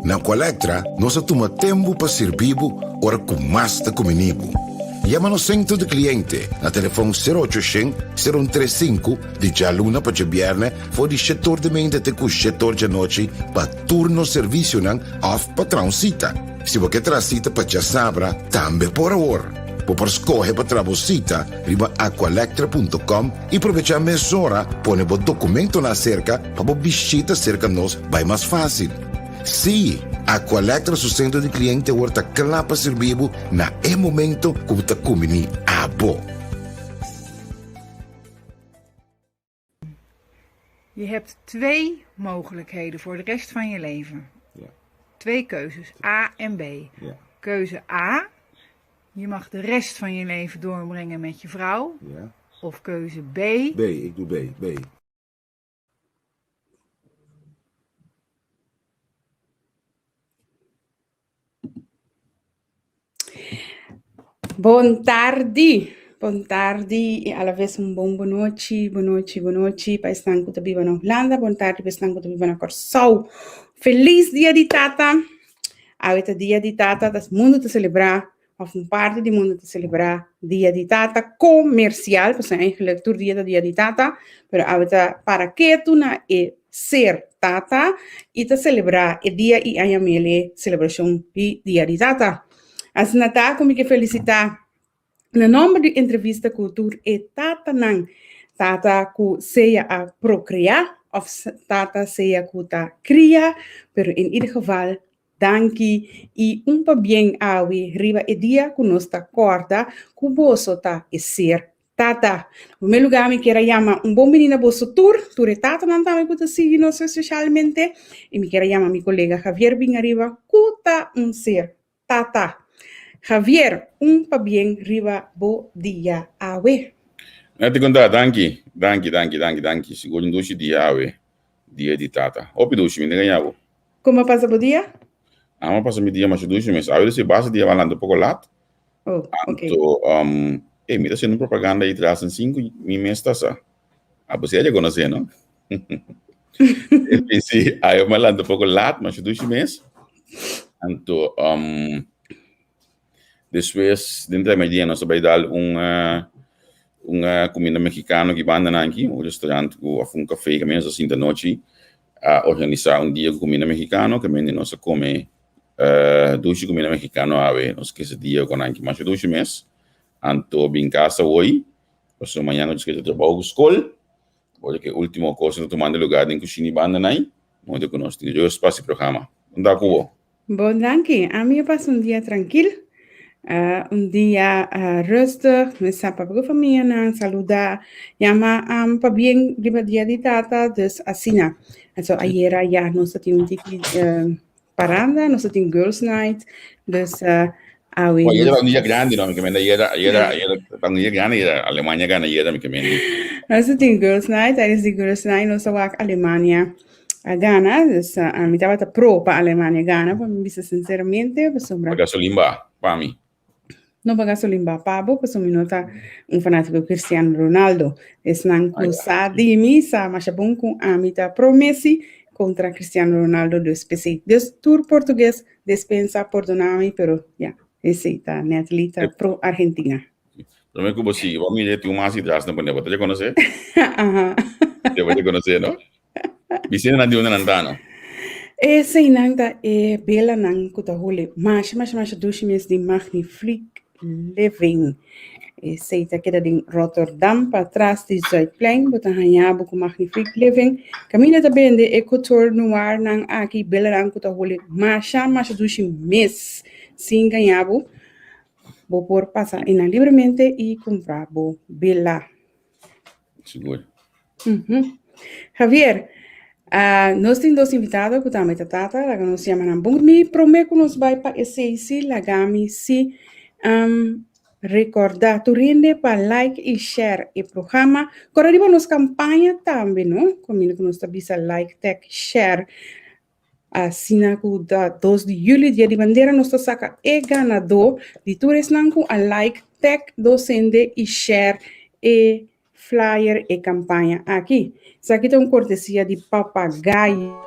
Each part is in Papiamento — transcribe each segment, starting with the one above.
Na Aqualectra nos a tuma tempu pa sirbi bo ora ku mas ta kumini bo. Yama nos sentro di kliente na telefòn sero ocho shen, sero un tres sinku di djaluna pa djabièrnè for di shetor di meinta te ku shetor djanochi pa tur nos servisionan òf pa traha un sita. Si bo ke traha sita pa djasabra tambe por awor. Bo por skohe pa traha bo sita riba aqualectra punto com i probechá mesora pone bo dokumentonan aserka pa bo bishita serka nos bai mas fásil. Sí, Aqualectra su sentro di kliente awor ta kla pa sirbi bo na e momento ku bo ta kumbiní abo. Je hebt twee mogelijkheden voor de rest van je leven. Ja. Twee keuzes, A en B. Ja. Keuze A, je mag de rest van je leven doorbrengen met je vrouw. Ja. Of keuze B. B, ik doe B. B. Bon tardi, bon tardi y a la vez un bon bonochi, bonochi, bonochi pa esnan cu ta biba na Hulanda, bon tardi pa esnan cu ta biba na Corsou. Feliz dia di tata! Awe ta dia di tata, tas mundo ta celebra of un parti di mundo ta celebra dia di tata comercial, pasobra eigenlijk tur dia ta dia di tata, pero awe ta para ketu na e ser tata y ta celebra e dia y aña mele celebracion di dia di tata. Asina ta cu mi ke felicita na nomber di Entrevista cu tur e tatanan, tata cu sea a procrea of tata sea cu ta cria, pero in ieder geval Danki i un pabien awe riba e dia ku nos ta kòrda ku boso ta e ser Tata. Na promé lugá mi kier a yama un bon bini na boso tur, tur e tatanan tambe ku ta sigui nos espesialmente, i mi kier a yama mi kolega Javier bin ariba ku ta un ser Tata. Javier, un pabien riba bo dia awe. Neti konta, danki, danki, danki, danki, danki. Sigur un dushi dia awe, dia di tata. Hopi dushi, mi ta gaña bo. Kon a pasa bo dia? Amo a pasa mi dia masha dushi mes. Awe si basa dia a lanta un poko lat. Oh, ok. Anto, um, eh, mi ta haciendo un propaganda ahí tras en cinco, mi mes ta sa. Ah, pues ya conoce, no? En sí, awe mi a lanta un poko lat, masha dushi mes. Anto, um, Despues den Tremedie nos a bai dal un un kuminda mexicano ki banda nan aki, un restaurant ku of un cafe kaminda nos a sinta anochi a organisa un dia ku kuminda mexicano kaminda nos a kome dushi kuminda mexicano awe nos quesadilla ku nan ki masha dushi mes anto bin kasa awor pasobra mañana nos ta trabou ku skol ora ku e ultimo kos ta tumando lugar den kushina banda nan modo ku nos tin rust pa hasi programa. Unda ku bo? Bon danki. Ami a pasa un dia trankil, un dia rustig, mi sa papia ku famianan, saluda, yama pabien riba dia di tata, dus asina. Anto ayera ya nos a tin un tiki paranda, nos a tin girls night, dus awe Ayera ta un dia grandi no, mi ke mende ayera, ayera, ayera ta un dia grandi ayera, Alemania gana ayera mi ke mende. Nos a tin girls night, tijdens di girls night nos a wak Alemania a gana, dus mi tabata pro pa Alemania gana, pa mi bisa sinceramente, pasobra. Pa gasolin ba, pa mi. No pa gasolin ba pa bo, pasobra mi no ta un fanatico Cristiano Ronaldo. Esnan ku sa di mi sa masha bon ku ami ta pro Messi kontra Cristiano Ronaldo, dus p'esei. Dus tur portugues despensa, pordona mi, pero ya, esei ta Natalie ta pro Argentina. Prome ku bo sigui, bo mira tin un mas atras na pone, bo ta rekonosé? Aha. Bo ta rekonosé, no? Bicina nan di unda nan ta no? Eseinan ta e belanan ku ta hole masha masha masha dushi mes di Magnifiek Living. Esei ta keda den Rotterdam patras di Zuidplein. Bo ta haña bo ku Magnifiek Living. Kaminda ta bende e couture noirnan aki, belanan ku ta hole masha masha dushi mes. Sin gaña bo, bo por pasa einan libremente i kumpra bo bela. Sigur. Mm -hmm. Javier, uh, nos tin dos invitado ku tambe ta tata, laga nos yama nan. Bon, mi promé ku nos bai pa esei si laga mi si um, recorda tur hende pa like i share e programa. Kora riba nos kampaña tambe, no? Kaminda ku nos ta bisa like, tag, share. Asina ku da dos di juli, dia di bandera, nos ta saka e ganadó di tur esnan ku a like, tag docente i share e flyer e kampaña aki. Esaki ta un kortesia di Papagayo.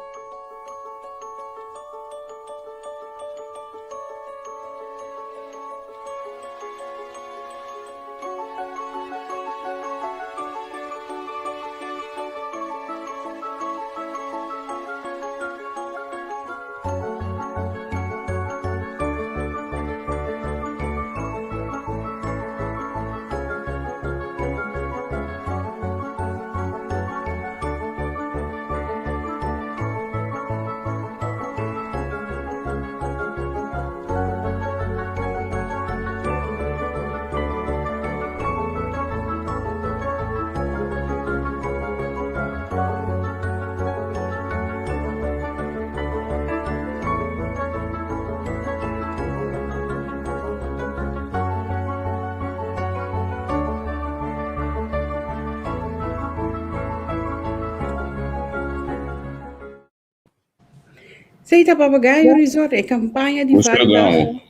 Esei ta Papagayo Resort, e kampaña di Dushi lugá, Vaardag.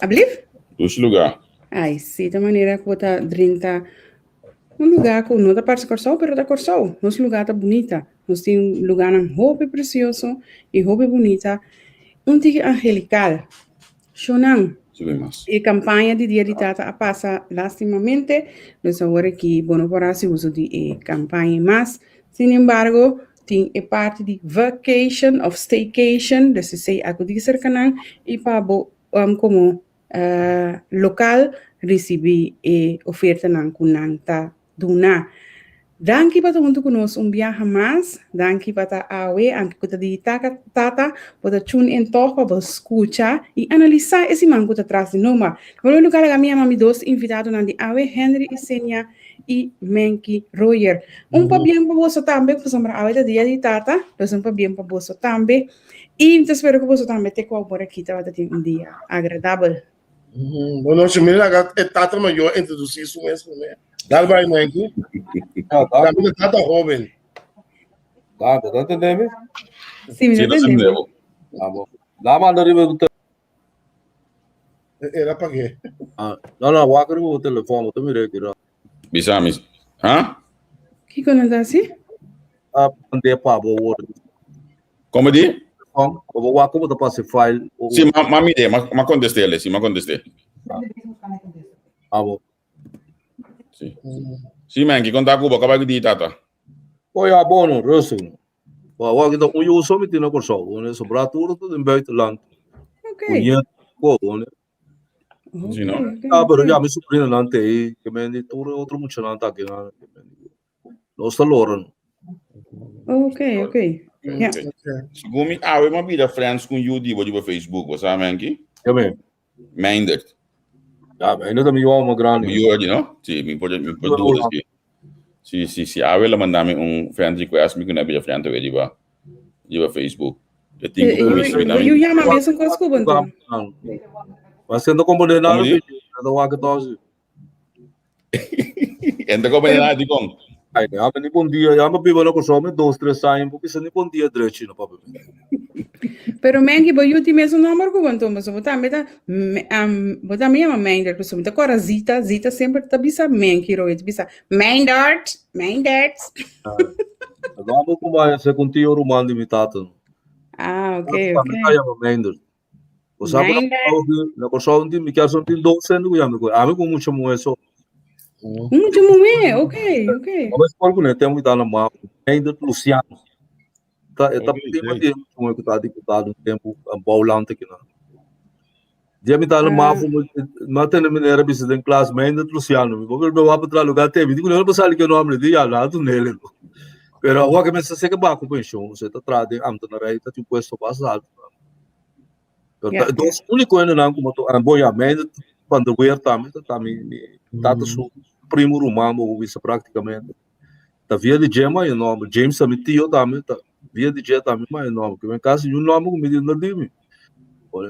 Ablief? Dushi lugá. Ai, sí, ta manera ku bo ta drenta un lugá ku no ta parse Kòrsou, pero ta Kòrsou. Nos lugá ta bunita. Nos tin lugánan hopi presioso i hopi bunita. Un tiki angelikal. Shownan, Subi mas. e kampaña di Dia di Tata a pasa lastimamente, dus awor aki bo no por hasi uso di e kampaña mas. Sin embargo, tin e parti di vacation of staycation, dus esei akudí serka nan i pa bo komo lokal risibí e ofertanan ku nan ta duna. Danki pa ta huntu ku nos un biaha mas. Danki pa ta awe, anke ku ta di taka tata, bo ta tune in tòg pa bo skucha i analisá e siman ku ta tras di numa. Na promé lugá laga mi yama mi dos invitadonan di awe, Henry Isenia i Menky Royer. Un pabien pa boso tambe, pasobra awe ta dia di tata, dus un pabien pa boso tambe. I mi ta spera ku boso tambe te ku awor aki tabata tin un dia agradabel. Bon nochi, mi laga e tata mayor introdusí su mes promé. Dal bai, Menky. Ja, dank. Tambe ta tata hóben. Dank, ta entendé mi? Sí, mi Sí, ta nos entendé. entendemos. Ah, bon. La manda riba tu Era pa ke? Ah, no, no, wak riba bo telefon, bo ta mira aki ra. Bisa mi. Ha? Kiko nan ta hasi? Ah, mand'é pa bo awor. Como di? Telefon, pa bo wak como ta pasa e file. O, Sí, ma, ma mire, ma, ma contesté, sí, ma contesté. Ah, bo. Sí. Sí, man, ki konta ku bo, kaba di tata. Oh ja, bon, rustig. Wa wak ta un yu so mi tin na Kòrsou, bon, sobrá tur ta den buitenland. Oké. Kuñet, ko, bon. Sí, no? Oké, Ah, pero oké. ya mi sobrinonan te ei, ke men di tur e otro muchanan ta aki nan, ke men di nos ta lora no. Oké, oké. Ja. Oké. Segun mi awe mi a bira friends ku un yu di bo riba Facebook, bo sa Menki? Ke men? Meindert. Ja, Meindert ta mi yu grandi. Mi yu no? Sí, mi por mi por duda sí. Sí, sí, sí. Awe la manda mi un friend request, mi ku na bira friend awe riba riba Facebook. E tin ku kuminsa mi Yu yama mesun kos ku bo enton. Ma sendo komponé nada, Como di? ta wak tosi. Enta komponé nada di kon. Ai, ya ni bon dia, ya me biba na Kòrsou me dos, tres aña, bo bisa ni bon dia drechi no papia. Pero Menki, bo yu tin mesun nòmber ku bo anto, pasobra bo tambe ta, bo tambe yama Meindert, pasobra mi ta kòrda Zita, Zita semper ta bisa Menki Roy, ta bisa Meindert, Meindert. Nòmber ku mi a ku un tio ruman di mi tata. Ah, ok, Tambe ok. ta yama Meindert. Bo sa ku na Meindert. Kòrsou, na Kòrsou tin, mi kier son tin dos hende ku yama ku ami ku mucha muhé so. Mucha muhé, ok, ok. Abo skol ku ne tempu ta na Mavo, Meindert Luciano. Ta e ta Ok, prima ok. di e mucha muhé ku ta diputado un tempu a Bouwland aki nan. Dia mi ta na Ah. Mavo, mi a tende meneer a bisa den klas, Meindert Luciano. Mi por bebe wak pa lugar te, mi di ku no pa sali ke nombre, di ya la tunele. Pero awor ke mi sa seke ba ku penshon, se ta traha den ambtenarij, ta tin puesto basta alto. Pero Ja. ta dos único hendenan ku moto, ah, bon ya, Meindert van der Weer tambe, ta ta mi, mi tata su primo ruman, bo por bisa práktikamente. Ta via di dje ma e nomber, James ta mi tio tambe, ta via di dje tambe ma e nomber. Ke men kasi niun nomber ku mi di no di mi. Bo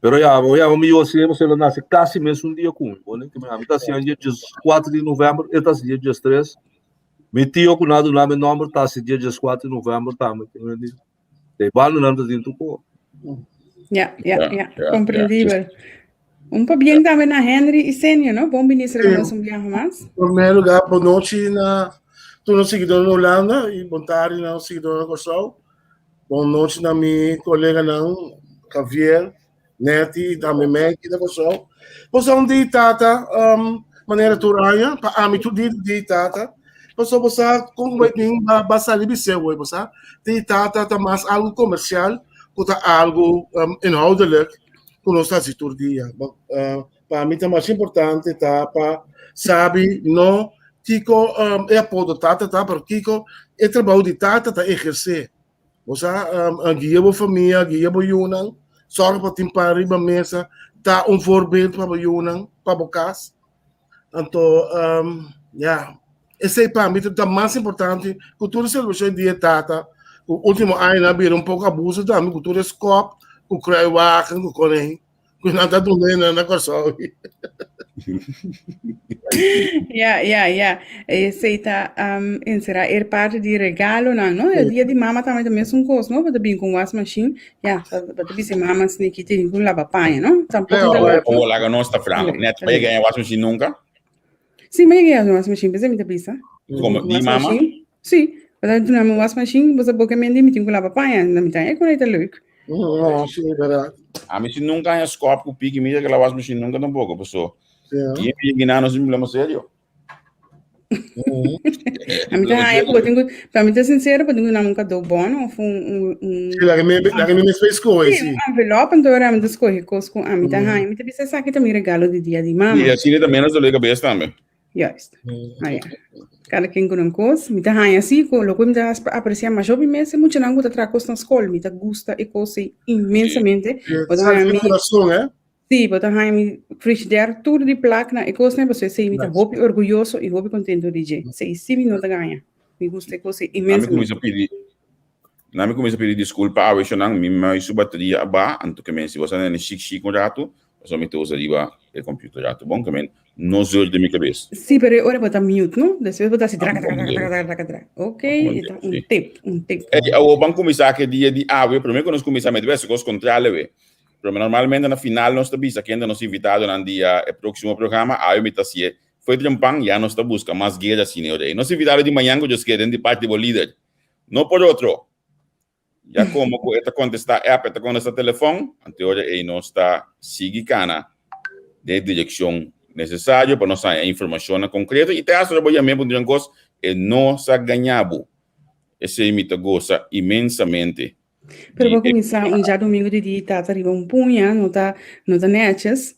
Pero ya, bo ya, mi yo si, bo lo nase kasi mesun dia ku mi. Bo ne, ke men ami ta hasi dia 4 di november, e ta hasi dia 13. Mi tio ku na duna mi nomber ta hasi dia 14 di november tambe. Ke men di, de bandonan ta tin tur ko. Ja, ja, Ja, ja, ja, ja. comprendibel. Un pabien tambe na Henry y Senio, no? Bon bini serka nos un biaha mas. En primer lugar, bon nochi na tur nos seguidor na Hulanda y bon tardi na nos seguidor na Kòrsou. Bon nochi na mi koleganan Javier, Netty y tambe Maggie na Kòrsou. Bo sa un dia tata, um, manera tur aña, pa ami tur dia dia tata. Pasobra bo sa kon ku bai tin ba ba sali biseu hoy, bo sa. Dia tata ta mas algu komersial ku ta algu um, inhoudelijk ku nos ta hasi tur dia. Bo, uh, pa mi ta mas importante ta pa sabi no kiko um, e apodo tata ta, pero kiko e trabou di tata ta ehersé. Bo sa, um, guia bo famia, guia bo yunan, sòrg pa tin pan riba mesa, ta un voorbeeld pa bo yunan, pa bo kas. Anto, um, ja, esei pa mi ta mas importante ku tur e selebrashon di e tata, ku último añanan a bira un poko abuso tambe ku tur e skòp, ku kruiwagen, ku konei, ku nan ta duna na Kòrsou. Ja, ja, ja. Esei ta um, encerra er parte di regalonan, no? E dia di mama tambe ta mesun kos, no? Bata bin ku un wasmachine, ja, bata bisa mama sniki tin ku laba paña, no? Tampoco ta leuk. O laga nos ta franco. Net pa yega wasmachine nunca? Sí, ma yega wasmachine, pensé mi ta bisa. Como di mama? Sí, bata duna mi wasmachine, bosa boke mendi mi tin ku laba paña, na mi ta e kon ta leuk. No, sí, verdad. A mi si nunca haña skop ku piki, mi yega la wasmachine nunca tampoco, paso. Sí. Y mi yega no sin problema serio. A mi ta haña ku bo tin ku, pa mi ta sincero, bo tin ku duna mi un kado bon of un, un, un Sí, laga mi, laga mi mes skohe, Sí, sí. un envelop, anto ora mi ta skohe kos ku ami ta haña. Mi ta bisa esaki ta mi regalo di dia di mama. Y asina ta menos dolor de cabeza tambe. Juist. Ah, ja. Cada quien con un kos. Mi ta haña así, ku loke mi ta aprecia masho mi mes, e muchanan ku ta traha kos na skol. Mi ta gusta e kos ei inmensamente. Sí, Bo ta sal haña di mi corazón, eh? Sí, bo ta haña mi frigidaire tur di plak na e kosnan, pasobra esei mi ta Nice. hopi orguyoso i hopi kontento di dje. Esei sí mi no ta gaña. Mi gusta e kos ei Nami inmensamente. kuminsá pidi Nami kuminsá pidi diskulpa awe shonnan, mi muis su bateria a baha, anto ke men si bo sa nene shik shik un ratu, pasobra mi ta usa riba e computer ratu bon, ke men no zeur den mi kabes. Sí, pero e ora bo ta mute, no? Despues bo ta hasi draka draka draka draka draka draka. Ok, e ta un tip, un tip. Ey, awor ban kuminsá ke dia di awe, promé ku nos kuminsá mi ta bes kos kontrale we. Pero normalmente na final nos ta bisa ken ta nos invitadonan di e proximo programa. Awe mi ta hacié fo'i trempan, ya nos ta busca mas guera asina e ora ei. Nos invitado di mañan cu Dios kere den di parti di bo lider. No por otro. Ya como cu e ta contesta app, e ta contesta telefon, anto e ora ei nos ta sigui cana den e direccion necesario pa nos haña informacionnan concreto y te hasta ora bo yam'é pa un dran cos, e no sa gaña bo. Esei mi ta gosa inmensamente. Pero pa kuminsá un djadumingu di dia tata riba un puña no ta no ta nètjes.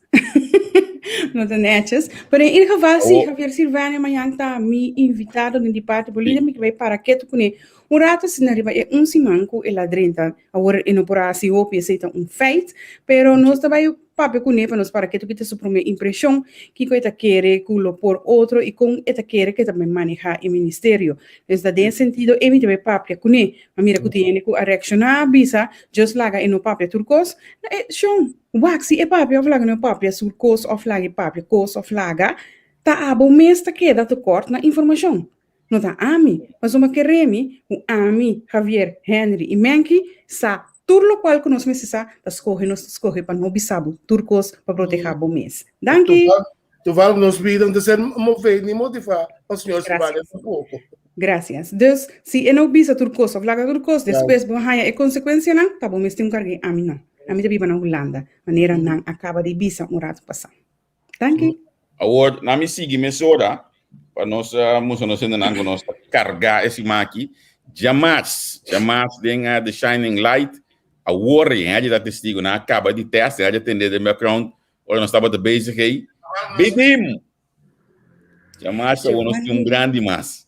No ta nètjes. Pero en ieder geval si Javier Silvania mañan ta mi invitado den di parti Bolivia mi ke bai para ketu kuné un rato asina riba e un siman ku el a drenta. Awor e no por a hasi hopi esei ta un feit pero nos ta bai papia kuné pa nos para ketu kita su promé impreshon kiko e ta kere ku lo por otro i kon e ta kere ku e ta bai manehá e ministerio. Dus ta den e sentido ei mi ta bai papia kuné. Ma mira ku tin hende ku a reakshoná, bisa, Just laga e no papia tur kos. Na e shon, wak si e papia òf laga no papia sur kos òf laga e papia kos òf laga, ta abo mes ta keda tekòrt na informashon. No ta ami, pasobra kere mi ku ami, Javier, Henry i Menky sa tur lokual ku nos mester sa, ta skohe nos ta skohe pa no bisa bo tur kos pa protehá bo mes. Danki! Toevallig nos vida no ta ser move ni motivá pa Señor su banda tampoco. Gracias. Dus, si e no bisa tur cos of laga tur cos, despues bo haya e consecuencianan, ta bo mes tin un carga ami no. Ami ta biba na Hulanda, manera nan a caba di bisa un rato pasa. Danki. Awor, na mi sigui mesora, pa nos mustra nos hendenan ku nos ta kargá e siman aki. Djamars, djamars den The Shining Light, awor e hende ta testigo, nan a kaba di test, e hende a tende den background, Ora nos tabata bezig ei, Bidim! Djamars awor nos tin un grandi mas.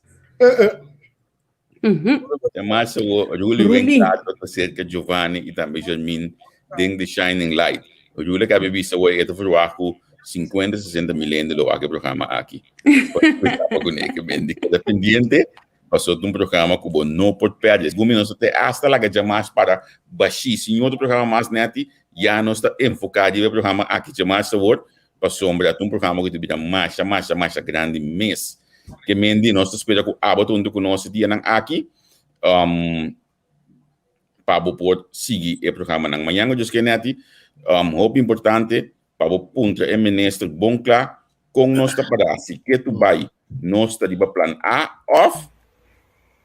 Djamars awor Ruli wen klaar ta serka Giovanni i tambe Jermin den The Shining Light. Ruli kabe bisa awor e ta verwacht ku 50, 60 mil hende lo wak e programa aki. Keda pendiente Pasobra ta un programa ku bo no por pèrdè. Segun mi nos ta te asta laga djamas para bashí. Sin otro programa mas nèti, ya nos ta enfoká riba e programa aki djamas awor, pasobra ta un programa ku ta bira masha, masha, masha grandi mes. Ke men di nos ta spera ku abo ta huntu ku nos e dianan aki pa bo por sigui e programanan. Mañan ku Dios ke nèti, hopi importante Pa bo puntra e minister bon kla kon nos ta pará, si ke tu bai nos ta riba plan A òf.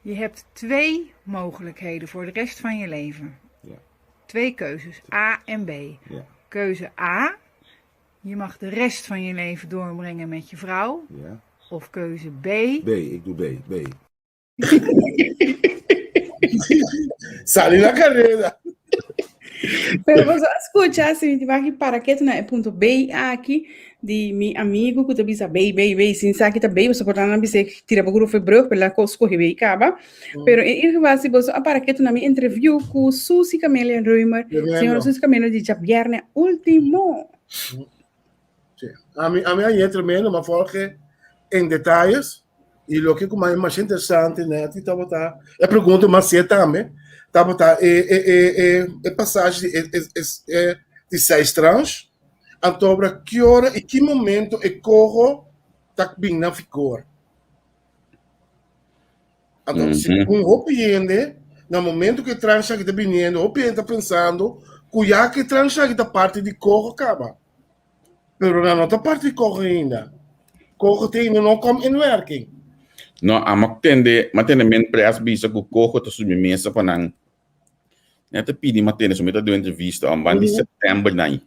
Je hebt twee mogelijkheden voor de rest van je leven. Twee keuzes, A en B. Keuze A, je mag de rest van je leven doorbrengen met je vrouw. Of keuze B. B, ik doe B, B. Sali na carrera. Pero boso a escucha, si mi tin para ketu na e punto B aki di mi amigo ku ta bisa B, B, B, sin sa ki ta B, boso por ta nan bisa tira bo grupo brug, pero la scoge B kaba. Pero in ieder geval, si boso a para ketu na mi interview ku Susi Camelia Römer, señora Susi Camelia di djabierne ultimo. Sí. Ami, ami ayer tremendo, ma volge en detalles. Y lo que como mas interesante, Neti, tabata, e pregunta mas sie tambe, tabata e, e, e, e, e passage de, e, e, e, e, de seis tranches. Anto obra ki ora i ki momento e coho ta bin na vigor. Anto, mm -hmm. segun hopi hende, na momento ku e tranche aki ta biniendo, hopi hende ta pensando ku ya ku e tranche aki ta parti di coho kaba. Pero nan no ta parti di coho ainda. Coho te ainda no kom in werking. No, a tende, ma tende men pres bisa ku coho ta subi mesa pa nan. Nan ta pidi ma tende, so mi ta do entrevista, um, ban di september nan.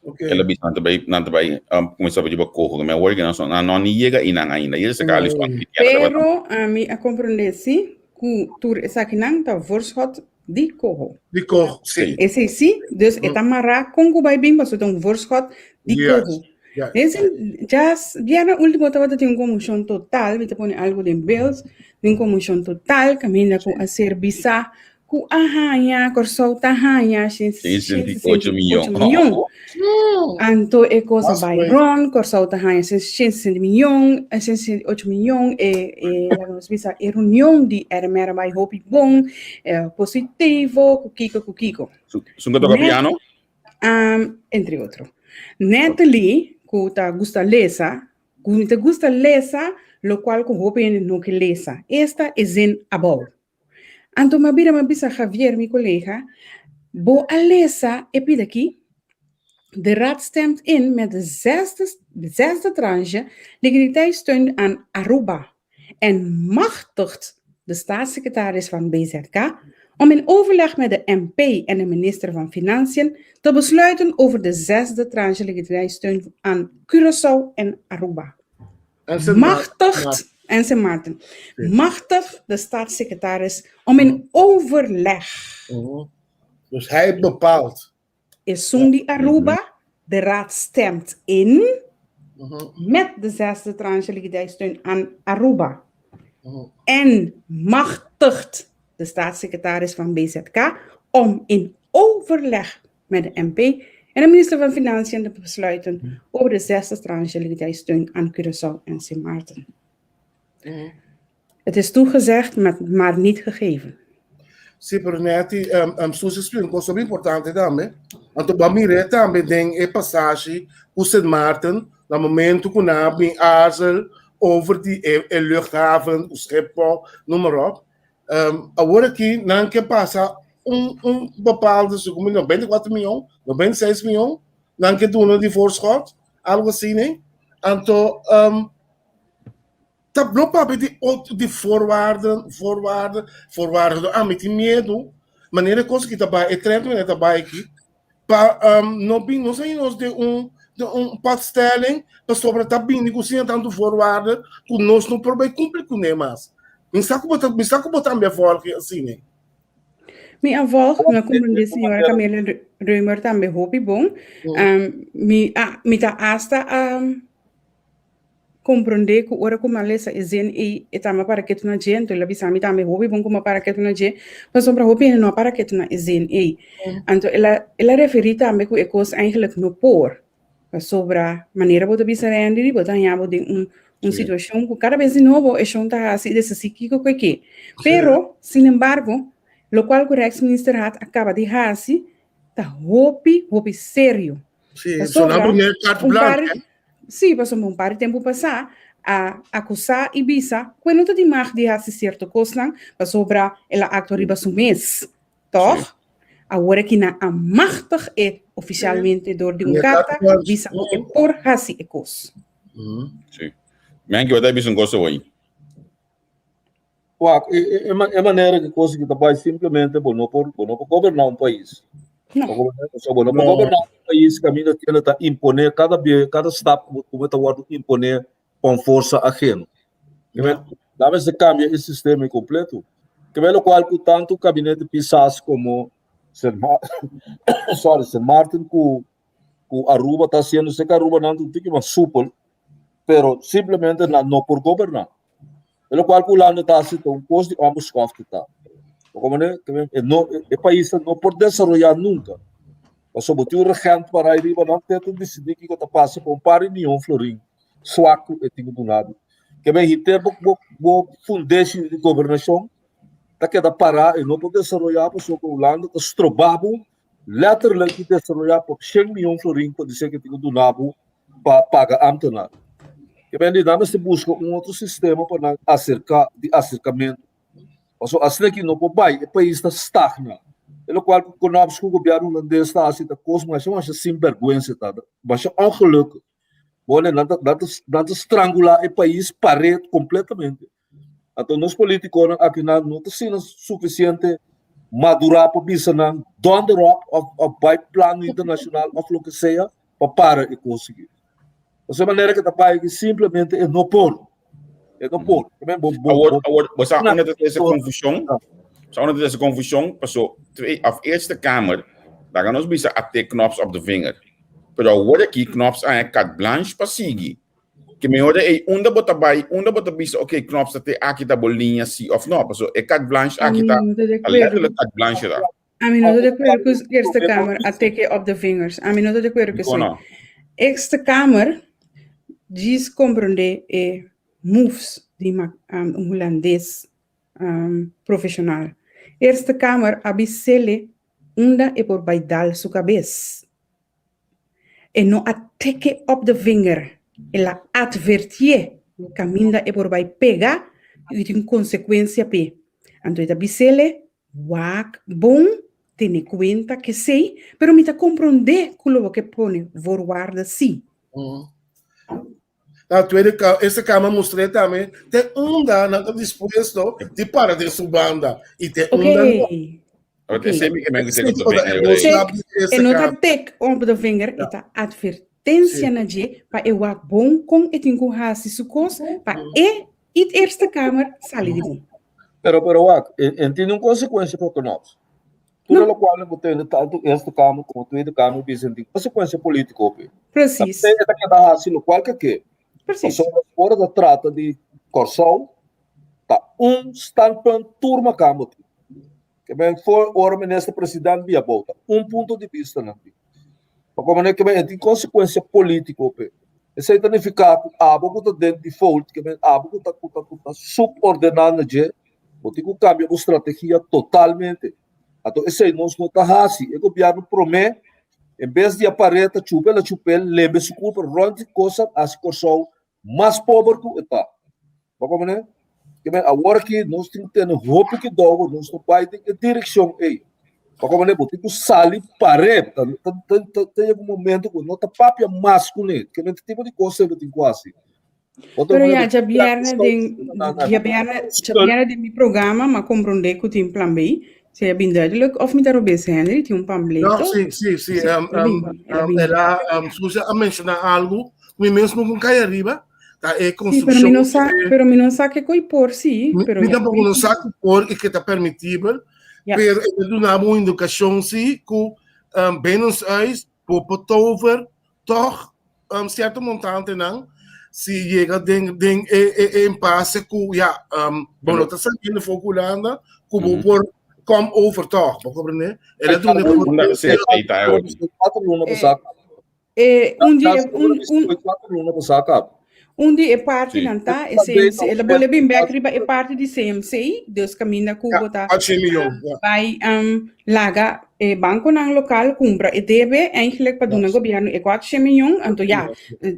Okay. Ela bisa nan ta bai, nan ta bai um, kuminsá pa riba coho, me awor nan so, nan no ni yega inan ainda. Yega se kali so Pero a mi a comprende si ku tur esakinan ta voorschot di coho. Di coho, si. Esei si, dus e ta mará kon ku bai bin pasobra ta un voorschot di coho. Ese jas bierna ultimo tabata tin un conmoshon total, mi ta pone algo den beeld, tin un conmoshon total kaminda ku a ser bisá ku a haña, Kòrsou ta haña 168 miyon. miyon. Anto e kos a bai rond, Kòrsou ta haña 160 miyon, 168 miyon, e, e, laga nos bisa, e reunion di RMR a bai hopi bon, positivo, ku kiko, ku kiko. Sun ka toka piano? Um, entre otro. Natalie, ku ta gusta lesa, ku mi ta gusta lesa, lokual ku hopi hende no ke lesa. Esta e zin abou. Anto m'a bira m'a bisa Javier, mi kolega, bo a lesa e pida aki? De Raad stemt in met de zesde, zesde tranche liquiditeitssteun aan Aruba en machtigt de staatssecretaris van BZK om in overleg met de MP en de minister van Financiën te besluiten over de zesde tranche liquiditeitssteun aan Curaçao en Aruba. En Machtigt, en Sint Maarten, machtigt de staatssecretaris om in overleg. Dus hij bepaalt. Esun di Aruba, de Raad stemt in met de zesde tranche liquiditeitssteun aan Aruba. En machtigt de staatssecretaris van BZK om in overleg met de MP en de minister van Financiën te besluiten over de zesde tranche liquiditeitssteun aan Curaçao en Sint Maarten. Het is toegezegd, maar niet gegeven. Sí, pero Netty, um, um, Suzy explica un cosa importante tambe. Anto ba mire tambe den e pasashi ku Sint Maarten, na momento ku nan a bin aarzel over di e, e luchthaven, ku Schiphol, noem maar op. Um, awor aki nan ke pasa un, un bepaalde, segun mi, 94 miljoen, 96 miljoen, nan ke duna di voorschot, algo asina, nee. Anto, um, Ta no papia di otro di voorwaarden, voorwaarden, voorwaarden. Ah, mi tin miedu. Manera e kos aki ta bai, e trend manera ta bai aki, pa um, no bin, nos a nos den un den un padstelling, pasobra ta bini ku asina tantu voorwaarden ku nos no por bai kumpli kuné mas. Mi sa ku bo ta, mi sa ku bo tambe a volg asina. Mi a volg, mi a comprende señora Camila Römer tambe hopi bon. Um, mi, ah, mi ta hasta um, Komprondé ku ora ku mi a lesa e zin ei, e tamba para ketu na dje, anto el a bisa mi tambe hopi bon ku mi a para ketu na dje, pasobra hopi hende no a para ketu na e zin ei. Anto el a el a referí tambe ku e kos eigenlijk no por, pasobra manera bo ta bisa Randy, bo ta haña bo den un un situashon ku kada bes di nobo e shon ta hasi i deshasí kiko ku e ke. Pero, sinembargo, lokual ku Rijksministerraad a kaba di hasi ta hopi, hopi serio. Sí, Pasobra, so nan carte un par, sí, pasobra un par di tempu pasá a akusá i bisa ku e no ta di mag di hasi sierto kosnan pasobra el a aktua riba su mes. Tòg? Sí. Awor aki nan a machtig e ofisialmente dor di un karta bisa ku e por hasi e kos. Sí. Men ki bo ta bisa un kos awor. Wak, e, e, e manera que cosa que ta bai simplemente bo no por, bo no por gobernar un país. No. O bo no por gobernar un país caminda tiene ta imponer cada bie, cada stap como ta wordo imponer con forza ajeno. No. Dame se cambia el sistema completo. Que lo cual cu tanto gabinete Pisas como Sint sorry, Sint Maarten cu cu Aruba ta haciendo, sé que Aruba nan un tiki mas supel, pero simplemente nan no por gobernar. E lokual ku Hulanda ta hasi ta un kos di onbeskòfte ta. Bo komprende? Ke men e no e paisnan no por desaroyá nunka. Pasobra bo tin un regent pará ei riba nan te ta disidí kiko ta pasa pa un par di mion florin swak ku e tin ku duna bo. Ke men henter bo bo bo fundeshi di gobernashon ta keda pará e no por desaroyá pasobra Hulanda ta stroba bo. Letterlijk di desaroyá por shen mion florin pa disé ke tin ku duna bo pa paga ámtenar. Ke men di nan mester buska un otro sistema pa nan aserká di aserkamentu. Pasobra asina ki no por bai, e pais ta stagna. E lokual ku Knops ku gobièrnu hulandes ta hasi ta kos masha masha sinbèrgwensa ta, masha ongelukkig. Bo nan ta nan ta nan ta strangulá e pais pared kompletamente. Anto nos politiconan aki nan no ta asina suficiente madura pa bisa nan donder op of of bai plano internacional of loke sea pa para e cos aki. Pasobra e manera ke ta bai aki simplemente e no por. E no por. Bo, bo, Awor, bo, awor, bo sa unda ta trese confusion? Sa unda ta trese confusion? Paso, twee, of Eerste Kamer, laga nos bisa a tik Knops op de vinger. Pero awor aki Knops a haña carte blanche pa sigui. Ke mehor ei unda bo ta bai, unda bo ta bisa ok Knops ta te aki ta bo liña si of no, paso e carte blanche aki ta Ami no ta de ta acuerdo. letterlijk carte blanche ta. Ami no ta de acuerdo cu Eerste Kamer a teke op de vingers. Ami no ta de acuerdo cu Dikon esei. no? Eerste Kamer djis comprende e moves di ma um, un hulandes um, profesional. Eerste Kamer a bisele unda e por bai dal su cabes. E no a teke op de vinger, el a advertié kaminda e por bai pega i tin konsekuensia p'e. Anto e ta bis'ele, Wak bon, tene kuenta k'esei, pero mi ta komprondé ku lo bo ke pone voorwaarden sí. Na Tweede Kamer, Eerste Kamer mustr'é tambe te unda nan ta dispuesto di para den su banda i te unda no. Oké. Oké, Oké. esei mi ke men ku Esei teke op de tabata vinger e ora ei. boodschap Tek, di e Eerste no ta Kamer. tek op de vinger, e Ja. ta advertensia Sí. na dje pa e wak bon kon e tin ku hasi su kos pa e i Eerste Kamer sali di bon. Pero, pero wak, e, e tin un konsekuensia pa Knops. Tur No. lokual ku tende tantu Eerste Kamer komo Tweede Kamer bisa tin konsekuensia polítiko p'e. Precies. Ta ta keda hasi lokual ke ke. Precies. Pasobra ora ta trata di Kòrsou, ta un standpunt tur makamba tin. Ke men for ora minister president bia bou ta un punto di bista nan tin. Pa komo ke men e tin konsekuensia polítiko p'e. Esei ta nifiká ku abo ku ta den default, ke men abo ku ta ku ta ku ta subordená na dje, Bo tin ku kambia bo strategia totalmente. Anto esei nos no ta hasi. E gobièrnu promé, en bes di a par'é ta chupa el a chup'é, lembe su kurpa rònt di kosa hasi Kòrsou mas pober ku e ta. Bo komprendé? Ke men awor aki nos tin ku tene hopi kuidou, nos no bai den e direkshon ei. Bo komprendé? Bo tin ku sali par'é. Ta ta ta ta yega un momento ku no ta papia mas kuné. Ke men tipo di kos ei bo tin ku hasi. Pero ya, djabièrnè den, djabièrnè, djabièrnè den mi programa m'a komprondé ku tin plan B. Sea bin duidelijk òf mi ta robes, Henry, tin un plan B No, toch? sí, sí, sí. Sí, Um, el a um, bin, el a um, bin. el a, um, Suzy a menshoná algu ku mi mes no kon kai ariba, ta e Sí, pero mi konstrukshon no sa, di e pero mi no sa ke koi por sí, Mi, pero mi ya. tampoko no sa ku por i ke ta permitibel, Ja. pero e ta duna bo un indikashon sí ku um, binnenshuis bo por tover tòg um, cierto montantenan si yega den den e, e, e impasse ku ja, um, bo no ta saliendo for Hulanda, ku bo por kom over toch, bo comprende? El a duna Un- Unda CFT ta e Cuatro luna pasá. Eh, un di un, un, Cuatro luna pasá kap. Un di e partinan ta e CMC, el a bolbe bin bek riba e parti di CMC, dus kaminda ku bo ta bai laga e bankonan lokal kumpra e debe eigenlijk pa duna gobièrnu e kuatershen miyon, anto ya,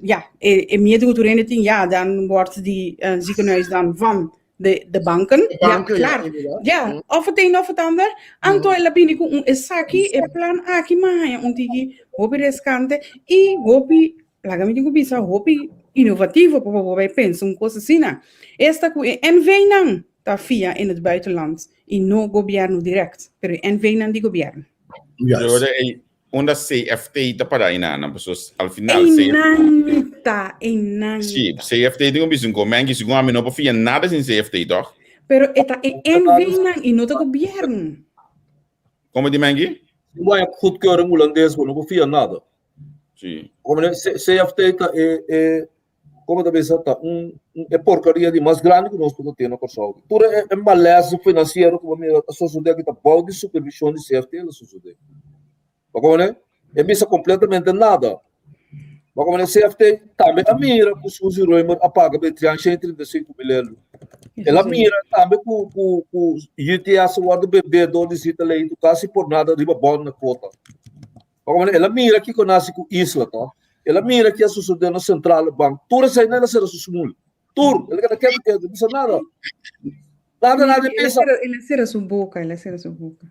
ya, e miedu ku tur hende tin ya, dan wordt di ziekenhuis dan van de de banken, ya, klar, ya, òf het een òf het ander, anto el a bini ku un esaki, e plan aki m'a haña un tiki hopi reskante i hopi Laga mi tin ku bisa hopi inovativo pa bo bai pensa un kos asina. Esta ku e NV-nan ta fia in het buitenland i no gobièrnu dirèkt, pero e NV-nan di gobièrnu. Pero ora ei, unda CFT ta pará einan? Pasobra al final CFT. Einan mi ta, einan mi Sí, ta. CFT tin ku bisa un kos. Menki, segun ami no por fia nada sin CFT, tòg? Pero e ta e NV-nan i no ta gobièrnu. Komo di Menki? Si bo haña goedkeuring hulandes, bo no por fia nada. Sí. Como ne, CFT ta e, e, como ta bisa, ta un, un, e porcaria di mas grandi ku nos por tin na Kòrsou. Tur e, e malesa finansiero ku bo mira ta sosodé aki ta bou di supervishon di CFT la sosodé. Bo como ne? E bisa kompletamente nada. Bo como ne, CFT tambe a mira ku Suzy Römer a paga be 335 mil euro. El a mira tambe ku ku ku UTS a wòrdu bendé dor di Zita Leito kasi por nada riba bòn na kota. Pasobra el a mira kiko nasi ku Isla to. El a mira ki a sosodé na Centrale Bank. Tur esei el a sera su smul. Tur. El a keda ketu ketu. No bisa nada. Nada nada e bisa. El a sera su boka. El a sera su boka.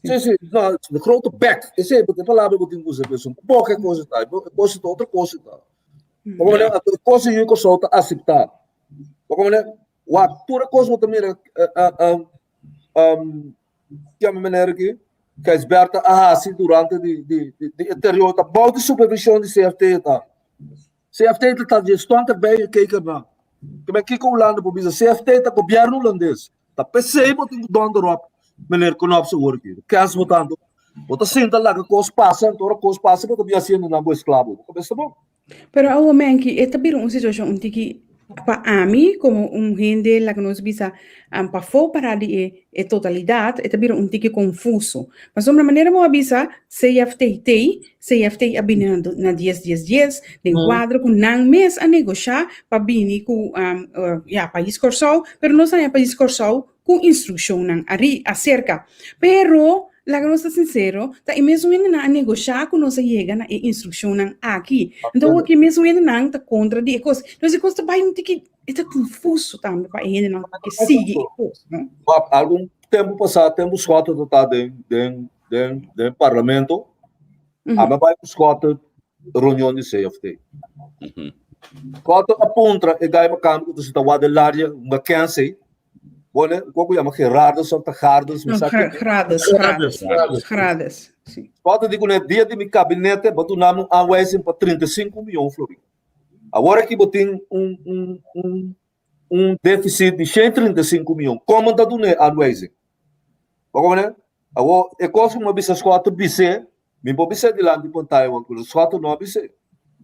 Sí, sí. No, de grote bek. Esei e palabra ku tin ku usa. Boka e kos ta. E kos ta otro kos ta. Pasobra e kos ei Kòrsou ta aseptá. Pasobra wak tur e kos bo ta mira yama manera ki Gijsbertha a hasi durante di di di e periodo ta bou di supervishon di CFT ta. CFT ta ta stond erbij e keken nan. Kimen kiko Hulanda por bisa CFT ta gobièrnu hulandes. Ta p'esei bo tin ku dònder op meneer Knops awor aki. Kens bo tantu. Bo ta sinta laga kos pasa, anto ora kos pasa bo ta bin hasiendo nan bo esklabo. Bo kabes ta bon. Pero awo Menki, e ta bira un situashon un tiki pa ami komo un hende laga nos bisa pafó para di e e totalidat, e ta bira un tiki konfuso. Pasobra manera bo a bisa CFT tei, CFT a bini na na dies dies dies, den kuadro ku nan mes a negoshá pa bini ku ya pais Kòrsou, pero nos a haña pais Kòrsou ku instrukshonnan ari aserka. Pero laga nos ta sinsero, ta e mesun hendenan a negoshá ku nos a yega na e instrukshonnan aki. Anto awor ki e mesun hendenan ta kontra di e kos. Entonces e kos ta bai un tiki, e ta konfuso tambe pa e hendenan ku ke sigui e kos, no? Wak, algun tempu pasá, tempu Schotten ta ta den den den den parlamento, ami a bai ku Schotten reunion di CFT. Schotten a puntra e gai makamber ku ta sinta wak den laria, Mackenzie, Bone, un koko yama Gerardus of ta Gardus, mi sa ke. Gradus, Gradus, Gradus, si. Kòrta di kuné dia di mi kabinete bo duna mi un aanwijzing pa 35 miyon florin. Awor aki bo tin un un un un deficit di 135 miyon. Kon bo ta duna e aanwijzing? Bo komprende? Awor e kos ku mi a bisa Schotten bis'é Mi por bis'é dilanti pantaya wak pero Schotten no a bis'é.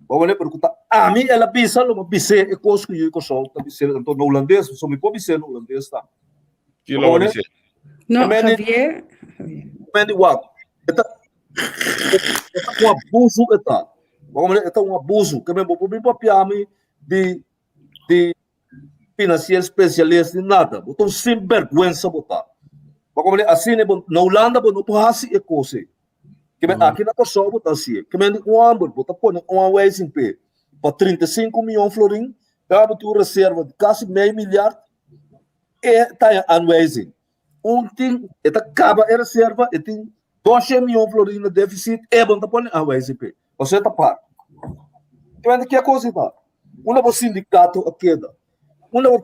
Bo wele pero ku ta ami el a bisa lo mi bis'é e kos ku yu Kòrsou ta bis'é anto na hulandes so mi por bis'é na hulandes tambe. Ki lo bo bis'é? No, Javier. Mendi wak e ta e ta un abuso e ta. Bo wele e ta un abuso ke men bo por bin papia mi di di financieel specialist ni nada. Bo ta un sinbergüenza bo ta. Bo comprende? Asina bo, na Hulanda bo no por hasi e kos ei. Ke men aki na Kòrsou bo ta hasié. Ke men di un hòmber bo ta pone un aanwijzing p'e pa 35 mion florin, pero bo tin un reserva di kasi mei milyard, e ta e aanwijzing. Un tin, e ta kaba e reserva, e tin 200 mion florin na deficit, e bo no ta pone aanwijzing p'e. Pasobra e ta par. Ke men di ke kos ei ta? Unda bo sindikato a keda? Unda bo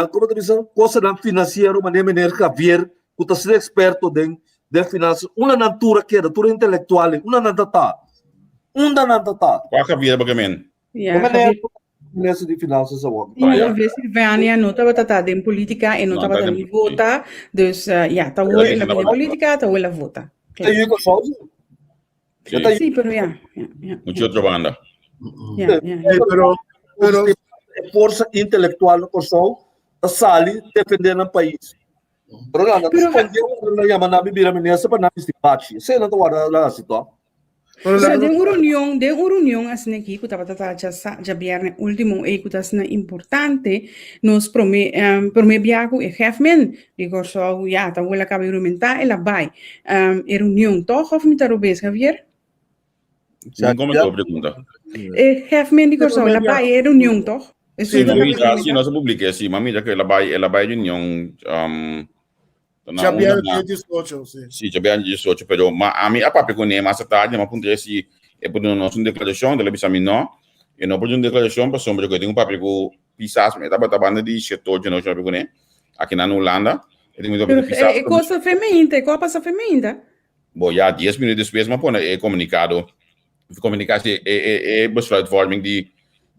komo ta bisa kosanan finansiero manera meneer Javier ku ta asina eksperto den den finansa unda nan tur a keda tur e intelektual ei unda nan ta ta? Unda nan ta ta? Kua Javier bo ke men? Ya, E meneer Javier. ku ta minister di finansas awor. Sí, Ah, ya. Javier Silvania no tabata ta den polítika e no No, tabata ta ni den vota. Dus ya, ta El a hoor el bisa a na bini polítika, ta hoor el a vota. Ta yu Kòrsou sí. Sí. Sí, pero ya, ya, ya. Mucho otro banda. Ya, ya, ya. Hey, pero, pero, E forsa intelectual na Kòrsou ta sali defender nan pais. Pero nan ta skonde ora nan yama nan bira minister pa nan bisti bachi. Esei nan ta warda la hasi tòg. Pero Pero den un reunion, den un reunion asina aki ku tabata ta dja djabièrnè último ei ku ta asina importante, nos promé promé bia ku e hefmen di Kòrsou ya ta wòrdu a kaba di rumentá el a bai e reunion tòg òf mi ta robes Javier? Sin komentó pregunta. E hefmen di Kòrsou el a bai e reunion tòg? Sí, no mira, sí, no se publica, sí, ma mira que el a bai, el a bai reunion, um, na Djabièrnè una dia 18, sí. Sí, djabièrnè dia 18, pero ma ami a papia kuné mas tardi, mi a puntra si e por duna nos un deklarashon, el a bisa mi no, e no por duna un deklarashon pasobra ku e tin un papia ku Pisas, mi tabata banda di shete ocho nochi papia kuné, aki nan na Hulanda, e tin un papia Pero ku Pisas. e kos ta feminta, e kos a pasa feminta. Bo ya dies minuut despues mi a pone e komunikado, komunikashon, e e e besluitvorming di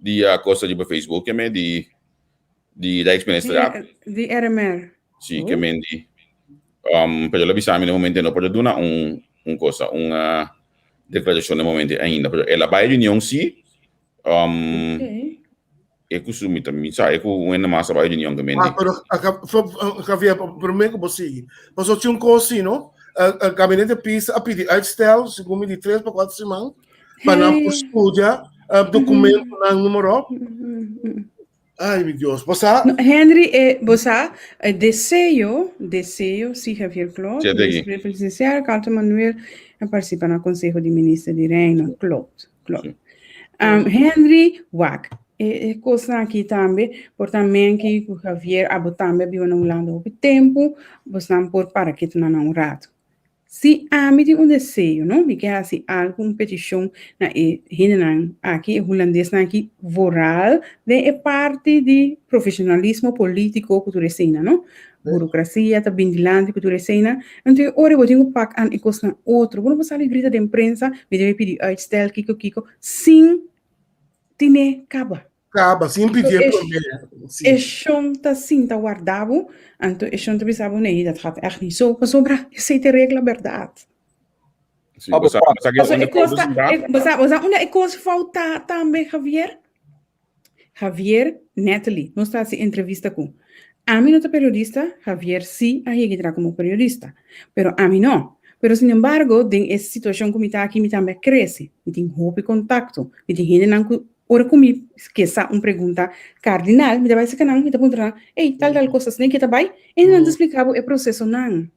di kos riba Facebook, ke men di di Rijksministerraad. Di RMR. Si, ke men di. Um, pero el a bisa mi na e momento e no por a duna un un cosa, un declaracion na e momento ainda. Pero el a bai reunion si. Um, Okay. E ku su mi ta mi sa e ku un hende mas a bai reunion ke men di. Ah, pero Javier, promé ku bo sigui. Pasobra tin un kos si, no? Gabinete Pisa a pidi uitstel, segun mi di tres pa kuater siman, pa nan por studia dokumentonan, noem maar op. Ai, mi Dios. Bo sa? No, Henry, eh, bo sa, eh, deseo, deseo, sí, Javier, klopt. Sí, te aquí. Presidencial, Carlton Manuel, a participa na Consejo di Minister di Reino. Klopt, klopt. Sí. Henry, wak, e, e kosnan aki tambe, por ta Menki ku Javier, abo tambe a biba na Hulanda hopi tempu, bosnan por para ketu nan un ratu. Si ami tin un deseo, no, mi ke hasi algu, un petishon na e hendenan aki, e hulandesnan aki, vooral den e parti di profesionalismo politico ku tur eseinan, no. Burokrasia ta bin dilanti ku tur eseinan. Anto e ora bo tin ku pak an e kosnan otro. Bo no por sali grita den prensa, mi debe pidi uitstel, kiko kiko, sin tine kaba. Kaba, sin pidi e promé. Sí. E shon ta sinta warda bo, anto e shon ta bisa bo, nee, dat gaat echt niet zo, pasobra esei ta e regla bèrdat. Sí, bo sa, bo sa ke Pasobra unda e kos fout ta, sinta? e, bo sa, bo sa unda e kos fout ta tambe, Javier? Javier, Natalie, nos ta hasi entrevista ku. Ami no ta periodista, Javier sí a yega entra komo periodista, pero ami no. Pero sin embargo, den e situashon ku mi ta aki, mi tambe a krese. Mi tin hopi kontakto, mi tin hendenan ku ora ku mi ke sa un pregunta kardinal, mi ta bai serka nan, mi ta puntra nan, ey, tal tal kos asina ke ta bai? E nan ta splika bo e prosesonan.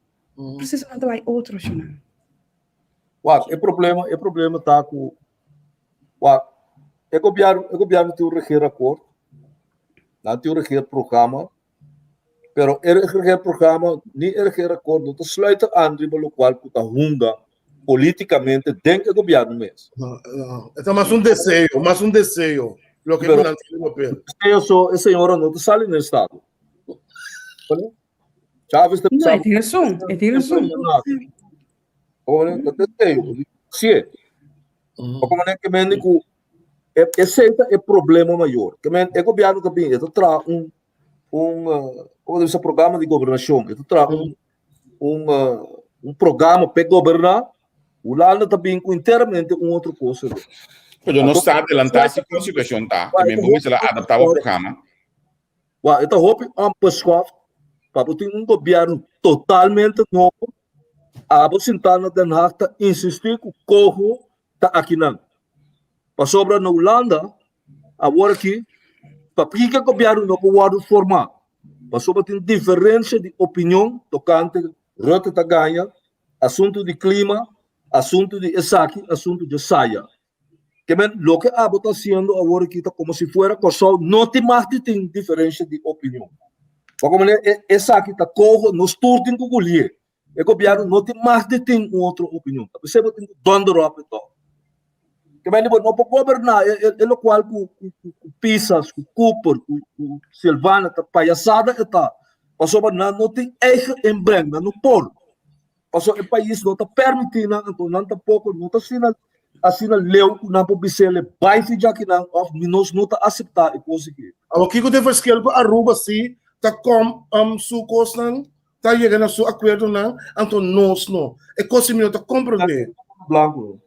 Prosesonan ta bai otro, shonnan. Wak, e problema, e problema ta ku Wak, e gobièrnu, e gobièrnu tin un regeerakkoord, nan tin un regeerprogramma, pero e regeerprogramma ni e regeerakkoord no ta sluiten aan riba lokual ku ta hunga polítikamente den e gobièrnu mes. No, no. E ta mas un deseo, mas un deseo, loke ku Pero nan tin riba papel. deseo so e señora no ta sali na estado. Chávez ta No, bisa e tin rason, e tin rason. Ta deseo, si. O como ne ke men ku e esei ta e problema mayor. Ke men e gobièrnu ta bin, e ta traha un un como ta bisa programa di gobernashon, e ta traha un un un programa p'e goberná, Hulanda ta bin ku enteramente un otro kos aden. Pero no sa adelantá si kon situashon ta, ke men bo mester a adaptá bo programa. Wak, e ta hopi onbeschoft pa bo tin un gobièrnu totalmente nobo Abo sintá na Den Haag ta insistí ku koho ta akinan. Pasobra na Hulanda awor aki papica gobièrnu no por wòrdu formá pasobra tin diferensia di opinion tokante Rutte ta gaña, asuntu di klima, asuntu di esaki, asuntu di esaya. Ke men loke abo ta hasiendo awor aki ta komo si fuera Kòrsou no tin mag di tin diferensha di opinion. Pasobra manera e esaki ta koho nos tur tin ku gulié. E gobièrnu no tin mag di tin un otro opinion. Ta p'esei bo tin ku dònder òp e tòg. Ke men di bo no por goberná e e lokual ku ku ku Pisas, ku Cooper, ku ku Silvana ta payasada e ta. Pasobra nan no tin eigen inbreng, nan no por. Pasobra e pais no ta permití nan, anto nan tampoko no ta asina asina leu ku nan por bis'é bai fi djaki nan òf mi nos no ta aseptá e kos aki. Awor kiko ta e verschil ku Aruba si ta kom su kosnan ta yega na su akuerdonan anto nos no? E kos si mi no ta komprondé. Blanco.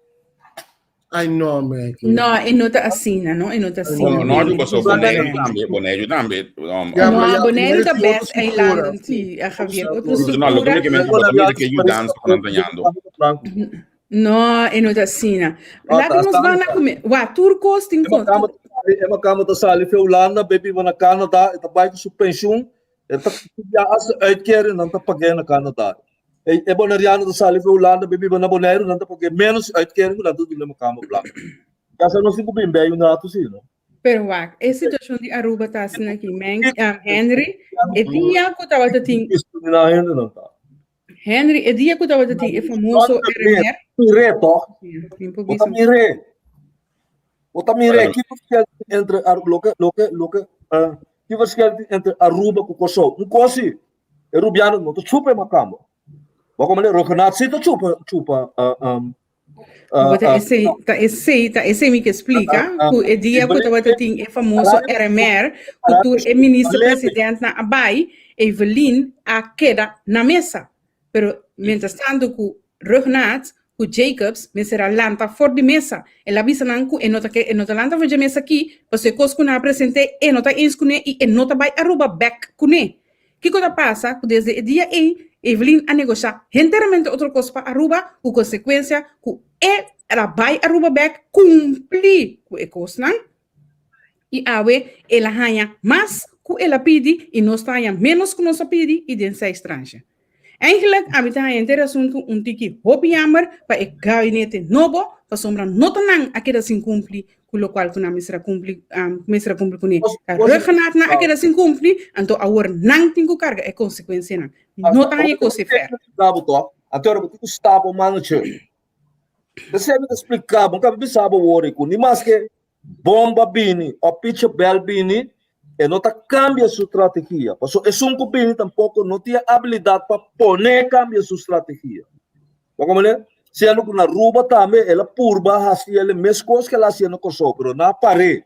Ay no, Maggie. No, e no ta asina, no, e no ta asina. No, no, yo paso Boneiru tambe, Boneiru tambe. Ja, No, maar ja, Boneiru ta Boneiru tin best otro struktura. eilanden, sí, eh, Javier, otro No, lo que struktura. me que me me que yudanza ku nan tañando. No, e no ta asina. Laga nos ban na kume. Wa, tur kos tin Emma ko. Kama e Kama ta sali fi Hulanda, bai biba na Canada, e ta bai ku su penshun, e ta ya hasta uitkering, nan ta pag'é na Canada. E, e boneriano ta sali fi Hulanda, bai biba na Boneiru, nan ta pag'é menos uitkering ku nan ta duna Kama Blanco. Ya sa nos tin ku bin bei un ratu si, no? Pero wak, e situashon di Aruba ta asina aki, men, um, Henry, e dia ku tabata tin Diskriminá hende nan ta. Henry, e dia ku tabata tin e famoso RMR. Miré, toch? Tin por Bo ta bisa. miré. Bo ta miré ki verschil tin entre loke loke loke eh, ki verschil tin entre Aruba ku Kòrsou. Un kos si, e rubiano no ta chupa e makamba. Bo komende Ruggenaath si ta chupa chupa eh, um, Bo ta esei, ta esei, ta esei mi ke splika, ku e dia ku tabata tin e famoso RMR, ku tur e minister presidentnan a bai, Evelyn a keda na mesa. Pero mientras tanto ku Rugnaat ku Jacobs mester a lanta for di mesa. El a bisa nan ku e no ta ke e no ta lanta for dje mesa aki, pasobra e kos ku nan a present'é e no ta eens kuné i e no ta bai Aruba bèk kuné. Kiko ta pasa ku desde e dia ei Evelyn a negoshá henteramente otro kos pa Aruba ku konsekuensia ku e a bai Aruba bèk kumpli ku e kosnan? I awe el a haña mas ku el a pidi i nos ta haña ménos ku nos a pidi i den seis tranche. Eigenlijk ami ta haña henter asuntu un tiki hopi yammer pa e gabinete nobo pasobra no ta nan a keda sin kumpli ku lokual ku nan mester a kumpli mester a kumpli kuné. Ta Rhuggenaath nan a keda sin kumpli anto awor nan tin ku karga e konsekuensianan. Mi no ta haña e kos ei fèr. Esei mi ta splika bo, mi bisa bo wor ku ni maske bomba bini o picha bel bini, e no ta kambia su strategia. Pasobra esun ku bini tampoko no tin e abilidat pa pone kambia su strategia. Bo komprende? Siendo ku na Aruba tambe el a purba hasi el e mes kos ku el a hasi na Kòrsou, pero nan a par'é.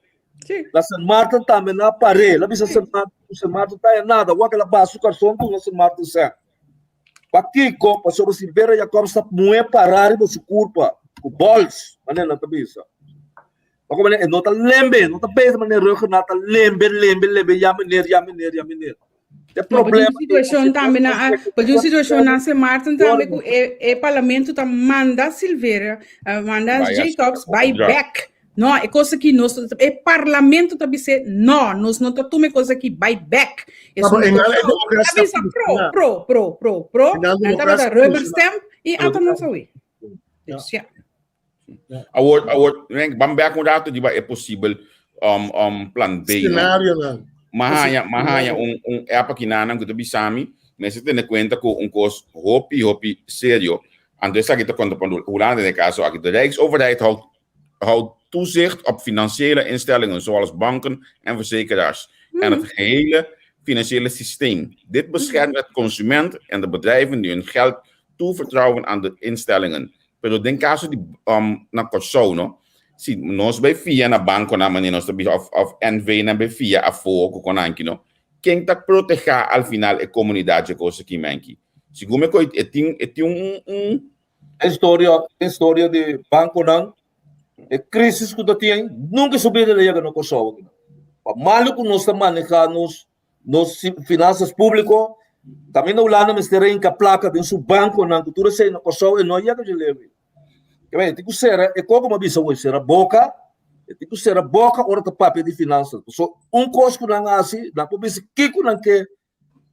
Na Sint Maarten tambe nan a par'é. El a bisa Sint Maarten ku Sint Maarten ta haña nada. Wak el a baha su karson duna Sint Maarten sèn. Pakiko? Pasobra Silvera Jacobs ta muhé pará riba su kurpa ku bòls, manera nan ta bisa. Wak manera e no ta lembe, no ta bezig manera Rhuggenaath ta lembe, lembe, lembe, ya meneer, ya meneer, ya meneer. E problema Por situacion tambe na por un situacion na Sint Maarten tambe ku e e parlamento ta manda Silvera, manda Jacobs bai bek. No, e kos aki nos e parlamento ta bis'é no, nos no ta tuma e kos aki bai bek. E no, e democracia bisa pro, pro, pro, pro, pro. Nan tabata rubber stamp i ata nos awe. Dus ja. Awor, awor, ban bek un rato riba e posibel um, um, plan B. Scenario nan. Mahaya, mahaya un, un app aki nanan ku ta bisami, mester tene kuenta ku un kos hopi, hopi serio. Anto esaki ta konta pa Hulanda den e kaso aki. De Rijksoverheid houdt houdt toezicht op financiële instellingen zoals banken en verzekeraars en het gehele financiële systeem. Dit beschermt het consument en de bedrijven die hun geld toevertrouwen aan de instellingen. Pero den caso di um, na Kòrsou, no? Si nos bai fia na bankonan manera nos ta bisa of, of NV nan bai fia afó ku konanki, no? Ken ta protehá al final e komunidat dje kos aki, menki? Segun mi koi e tin e tin un un E historia, e historia di bankonan, e crisis ku ta tin, nunka su bida lo yega na Kòrsou aki. Pa malu ku nos ta maneha nos nos finansas públiko, kaminda Hulanda mester a hinka plaka den su bankonan ku tur esei na Kòrsou e no a yega dje leu. E tin ku sera, e koko mi a bisa awor, sera boka, e tin ku sera boka ora ta papia di finansas. Pasobra un kos ku nan hasi, nan por bisa kiko nan ke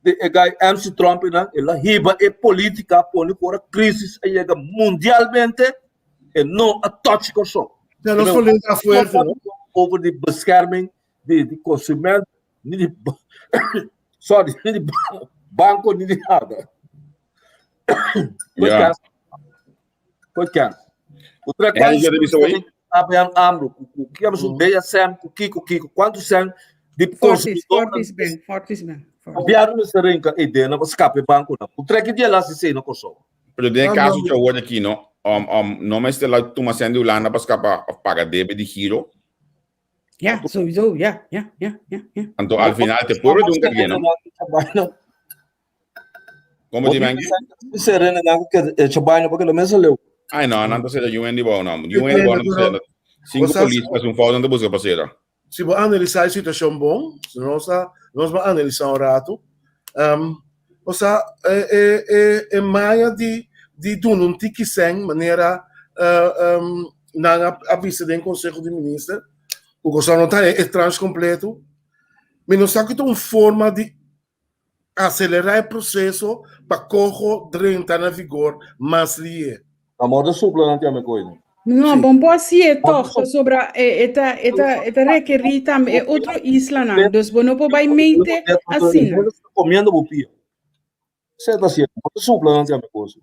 di e guy MC Trump nan, el a hiba e politica pone ku ora crisis a yega mundialmente e no a touch Kòrsou. Ja, nos política fuerte, no? Over di bescherming di, di consument, ni di sorry, ni di banco, ni di nada. Ja. Foi ken? O trek é, já deve ser ABN AMRO, ku ku ki su DSM, ku kiko kiko, quanto sen di consumidor. Fortis Bank, Fortis Bank. Governo mester rinca idea na escape banco na. O trek dia lá se sei na Kosovo. Pero den caso que awor aqui no, um, um, no mester la tuma sen di Hulanda pa scapa of paga debe di giro. Ja, sowieso, ja, ja, ja, ja, ja. Anto al final te pueblo de un cargue, no? Como di mangi? Serena na que e chabaina porque lo mesa leu. Ai no, nan ta sera UN di bou no. UN di bou no ta sera. Cinco polis pa un fout nan ta busca pa sera. Si bo analisá e situashon bon, si nos a nos bo analisá un ratu, um, osea, e, e, e, e maya di, di duna un tiki sèn manera uh, um, nan a, a bisa den Consejo di Minister, ku kosnan no ta e, e tranche kompleto, mi no sa ku ta un forma di Acelerá e proceso pa coho drenta na vigor mas lié. Amor ta supla nan tiame koe nan. No, bon por hasié tòg, pasobra e ta e ta e ta rekerí tambe e otro islanan, dus bo no por bai meite asina. Comiendo bo pia. Esei ta cierto, bo ta supla nan tiame koe.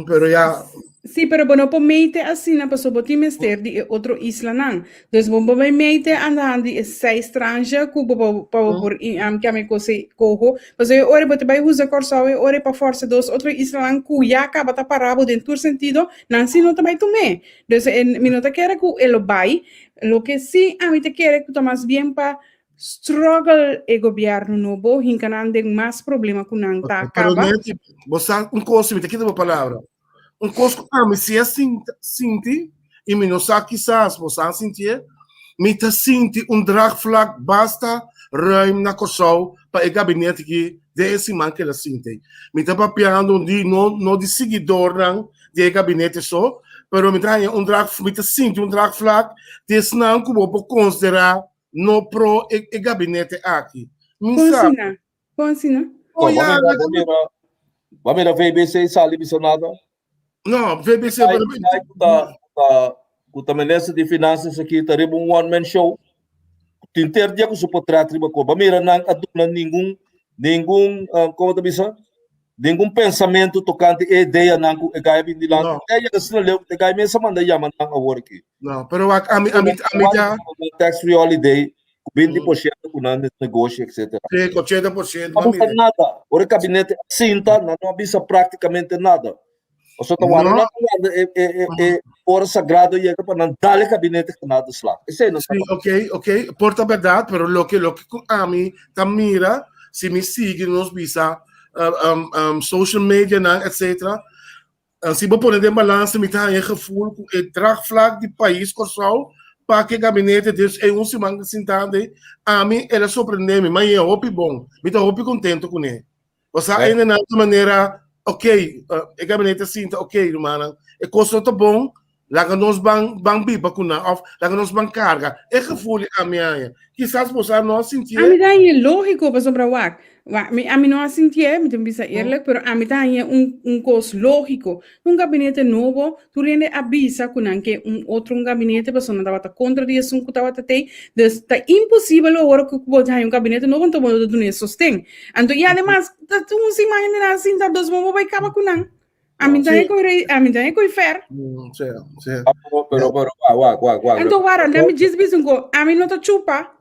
Pero ya. Sí, pero bo no por meite asina pasobra bo tin mester di e otro islanan. Dus bo por bai meite andahan di e seis tranche ku bo por pa bo por keme kos ei koho. Pasobra e ora bo ta bai usa Kòrsou e ora pa forsa dos otro islanan ku ya kaba ta pará bo den tur sentido, nan sí no ta bai tum'é. Dus e mi no ta kere ku e lo bai. Loke sí ami ta kere ku ta mas bien pa struggle e gobierno nobo hinka nan den mas problema ku nan ta Pero kaba. Nettie, bo sa un kos, mi ta kita bo palabra. Un kos ku ami si a sinti, i mi no sa kisas bo sa sintié, mi ta sinti un draagvlak basta ruim na Kòrsou pa e gabinete ki den e siman keda sinti. Mi ta papiando di no no di siguidornan di e gabinete so, pero mi ta haña un draag mi ta sinti un draagvlak di esnan ku bo por konsiderá. no pro e, e gabinete aki. Mi Kon sa. asina? Kon asina? Oh, Ba ja, mira, laga ba mira, ba mira VBC sali bisa nada. No, VBC Ai, ai, ku ta, ta, ku ta minister di finanças aqui, ta riba un one man show. Tin ter dia ku su portret riba ko. Ba mira nan a duna ningun, ningun, uh, como ta bisa? Ningun pensamento tocante e idea nan ku e gai bin dilanti. No. E yega asina leu, e gai mesa manda yama nan awor aki. No, pero wak, ami, ami, ami ta Tax free holiday, ku 20% ku nan negoshi, etc. Sí, 80%. No bisa nada. Ora gabinete sinta, nan no bisa prácticamente nada. Pasobra ta warda No. nan ta warda e, e, e, e ora sagrado yega pa nan dale gabinete genade slag. Esei no Sí, ok, ok. Por ta berdad, pero loke, loke ku ami ta mira, si mi sigui nos bisa uh, um, um, social media nan, etc. Uh, si bo pone den balansa, mi ta haña e gevoel ku e draagvlak di pais Kòrsou pa ku e gabinete dus e un siman sintando ei, ami el a sorprende mi, ma e hopi bon. Mi ta hopi kontento kuné. Osea, Right. ainda na otro manera, ok, uh, e gabinete sinta, ok, rumannan, e kos no ta bon, laga nos ban, ban biba ku nan, of laga nos ban karga. E gevoel a mi haña. Kisas boso no a sintié. Ami ta haña lógiko pasobra wak, wak, mi, ami no a sintié, mi ta bisa eerlijk, pero ami ta haña un, un kos lógiko. Un gabinete nobo, tur hende a bisa ku nan ke un otro un gabinete pasobra nan tabata kontra di esun ku tabata tei. Dus ta imposibel awor ku bo ta haña un gabinete nobo anto bo no ta duna e sosten. Anto i ademas ta un siman hende nan a sinta dos bo bo bai kaba ku nan. Ami ta haña ku ami ta haña ku e fèr. Sí, sí. Pero, pero, pero, wak, wak, wak. Anto wara, let me djis bisa un ko, ami no ta chupa.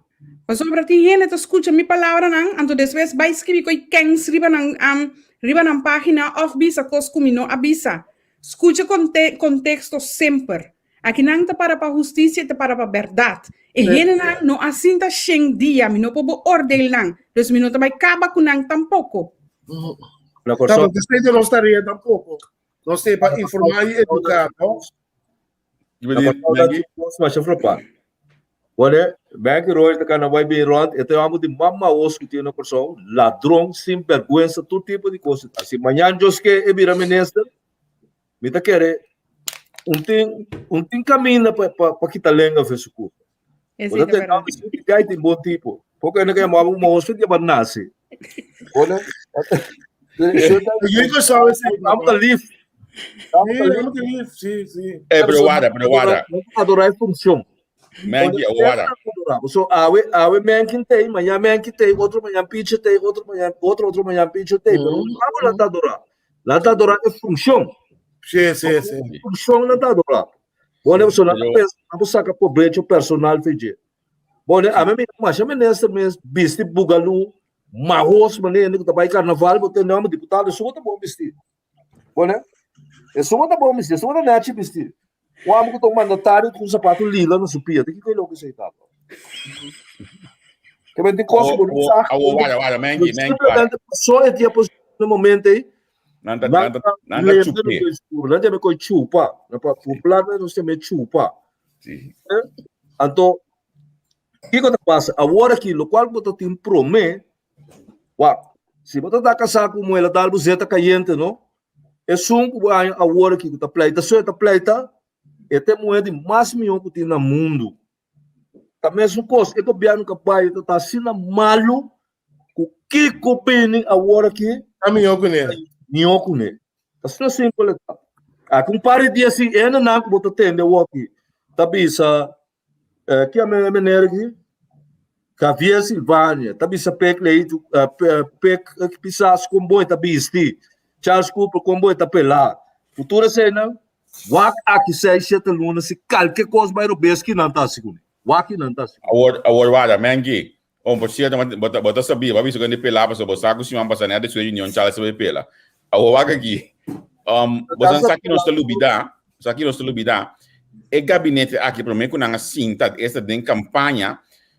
Pasobra tin hende ta skucha mi palabranan, anto despues bai skribi koi kens riba nan am riba nan página òf bisa kos ku mi no a bisa. Skucha konte konteksto semper. Akinan ta para pa hustisia i ta para pa bèrdat. E hendenan no a sinta shen dia, mi no por beoordeel nan, dus mi no ta bai kaba ku nan tampoko. La Ta, Kòrsou. porque esei ta nos tarea tampoko. Nos ta pa informá i eduká, no? Masha frapan. Wale, Banky Roy ta kana bai bin rond, e ta amo di mama os ku tin na Kòrsou, ladron, sin vergüenza, tur tipo di kos. Asi mañan Joske e bira minister, mi ta kere un tin un tin kaminda pa pa pa kita lenga fe su kurpa. Esei Bo ta ta tende berdad. mi gai tin bon tipo. Poko hende ka yama bo mohoso di ba nase. Hola. Yo Kòrsou esei. Amo ta lif. Amo Sí, ta lif. amo ta lif, sí, sí. Eh, pero wara, pero wara. Adorá e función. Menki, wara. So awe awe menkin tei, mañana menki tei, otro mañana piche tei, otro mañana otro otro mañana piche tei, pero amo la ta adorá. La ta adorá e función. Sí, sí, sí. Función la ta adorá. Bone, so nan Pero- pensa, nan saca provecho personal fije. Bone, a mí masha minister mes bisti bugalú, mahos manera ku ta bai carnaval, bo ten nome diputado, su ta bom bisti. Bone, e su ta bom bisti, su ta nechi bisti. O amo ku ta un mandatario ku un sapato lila na su pia, te kiko loke sei tapa. Que men tin kos ku bo no sa. Awo, wara, wara, menki, menki, wara. Simplemente pasó e dia no momento ei, Nan ta, nan ta, nan ta chup'é. Nan ta koi chupa. Na pa popular nos ta chupa. Sí. Anto, kiko ta pasa? Awor aki, lokual bo ta tin promé, wak, si bo ta ta kasá ku muela dal bo zeta kayente, no? Esun ku bo haña awor aki ku ta pleita so e ta pleita, e ta e muhé di mas mihó ku tin na mundu. Ta mesun kos, e gobièrnu ku a bai ta ta asina malu ku kiko bini awor aki Ta mihó kuné. Mihó kuné. Ta asina simpel e ta. Aki un par di dia si hendenan ku bo ta tende awor aki ta bisa eh, ki ame e meneer aki? Javier Silvania ta bisa Pek Leito, eh, Pek Pisas kon bo e ta bisti, Charles Cooper kon bo e ta pelá. Futuro eseinan Wak aki seis shete luna si kalke kos bai robes ki nan ta hasi kuné. Wak ki nan ta hasi kuné. Awor, awor wada, Mengi. Oh, por cierto, bo ta, bo ta sabí, bo a bisa ku hende pelá pasobra bo sa ku siman pasá nèt despues reunion Charles a bai pela. Awor wak aki. Um, bo sa sa ki nos ta lubidá, sa ki nos ta lubidá. E gabinete aki promé ku nan a sinta, esta den kampaña,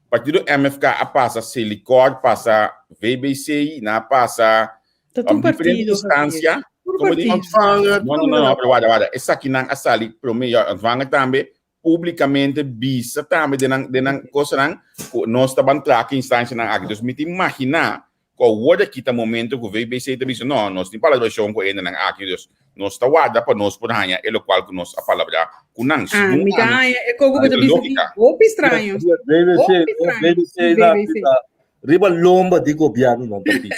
partido MFK a pasa Selikor, pasa VBC, nan a pasa Ta tur um, diferente partido, instancia. Javier. Tur Como di? partido. Ontvanger. No, no, no, no, pero warda, warda. Esakinan a sali promé, ja, ontvanger tambe, públicamente bisa tambe den nan, den nan kosanan ku nos ta ban traha ku instancianan aki. Dus mi ta imaginá ku awor aki ta momento ku VBC ta bisa, no, nos tin palabrashon ku hendenan aki, dus Nos ta warda pa nos por haña e lokual ku nos a palabrá ku nan. Ah, Segun mi ta ami, haña e koko e bo ta ta bisa di lógika. hopi straño. BBC, Hopi straño. BBC na BBC. ta riba lomba di gobièrnu nan ta biba.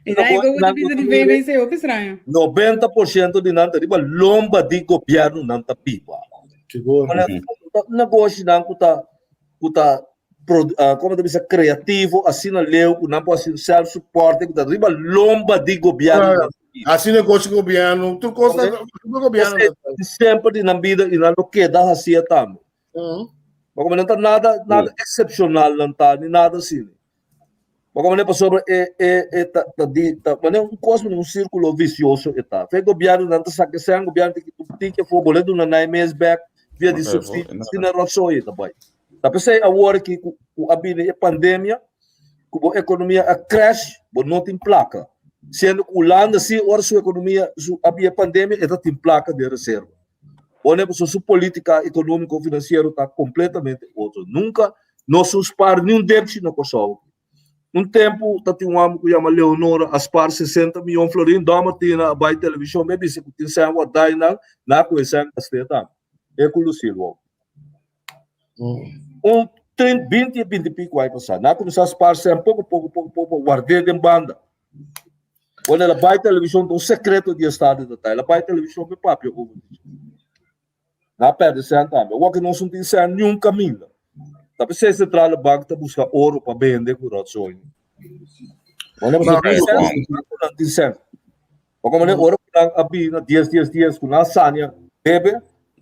Mi ta haña e koko bo ta bisa di BBC hopi straño. 90% di nan ta riba lomba di gobièrnu nan ta biba. Sigur. Negoshinan ku ta ku ta como ta bisa creativo asina leu ku nan por hasi self supporting ku ta riba lomba di gobierno. Hasi negoshi gobierno, tur kos ta riba gobierno. Semper di nan bida i nan lo keda hasi e tambe. Ma como nan ta nada nada excepcional nan ta ni nada asina. Ma como pasobra e e e ta ta di ta manera un kos un sirkulo visioso e ta. Fe gobierno nan ta saka esei gobierno tin ki tin ke for bole duna nai mes bek via di subsidio asina rotzooi e ta bai. Ta p'esei awor aki ku ku a bini e pandemia ku bo ekonomia a crash bo no tin plaka. Siendo ku Hulanda si ora su ekonomia su a bini e pandemia e ta tin plaka den reserva. Pone pasobra su politica economico financiero ta completamente otro. Nunca no su spar ni un depchi na Kòrsou. Un tempu ta tin un hòmber ku yama Leonora a spar 60 miyon florin, Don Martina a bai televishon bai bisa ku tin sèn wardá einan, nan a kohe sèn gast'é tambe. E ku Lucille wou. Un trin binti binti pico ai pasá. Nan a kuminsá spar sèn poko poko poko poko ward'é den banda. Ora el a bai televishon ta un sekreto di estado ta ta. El a bai televishon pa e papia over di dje. Nan a pèrdè sèn tambe. Awor ke nos no tin sèn niun kaminda. Ta p'esei Centrale Bank ta buska oro pa bende ku rotzooi. Ora nan tin sèn, nan tin sèn. Pasobra manera ora ku nan a bini na dies dies dies ku nan a sania debe,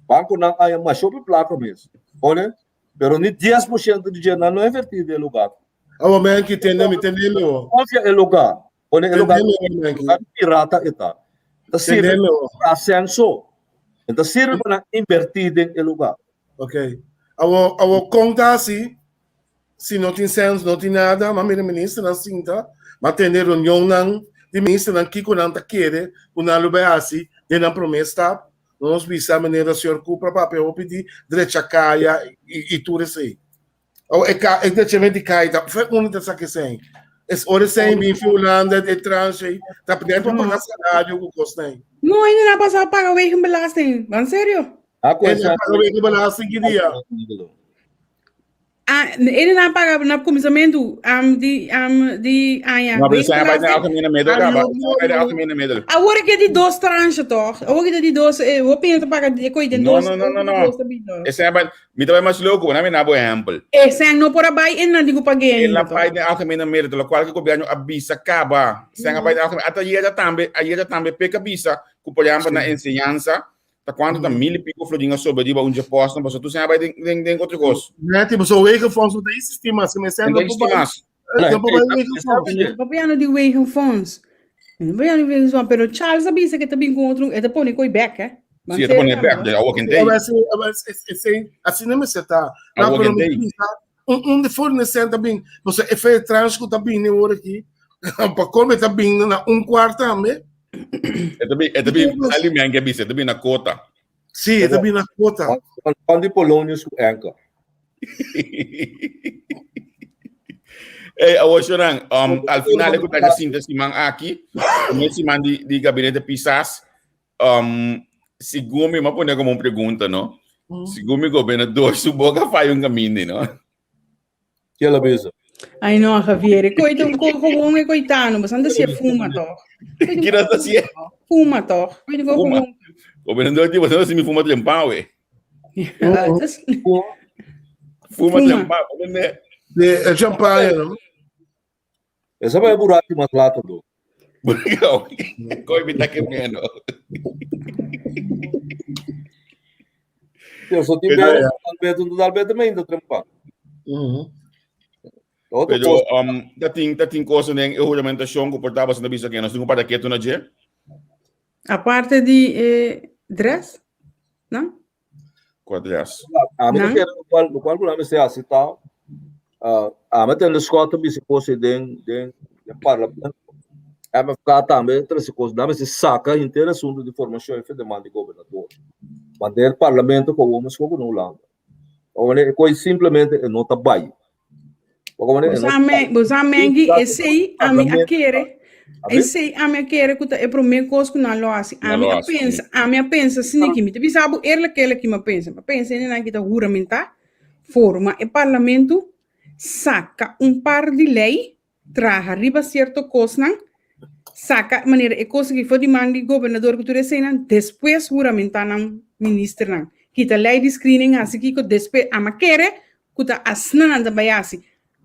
bankonan a haña masha hopi plaka mes. Ora Pero ni 10% di dje nan no invertí den e lugar. Awo menki tende mi tende mi wo. Konfia e lugar. Pone e lugar Tende mi wo menki. lugar pirata e ta. Ta sirbi Tende mi wo. pa ascenso. E ta sirbi pa nan invertí den e lugar. Ok. Awo awo kon ta hasi si no tin sens no tin nada ma mira ministernan sinta ma tende reunionnan di ministernan kiko nan ta kere ku nan lo bai hasi den nan prome stap Nos bisa manera señor Cooper a papia hopi di drecha kaya i, i tur esei. O e ka e drechament di kaya ta fe unda ta saka esei. Es ora esei bin fi Hulanda e tranche ta net pa paga salario ku kosnan. No, ainda na pasa paga wegenbelasting. Van serio? A E na paga wegenbelasting ki dia? Ah, ele não paga na começamento um, di, um, di aña. No, pero zijn bij de algemene middel, gaba. Bij de algemene middel. Agora que é de dois tranches, toch? Agora que é de dois, eh, vou pedir pagar de coi de No, dois. no, no, no, no. Ese bij, mi también mas loco, na mi na bo ehempel. Eh, zijn no por abai en na digo pague En la bij de algemene middel, lo cual que gobierno avisa caba. Zijn bij de algemene, ata ayer tambe, ayer tambe peka bisa, ku por ejemplo na enseñanza, Ta cuanto ta mil y pico florin a sobra riba un dje post, paso tu sabe den den den otro cos. Neti, paso wegenfonds no ta existi mas, me No ta existi mas. No por bai wegenfonds. Papiando di wegenfonds. Papiando di wegenfonds, pero Charles a bisa que ta bin con otro, e ta pone coi bek, eh. Si, e ta pone bek, de awo kentei. Asina mester ta. Awo kentei. Un un de fornecent ta bin, paso e fe trans ku ta bin ora aki, pa come ta bin na un kwart tambe. E ta bin, e ta bin, ali men ke bisa, e ta bin na kota. Sí, e ta bin na kota. Van di Polonius ku Anchor. Hey, awor Shoran, um, al final ik ta sinta siman aki, prome siman di, di gabinete Pisas, um, segun mi, ma pone como un pregunta, no? Mm. Segun mi gobernador su boca falla un camino, no? Ke la bisa? Ai no, Javier, coita un co gewoon e coitano, mas anda se fuma toch. Ki dat si? Fuma toch. Coita go gewoon. Gobernador tipo, si mi fuma trempao, eh. Ja, das... Fuma trempao, ne? De champagne, no? Esa vai buraco mas lata do. Koi mi ta kemendo. Eu só tive Alberto do Alberto também da trampa. Uhum. Pero um, dat tin dat tin cosa den e juramentación ku portaba sa bisa que nos tin para keto na dje. Aparte di eh, dress, no? Kua dress? Ami ta kere lokual lokual ku nan mester hasi ta ami a tende Scott ta bisa kos ei den den den parlamento MFK tambe a trese kos nan mester saka henter asuntu di formashon efe deman di gobernador ma den parlamento ku awor meskos ku na Hulanda e kos simplemente e no ta bai. Bo sa mengi esei ami a kere. Esei ami a kere ku ta e promé kos ku nan lo hasi. Nan Ami lo a hasi. pensa, ami a pensa asina mi ta bisa bo eerlijk eerlijk ki mi a pensa. Mi a pensa hendenan ki ta huramentá, forma e parlamento, saka un par di lei, traha riba sierto kosnan, saka manera e kos aki for di man di gobernador ku tur eseinan, despues huramentá nan ministernan. Kita lei di screening hasi kiko despues. Ami a kere ku ta asina nan ta bai hasi.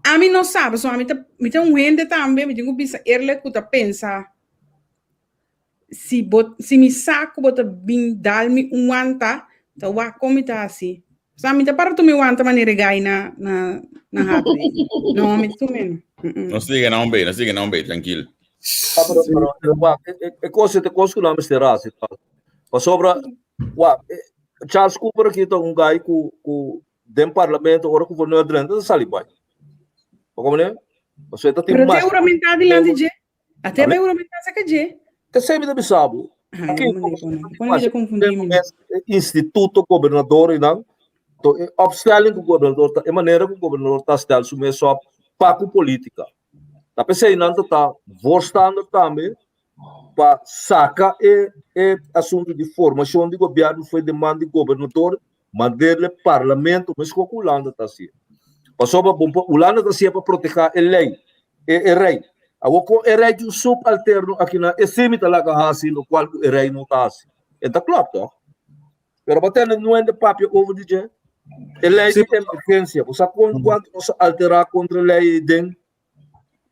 Ami no sa, pasobra ami ta, mi ta un hende tambe, mi tin ku bisa eerlijk ku ta pensa, si bo, si mi sa ku bo ta bin dal mi un wanta, ta wak kon mi ta hasi. Sa mi ta para tuma e wanta manera e gai na, na, na Hato. No, mi ta tuma no. Mm-mm. Nos sigue na un bay, nos sigue na un bay, tranquil. Ah, pero, pero, pero, wak, e, e, e kos, e kos ku nan mester hasi, pasobra, wak, e, Charles Cooper aki ta un guy ku, ku den parlamento ora ku Van drenta ta sali bai. Bo komprende? Pasobra e ta tin Pero te mas. juramentá dilanti dje. Ate bai juramentá saka dje. Te sei mi ta bisa bo. Ai, Aki, no me pone. Pone mi ta confundí mi. Instituto gobernador i nan, to e opstelling ku gobernador ta, e manera ku gobernador ta stel su mes op pa ku politika. Ta p'esei nan ta ta voorstander tambe pa saka e e asuntu di formashon di gobièrnu for di man di gobernador manderle parlamento meskos ku Hulanda ta hasié. Pasobra bo por Hulanda ta hasié pa protehá e lei, e e rei. Awor kon e rei tin un subalterno akinan e sí mi ta laga hasi lokual ku e rei no ta hasi. E ta klòp tòg? Pero bo tende nuende papia over di dje? E lei di emergensia, bo sa kon kuantu nos a alterá kontra e lei ei den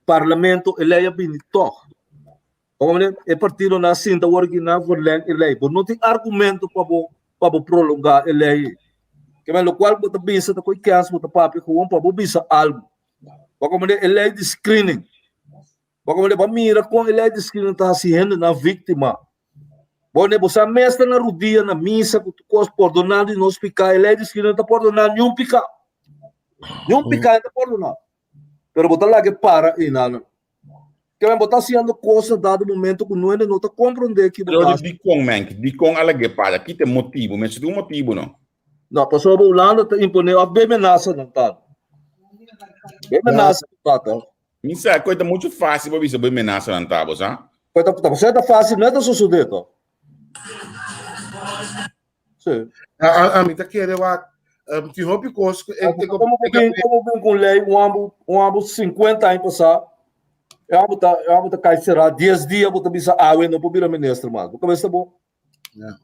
parlamento, e lei a bini tòg. E partidonan a sinta awor aki nan verleng e lei. Bo no tin argumento pa bo pa bo prolongá e lei ei. Ke men lokual bo ta bisa ta koe kens bo ta papia gewoon pa bo bisa algu. Bo komprende e lei di screening. Bo komprende bo a mira kon e lei di screening ta hasi hendenan víktima. Bo ne bo sa mes ta na rudia na misa ku tur kos pordoná di nos piká. E lei di screening no ta pordoná niun piká. Niun piká e ta pordoná. Pero bo ta laga e para einan. Ke men bo ta hasiendo kos na dado momento ku nuende no ta komprondé ki bo Pero ta di dikon men, dikon a lag'é para? Ki ta e motibu? Mester tin un motibu no? No, pasobra Hulanda ta imponé òf be menasa nan ta. Be menasa nan ta to. Mi sa ku e ta muchu fásil pa bisa bo e menasa nan ta, bo sa? Pero ta pasobra ta fásil no e ta sosodé to. Sí. Ami ta kere wak tin hopi kos ku e Komo bo bin, komo bin ku lei un ambu, un ambu 50 aña pasá, e ambu ta, e ambu ta kai será 10 dia bo ta bisa awe no por bira minister mas. Bo kabes ta bo. Ja.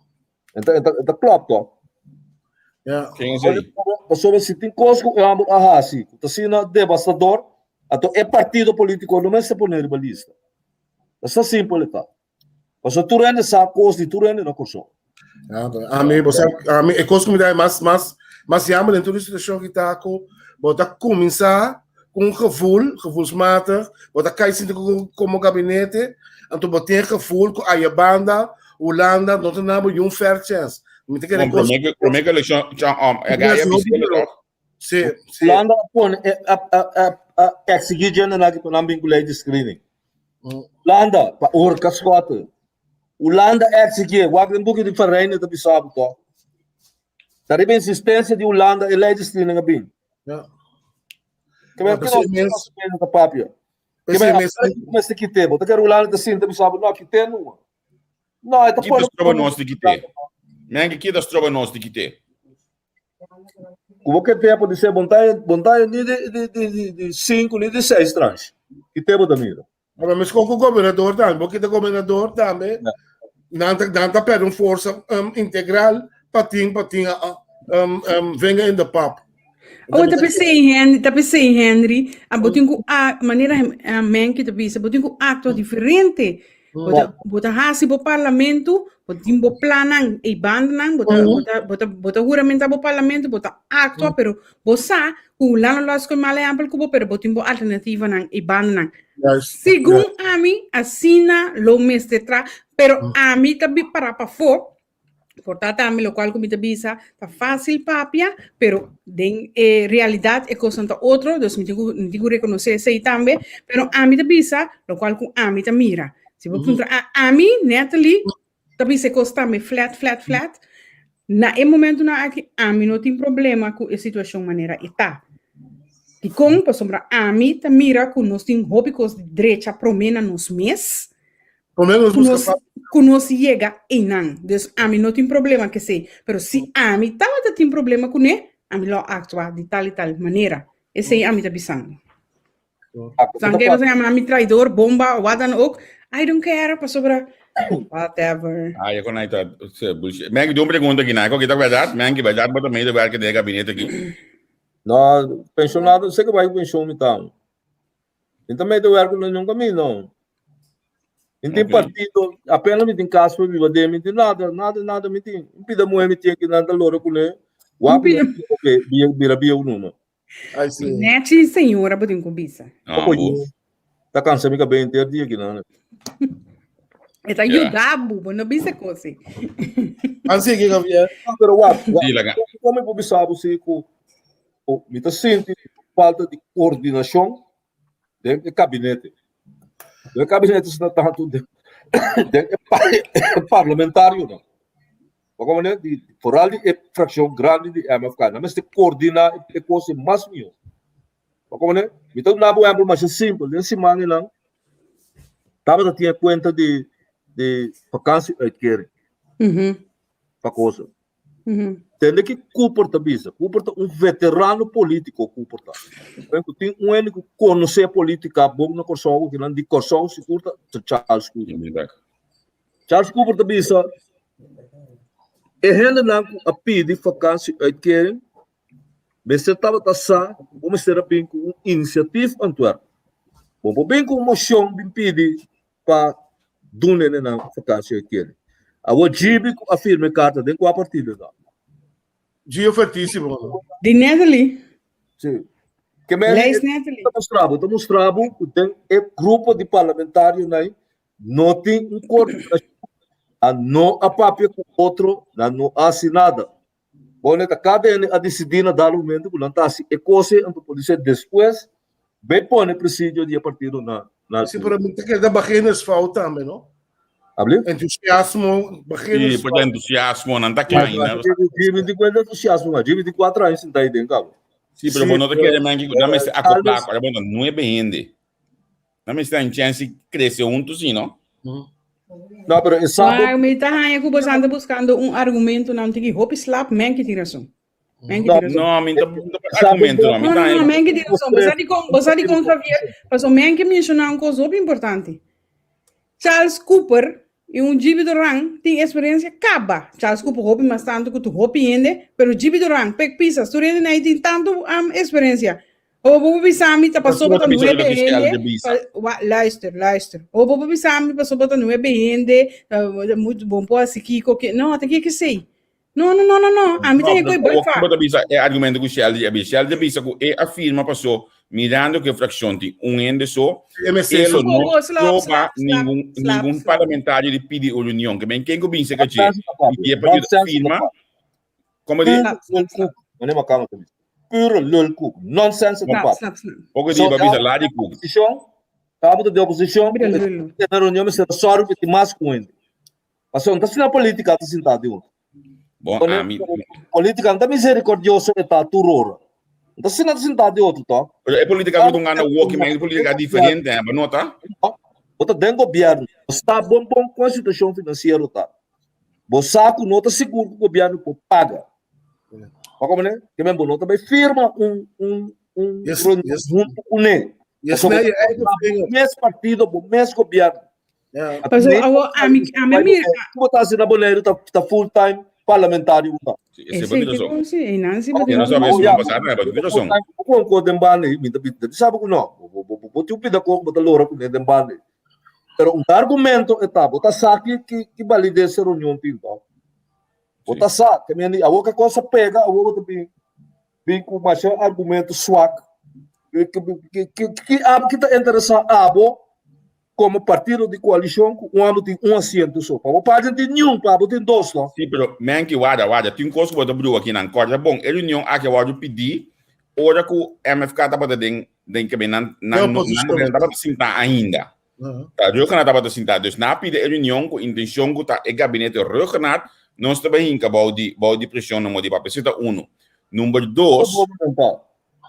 Enta, enta, enta klòp to. Ja. Ken esei? Pasobra si tin kos ku e ambu a hasi ku ta asina devastador, anto e partido polítiko no mester pone riba lista. Asina simpel e ta. Pasobra tur hende sa kos di tur hende na Kòrsou. Ja, ami, bo sa, ami, e kos ku mi da mas, mas, mas jammer den tur e situashon ki ta ku bo ta kuminsá ku un gevoel, gevoelsmatig, bo ta kai sinti ku komo gabinete, anto bo tin e gevoel ku aya banda, Hulanda, no ta na bo yun fair chance. Mi ta kere Bon, kos. promé ku promé ku elekshon, chan, um, e gaya bisé toch? Sí, sí. Hulanda a pone a a a a exigí djende nan pa nan bin ku lei di screening. Hulanda pa horka Schotten. Hulanda a exigí, wak den buki di Van Rijnen ta bisa bo to. Ta riba insistencia di Hulanda e lei di screening a bin. Ja. Ke men Ja, ke p'esei nos mes- ta papia. Ke P'esei men mes- mester kite bo. Ta kere Hulanda ta sinta bisa bo no kite numa. No, e ta Kita pone stroba nos di kite. Men ke kita stroba nos di kite. Ku bo ke tempu di ser bontaña, bontaña ni di, di, di, di, di sinku ni di seis tranche. Ki tempu ta mira? Aba mes kon ku gobernador tambe, bo kita gobernador tambe, Ja. nan ta, nan ta perde un forsa um, integral pa tin, pa tin uh, um, um, vinger in de pap. Oh, ta pensei, Henry, ta pensei, Henry, a bo tin ku a manera eh, Menke ta bisa, bo tin ku actua diferente. Bo ta, bo ta hasi bo parlamento, bo tin bo plannan e bandanan, bo ta, bo ta, bo ta, bo ta huramenta bo parlamento, bo ta actua, pero bo sa ku Hulanda lo hasi mal ehempel ku bo, pero bo tin bo alternativanan e bandanan. Juist. Segun ami, asina lo mester tra, pero ami ta bi para pafó Por ta tambe locual cu mi ta bisa ta fácil papia, pero den e realidad e cosnan ta otro, dus mi tin cu, mi tin cu reconoce esey tambe, pero ami ta bisa locual cu ami ta mira. Si bo puntra a ami, Natalie, ta bisa e cos tambe flat, flat, flat, na e momentonan aki ami no tin problema cu e situacion manera e ta. Dikon? Pasobra ami ta mira ku nos tin hopi kos di drecha promé na nos mes, Promé nos ku buska nos, pa. ku nos yega einan. Dus ami no tin problema ku esei. Pero si ami tabata tin problema kuné, ami lo a aktua di tal i tal manera. Esei ami ta bisando. San ke boso yama mi traidor, bomba, wat dan ook. I don't care, pasobra whatever. Ah, je kon uit dat bullshit. Menki, doe een pregunta aqui, nou. Ik dat verdad, Menki, verdad, bota medewerker de gabinete aqui. No, pensionado, sei que vai pensioen mi tam. Mi ta medewerker na nunca mi no. Mi tin Ok. partido, apenas mi tin cas pa biba den, mi tin nada, nada, nada mi tin. Un pida muhe mi tin ki nan ta lora kuné. Wak pida- mi bia bira bieu numa. Ai, sí. Nechi señora bo tin ku bisa. No, Poko bu. yu ta kansa mi kabei henter dia kinan. E ta Ja. yuda bo, bo no bisa kosi. An sigui, Javier. No, pero wak, wak. Sí, laga. Como mi por bisa bo si ku ku mi ta sinti falta di koordinashon den e kabinete. Den e kabinete si na tantu den den e pa- parlamentarionan. Bo komprende? Di foral di e frakshon grandi di MFK. Nan mester koordiná e kos mas mihó. Bo komprende? Mi ta duna bo un ehèmpel masha simpel. Den siman einan tabata tin e kuenta di di vakantie-uitkering pa kosa. Tende ki Cooper ta bisa. Cooper ta un veterano polítiko, Cooper ta. Ben ku tin un hende ku konosé polítika bon na Kòrsou, kinan di Kòrsou sigur ta Charles Cooper. Charles Cooper ta bisa, E hendenan ku a pidi vakantie-uitkering mester tabata sa ku bo mester a bin ku un inisiatif antwerp. Bo por bin ku un moshon bin pidi pa duna hendenan vakantie-uitkering. Awor Gibi ku a firma e karta den kua partido ta? Gio fuertísimo. No? Di Natalie. Sí. Ke men Leis Natalie. ta mustra bo, ta mustra bo ku den e grupo di parlamentarionan No tin un coordinacion, nan no a papia cu otro, nan no a haci nada. Bo neta cada hende a dicidi na dado momento cu nan ta haci e cos ey, anto podi ser despues bay pone presidio di e partido na na Sí, pero mi ta keda beginnersfout tambe, no? Abli? Entusiasmo, Sí, beginnersfout. por entusiasmo, nan ta klein. né? Jimmy di cuenta entusiasmo, ma Jimmy di cuatro años sinta ahí den cabo. Sí, pero Sí, bo no ta pero- kere man que nan mester acoplar, ahora bo ta nueve hende. Nan mester un chance di crece hunto, sí, no? No, pero e sabo. Maar mi ta haña ku boso anda buskando un argumento nan tiki hopi slap, Menke tin rason. Menke tin rason. No, mi ta ta argumento, no, mi No, ta no, no, Menke tin rason. Bo sa di kon, bo sa di kon Javier, paso Menke menshoná un kos hopi importante. Charles Cooper i un Gibi Duran tin eksperensia kaba. Charles Cooper hopi mas tantu ku tur hopi hende, pero Gibi Duran, Pek Pisas, tur hende nan tin tantu um, eksperensia. O bo por bisa mi ta pasobra ta nuebe hende, pa, luister, luister. O bo por bisa mi pasobra ta nuebe hende, moet bon por hasi kiko, ki, no, ta kiko esei. No, no, no, no, no. A mi ta koi bai fa. Bo ta bisa e argumento ku Shelly a bisa. Shelly a bisa ku e afirma paso mirando ku e frakshon tin un hende so, e lo no stroba ningun ningun parlamentario di pidi un reunion. Ke men ken ku bin serka dje i e pa yuda firma. Como di? Puro lulkoek. Nonsense Snap, pap. snap, snap. Poko di ba bisa Larry Cook. Opposition, tabo de oposition, Mira lulu. na reunião me será sorry que tem mais com ele. Mas não está na política tá sentado de outro. Bom, a mi Política não tá misericordioso e tá turora. Não está sentado sentado de outro, tá? Pero é política que não gana walk, mas é política diferente, né? Mas não tá? Bota dentro do governo, está bom bom com a situação financeira, tá? Bo sa ku no ta sigur ku gobièrnu por paga. Bo komprende? Ke men bo no ta bai firma un un un Yes, reunion yes. huntu kuné. Yes, Pasobra nee, je eigen vinger. mes partido, bo mes gobièrnu. Ja. Paso, awo, ami, ami Bai mira, Bo ta hasi na Boneiru ta ta full time parlamentario bo ta. Sí, ese Ese bo que razón. con sí, e Nancy Yo no sabe si pasar, pero tin razón. Bo kon ko den banda mi ta mi sabe ku no. Bo bo bo tin un pida kos bo ta lora kuné den banda. Pero un argumento e ta, bo ta sa ki, ki, ki validez e reunion tin, to. Bo ta sa, ke men di, awor ke cosa pega, awor bo ta bin, bin ku masha argumento swak, ki, ki, ki, ki, ki, ki ta interesa abo komo partido di koalishon ku un abo tin un asiento so. Pa bo parti tin niun, pa abo tin dos, no. Sí, pero men ki warda, warda, tin kos ku bo ta brua akinan. Kòrda bon, e reunion aki a wòrdu pidí ora ku MFK tabata den den ke nan nan no nan tabata sintá ainda. Ta Rhuggenaath tabata sintá. Dus nan a pidi e reunion ku intenshon ku ta e gabinete Rhuggenaath nos ta bai hinka bou di bou di preshon na moda di papia. Esei ta unu. Number dos.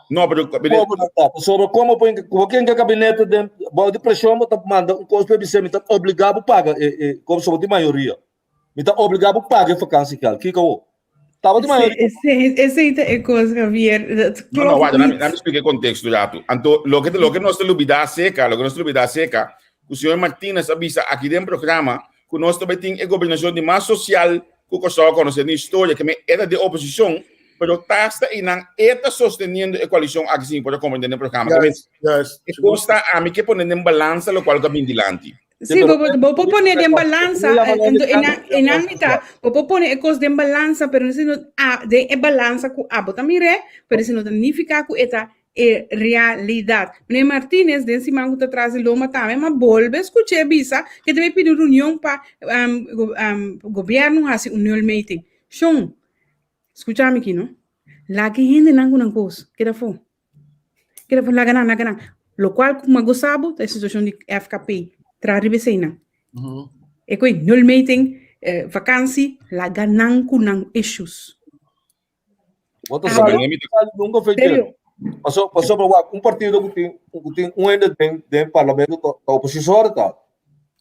No, pero Como no ta? Pasobra como por como ken ke gabinete den bou di preshon bo ta manda un kos pa bisa mi ta obligá bo paga e e como so bo tin mayoria. Mi ta obligá bo paga e vakansiegeld. Kiko awor? Tabata di mayoria. Esei, esei ta e kos, Javier. Dat No, no, klopt wacht, laat niet. me explica e contexto rato. Anto, loke, loke nos ta lubida seca, loke nos ta lubida seca, ku señor Martinez a bisa aki den programa, ku nos ta bai tin e gobernacion di mas social ku Kòrsou a konosé den historia, ke men e ta den oposishon, pero tasta einan e ta sosteniendo e koalishon aki si mi por a komprende den programa. Ke men, Juist, juist. e kos ta ami ke pone den balansa lokual ku a bin dilanti. Sí, bo, bo, bo por pone den balansa, ento enan, enan mi ta, bo por pone e kos den balansa, pero no sino a, den e balansa ku abo ta mir'é, pero esei no ta nifiká ku e ta e realidat. Meneer Martinez den siman ku ta tras di lomba tambe, ma bolbe skuch'é bisa ke ta bai pidi un reunion pa um, go, um, gobièrnu hasi un nulmeting. Shon, skucha mi aki no, laga e hendenan ku nan kos, keda afó. Keda afó, laga nan, laga nan. Lokual ku mi a gosa bo ta e situashon di FKP. Traha riba eseinan. E koe nulmeting, eh, vakansi, laga nan ku nan issues. Bo ta sabi, nunca fue Serio? Paso, paso, pero wak, un partido ku tin, ku tin un hende den, den parlamento ta, ta opositor ta.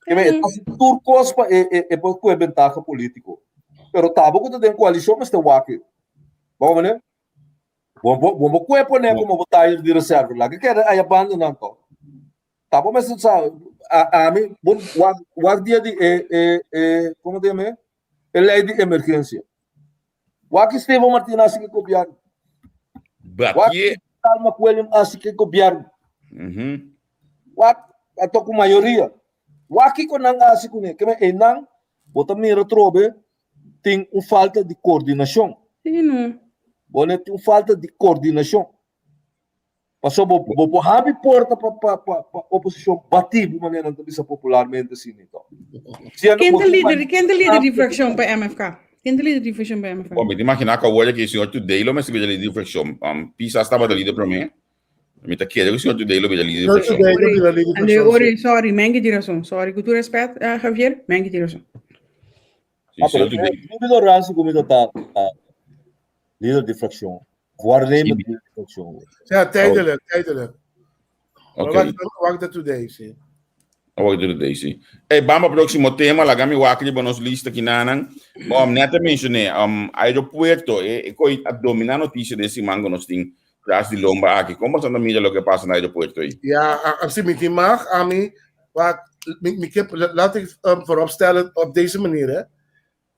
Ke men, e ta hasi tur kos pa e, e, e por kohe bentaha politiko. Pero tabo ku ta den koalishon mester wak e. Bo komprende? Bo, bo, bo, bo kohe pone komo bo tayer di reserva. Laga keda aya banda nan to. Tabo mester sa, a, ami, bo, wak, wak dia di e, e, e, komo te yama e? E lei di emergensia. Wak Steven Martina hasi ke gobièrnu. Wak Batie. Talma Coelho hasi ke gobièrnu. Wak ato ku mayoria. Wak kiko nan hasi kuné. Ke men einan bo ta mira trobe tin un falta di koordinashon. Sí, no. Bo ne tin un falta di koordinashon. Paso bo bo por habri porta pa pa pa pa oposishon bati bo manera nan ta bisa popularmente asina i to. Siendo Ken ta lider, ken ta lider di frakshon pa MFK? Ken ta lider di frakshon pa MFK? Bon, mi ta imaginá ku awor aki señor Today lo mester bira lider di frakshon. Um, Pisas tabata lider promé. Mi ta kere ku señor Today lo bira lider di Señor frakshon. Today lo bira lider di Ande frakshon, ori, sí. sorry, Menke tin rason. Sorry, ku tur respet, eh, Javier, Menke tin rason. Sí, Ah, pero señor Today. mi ignoransia ku mi ta ta lider di frakshon. Waarnemend lider di frakshon. Ja, tijdelijk, tijdelijk. Ok. Wacht, wacht dat today, sí. Wacht dat today, sí. Hey, bamba próximo tema, laga mi wak riba nos lista kinanan. Bom, net a mencioné, um, aeropuerto, e, e koi a domina noticia den siman ku nos tin tras di lomba aki. Kon boso ta mira loke pasa na aeropuerto ei? Ja, a, si mi tin mag, ami, wat, mi, mi ke, laat ik um, vooropstellen op deze manier, hè.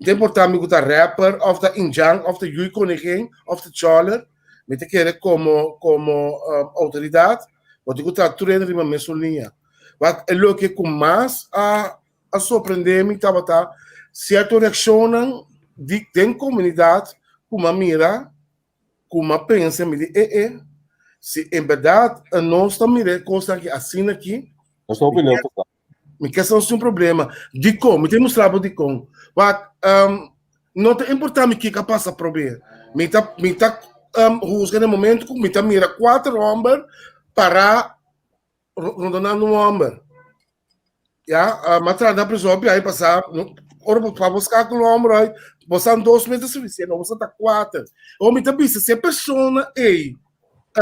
No ta importá mi ku ta rapper òf ta indjan òf ta yui koningin òf ta chòler, mi ta kere komo komo outoridat bo tin ku traha tur hende riba mesun liña. Wak e loke ku mas a a sorprendé mi tabata sierto reakshonnan di den komunidat ku mi a mira ku mi a pensa mi di e e si en bèrdat nos ta mira e kosnan aki asina aki Nos ta hopi leu toka. Mi ke sa un problema. Dikon? Mi ta mustra bo dikon. Wak, um, no ta importa mi kiko a pasa prome. Mi ta, mi ta um, husga na momento ku mi ta mira kuater homber para rondonando un homber. Ja, uh, ma tra na prison pi aí passar, ora pa buscar com o homem aí, você dois meses suficiente, você tá quatro. Ou mi ta bisa se persona ei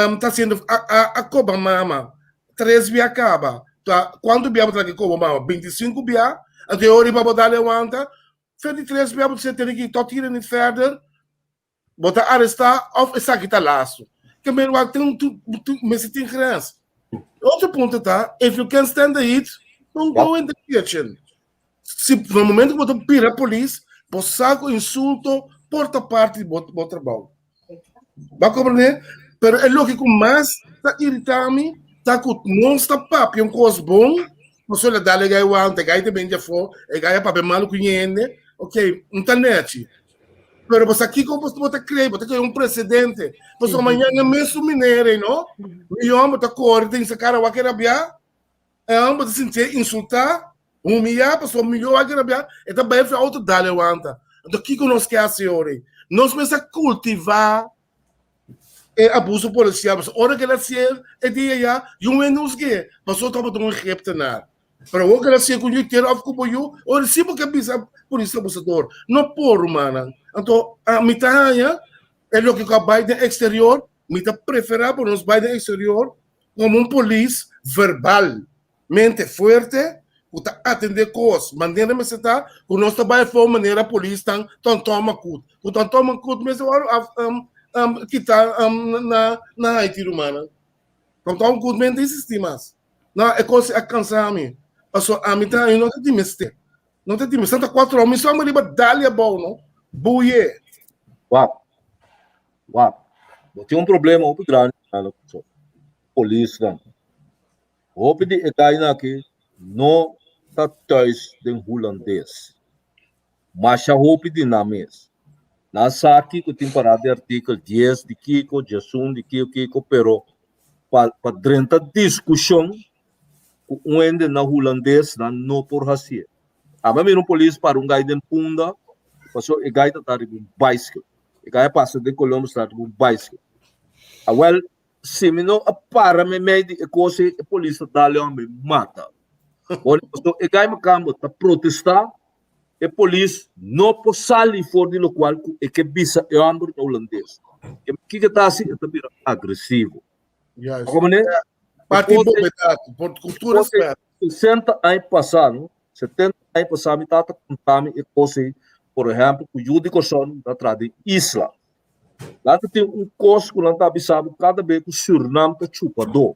um, ta sendo a, a, a coba mama Tres bia kaba. Ta kuantu bia bo ta ke kobo mama? 25 bia. Anto e ora pa bo dal e wanta. Fe di tres bia bo ta tene ki tot hier en niet verder. Bo ta arestá of esaki ta lazo. Ke men wak tin tu tu mester tin grens. Otro punto ta, if you can't stand the heat, don't go in the kitchen. Si na momento ku bo ta bira polis, bo sa ku insulto por ta parti di bo bo trabou. Bo a komprendé? Pero e loke ku mas ta iritá mi ta ku nos ta papia un kos bon, pasobra el a dal e gai wanta, e gai ta bini di afó, e gai a papia malu ku hende, ok, un ta nèchi. Pero bo sa kiko bo ta krei, bo ta krei un presedente. Pasobra mañana e mesun manera ei no, mi hòmber ta kore den sa kara wak e rabiá, E homber ta sintié insultá, humiyá, pasobra mihó a rabiá, e ta bai for auto dal e wanta. Anto kiko nos ke hasi ora ei? Nos mester kultivá e abuso polisial, pasobra ora ku el a hasié e dia ya, yu hende husg'é, pasobra tabata un egiptenar. Pero awor ku el a hasié ku yu tera òf ku bo yu, ora si bo ke bisa polis abusador. No por, rumannan. Anto, mi ta haña e loke ku a bai den eksterior. Mi ta preferá pa nos bai den eksterior komo un polis verbal, mente fuerte, ku ta atendé kos manera mester ta, ku nos ta bai afó manera polisnan Tonton Makut. Ku Tonton Makut mester wòrdu kitá na Haiti rumannan. Tonton Makut men ta eksistí mas. No, e kos a kansa mi. Pasobra ami ta, mi no ta tin mester. No ta tin mester. Santa kuatro mi so riba dal abou no. Buye. Wak. Wak. Bo tin un problema hopi grandi na polisnan. Hopi di e gainan aki no ta thuis den Hulandes. Masha hopi di nan mes. Nan sa kiko tin pará den artikel dies di kiko, diesun di kiko kiko, pero pa pa drenta diskushon ku un hende na hulandes nan no por hasié. Aba mira un polis para un gai den Punda, pasobra e gai ta ta riba un baiskel. E gai a pasa den Columbusstraat riba un baiskel. Awèl, Si mi no a para meimei di e kos ei, e polis ta dal e hòmber mata. Ora pasobra e gai makambo ta protestá, e polis no por sali for di lokual ku e ke bisa e hòmber na hulandes. E kiko e ta hasi? E ta bira agresivo. Juist. Como ne? Parti bobedat, por ku tur respet. 60 aña pasá, no? 70 aña pasá mi tata konta mi e kos ei, por ehèmpel, ku yu di Kòrsou ta traha den isla. Nan ta tin un kos ku nan ta bisa bo kada be ku Sürnam ta chupadó.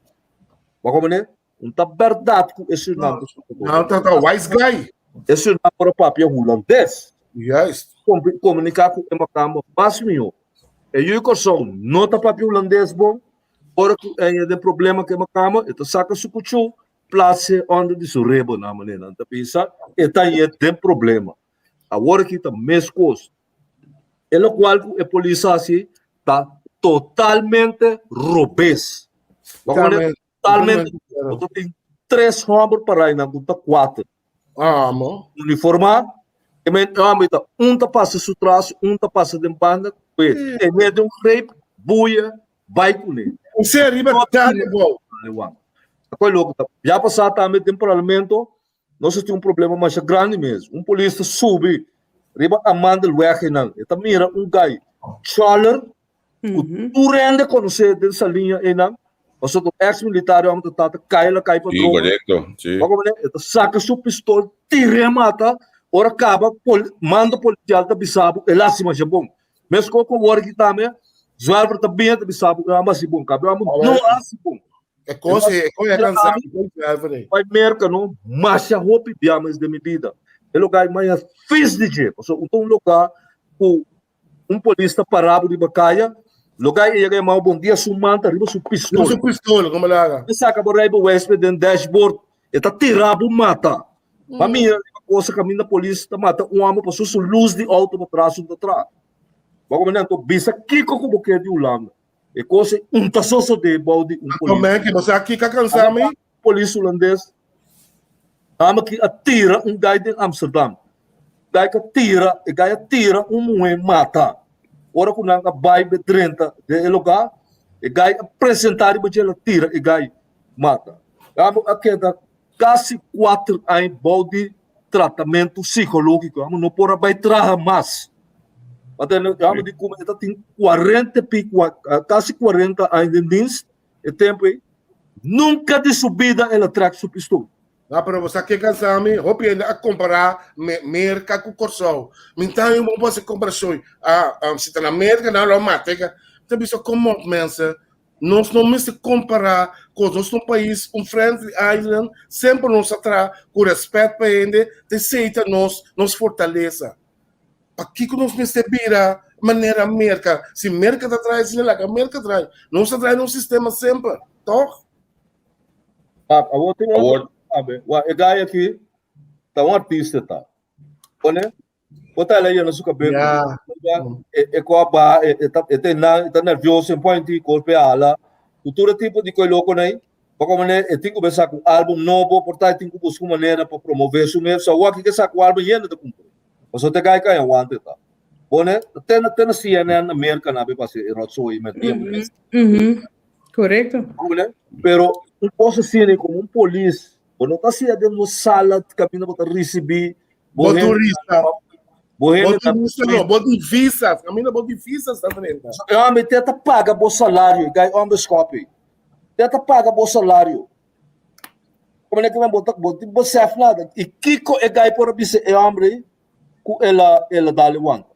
Bo a komprendé? Un ta bèrdat ku e Sürnam ta chupadó. Nan ta ta wise guy. E Sürnam por a papia hulandes. Juist. Komuniká ku e makamba mas mihó. E yu di Kòrsou no ta papia hulandes bon. Ora ku e haña den problema ku e makamba, e ta saka su kuchú, plase ònder di su rebo nan manera nan ta bisa, e ta hañ'é den problema. Awor aki ta meskos. E lokual ku e polis hasi ta totalmente robes. Totalmente. Bo tin tres hòmber pará einan ku ta kuater. Amo. Uniformá. E men e hòmber ta un ta pasa su tras, un ta pasa den banda. E mete un greep, buya, bai kuné. En serio, riba dale bou. Akoi loko ta. Ya pasá tambe den parlamento Nos a tin un problema masha grandi mes. Un polis ta subi riba Amandelweg einan. E ta mira un gai choler ku tur hende konosé den Saliña einan. Pasobra un ex militar e hòmber ta tata kai la kai pa Sí, droga. korekto. Sí. Wak manera e ta saka su pistol tir'é mata. Ora kaba pol mando polisial ta bisa bo el hasi masha bon. Meskos ku awor aki tambe Zwerver ta bini ta bisa bo el a hasi bon. Kabe hòmber no hasi bon. E kos e kos e kansa mi. Bai Merka no masha hopi bia mes den mi bida. E lugar ei maya fis di dje. Pasobra un ta un lugar ku un polis ta para bo riba kaya, lugar ei yega yama bo bon dia su man ta riba su pistol. Riba su pistol, komo laga. E saka bo rijbewijs pe den dashboard, e ta tira bo mata. Pa mira riba kosa kaminda polis ta mata un hòmber pasobra su lus di outo pa tras un ta traha. Bo a komprende? Anto bisa kiko ku bo ke di Hulanda. E kos ei un ta sosodé bou di un Anto polis. men ke bo sa kiko a kansa mi? Polis hulandes dame ki a tira un gai den Amsterdam. Gai ka tira, e gai a tira un muhé mata. Ora ku nan a bai be drenta den e lugá, e gai a presentá riba dje, el a tira e gai mata. Dame a keda kasi kuater aña bou di tratamentu sikológiko. Amo no por a bai traha mas. Amo di kuma e ta tin kuarenta i piku, kasi kuarenta aña den dienst e tempu ei. Nunka di su bida el a trèk su pistol. No, pero bo sa ke kansa mi? Hopi hende a kompará Merka ku Kòrsou. Mi ta haña un bon hasi komparashon. Ah, si ta na Merka nan lo mata. Mi ta bisa, kom op mensen. Nos no mester kompará kos. Nos ta un pais, un friendly island, semper nos a traha ku rèspèt pa hende, ta esei ta nos nos fortalesa. Pakiko nos mester bira manera Merka? Si Merka ta traha asina, laga Merka traha. Nos ta traha nos sistema semper, tòg? Pap, awor tin otro tambe. Wak, e gai aki ta un artista ta. Pone? Bo ta leyendo su cabeza. Ja. E, e ko ba, e, e, ta, e ta na, e ta nervioso, e point di golpe ala. Ku tur e tipo di koi loko nei. Pa como ne, e tin ku be saca un álbum nobo, por ta e tin ku busca un manera pa promove su mes. So awor aki ke saca un álbum yendo ta cumpra. Paso te gai kai aguante ta. Bone, te na, te na CNN na Merca na be pasa e rotzooi met tiempo. Mm -hmm. Correcto. Bone, pero un cosa asina como un polis, bo no ta hacía den un sala caminda bo ta ricibi Bo turista. Bo hende Bo ta divisa no, bo divisas. Caminda bo divisas ta drenta. E homber te ta paga bo salario, gai homber schoppie. Te ta paga bo salario. Como ne que bo ta bo tin besef nada. I kiko e gai por a bisa e homber ei ku el a el a dale wanta.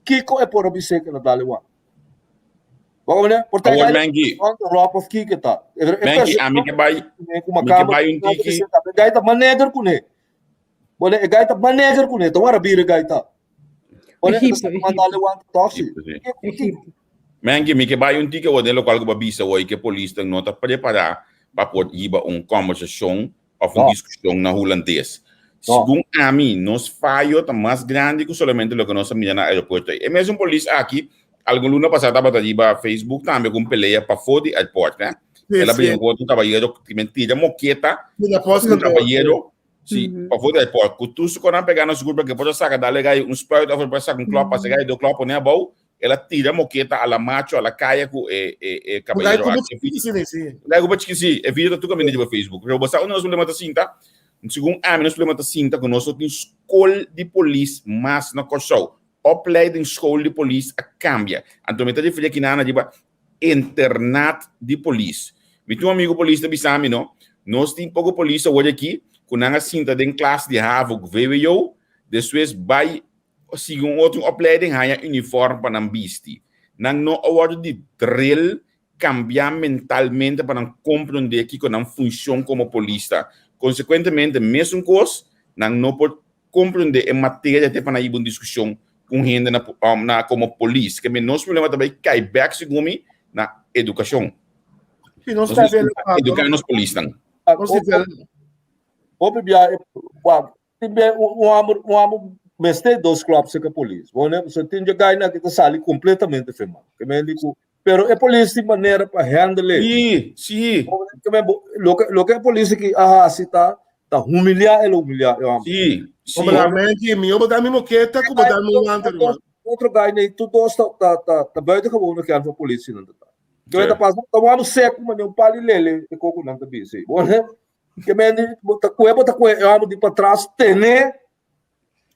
Kiko e por a bisa ku el a dale wanta. Bo como Por ta Awor gai Menki, on rob of kiko ta. E Menki, ami ke bai, ku mi ke makamba bai un tiki. gai ta maneger kuné. Bole e gai ta maneger kuné, ta wara bira gai ta. Bole e Egipto, ta Egipto. mandale wanta toch si. Egipto, si. Egipto. Menki, mi ke bai un tiki awor den lokual ku bo a bisa awor ke polisnan no ta prepará pa por hiba un kòmbersashon òf un No. diskushon na hulandes. No. Segun ami, nos fayo ta mas grandi ku solamente loke nos a mira na aeropuerto. E mesun polis aki, algun luna pasá tabata riba Facebook tambe ku un pelea pafó di airport, ne? Sí, El a sí. bringa ku otro kabayero, ki men tira moketa Sí, na un postkantoor. kabayero Si, pafó di airport, ku tur su konan pegá na su kurpa ke por a saka dale gai un spuit òf por a saka un klòp pasa gai do klòp pone abou, el a tira moketa a la macho a la kaya ku e e e Ku gai kabayero ku aki. bo chikí si, si. Gai ku bo chikí si, e video ta tur kaminda riba Facebook. Pero bo sa unda nos problema ta sinta? Segun ami nos problema ta sinta ku nos no tin skol di polis mas na Kòrsou. Opleidingsschool di polis a kambia. Anto mi ta referí aki nan riba internat di polis. Mi tin un amigo polis ta bisa mi no, nos tin poko polis awor aki ku nan a sinta den klas di havo ku vwo, despues bai sigui un otro opleiding haña uniform pa nan bisti. Nan no a wòrdu di drill kambia mentalmente pa nan komprondé kiko nan funshon komo polis ta. Konsekuentemente mesun kos nan no por Comprende e materia te pa nan hiba un discusion cu un hende na na como polis. Ke nos problema ta bay cay bek segun mi na educacion. Si nos Nos ta mester vele educa nos polisnan. Nos ta vele. Hopi bia wak tin bia un homber un homber mester dos klop cerca polis. Bo ne so tin dje gainan ki ta sali completamente firma. Ke men di cu Pero e polis tin manera pa handle. Sí, sí. Loke, loke e polis aki a hasi ta, ta humiliá el humiliá e homber. Sí, sí. Hombre, amén, mi yo da mi moqueta ku bo da mi wanta, ruman. Otro guy nee, tur dos ta, ta, ta, ta buitengewone kern van politie nan ta ta. Ke ta pasa, ta wou seku mane un pali lele e koko nan ta bisi. Bo ne, ke men di, bo ta kue, bo ta kue e homber di patras tene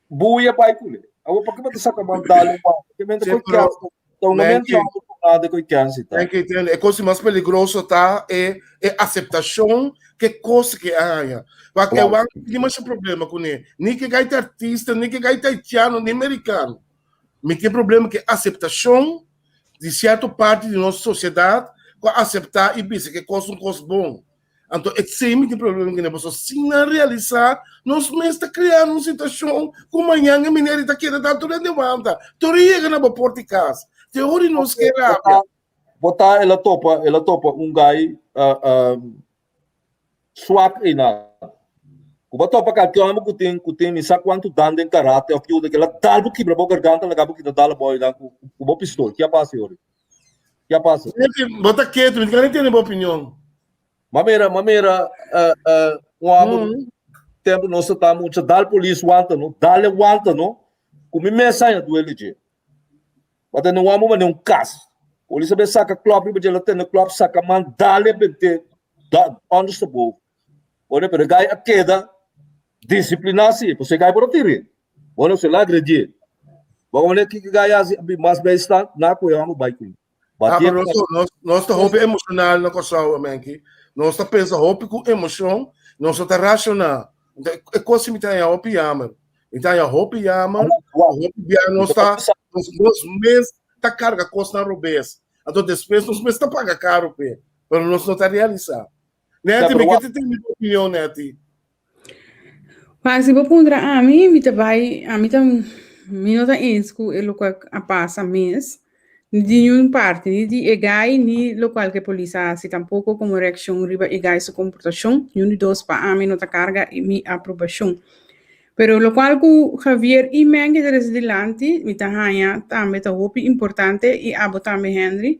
Buia bai kuné. Awor pa ke bo ta saka man dal un banda? Ke mente Sí, koi pero, kèns ta un momento Menki, amo ku nada koi kèns i ta. Menki, tende, e kos mas peligroso ta e e aseptashon ke kos ke a haña. Wak e Claro. wan tin masha problema kuné. Ni ke gai ta artista, ni ke gai ta haitiano, ni merikano. Mi tin problema ke aseptashon di sierto parti di nos sosiedat ku a aseptá i bisa ke kos un kos bon. Anto esei mi tin problema kuné, pasobra sin nan realisá, nos mes ta kreando un situashon ku mañan e mineri ta keda ta tur hende wanta, tur a yega na bo porta di kas. Te ora di nos ke rabia. Bo ta el a topa, el a topa un gai swak einan. Ku bo a topa kalke hòmber ku tin ku tin mi sa kuantu dan den karate òf judo, el a dal bo kibra bo garganta laga bo kita dal bo einan ku bo pistol. Ki a pasa e ora? Ki a pasa? Bo ta ketu, mi ta kere tende bo opinion. Ma mira, ma mira, uh, uh, un amo mm. tempo nos ta mucha dal polis wanta no, dale wanta no, ku mi mesa ya duele je. But no amo mane un kas. Polis be saka klop riba je la tene klop saka man dale bente da ondersteboven. Bueno, pero gai a queda disciplina si, pues gai por tiri. Bueno, se la agredi. Bueno, ki gai asi mas bij staan, na ku amo bai ku. Ah, pero nos, nos, nos ta hopi emocional na Kòrsou, Menki. Nos ta pensa hopi ku emoshon, nos no ta rashoná. E kos mi ta haña hopi jammer. Mi ta haña hopi jammer, hopi bia nos ta, nos, nos mes ta karga kosnan robes. Anto despues nos mes ta paga karo p'e, pero nos no ta realisá. Neti, mi ke te tende bo opinion, Neti. Ma si bo puntra ami, mi ta bai, ami ta, mi no ta eens ku e lokual a pasa mes, ni di niun parti, ni di e gai, ni lokual ku e polis a hasi tampoko komo reakshon riba e gai su komportashon, niun di dos pa ami no ta karga mi aprobashon. Pero lokual ku Javier i Menke ta resa dilanti, mi ta haña tambe ta hopi importante i abo tambe Henry,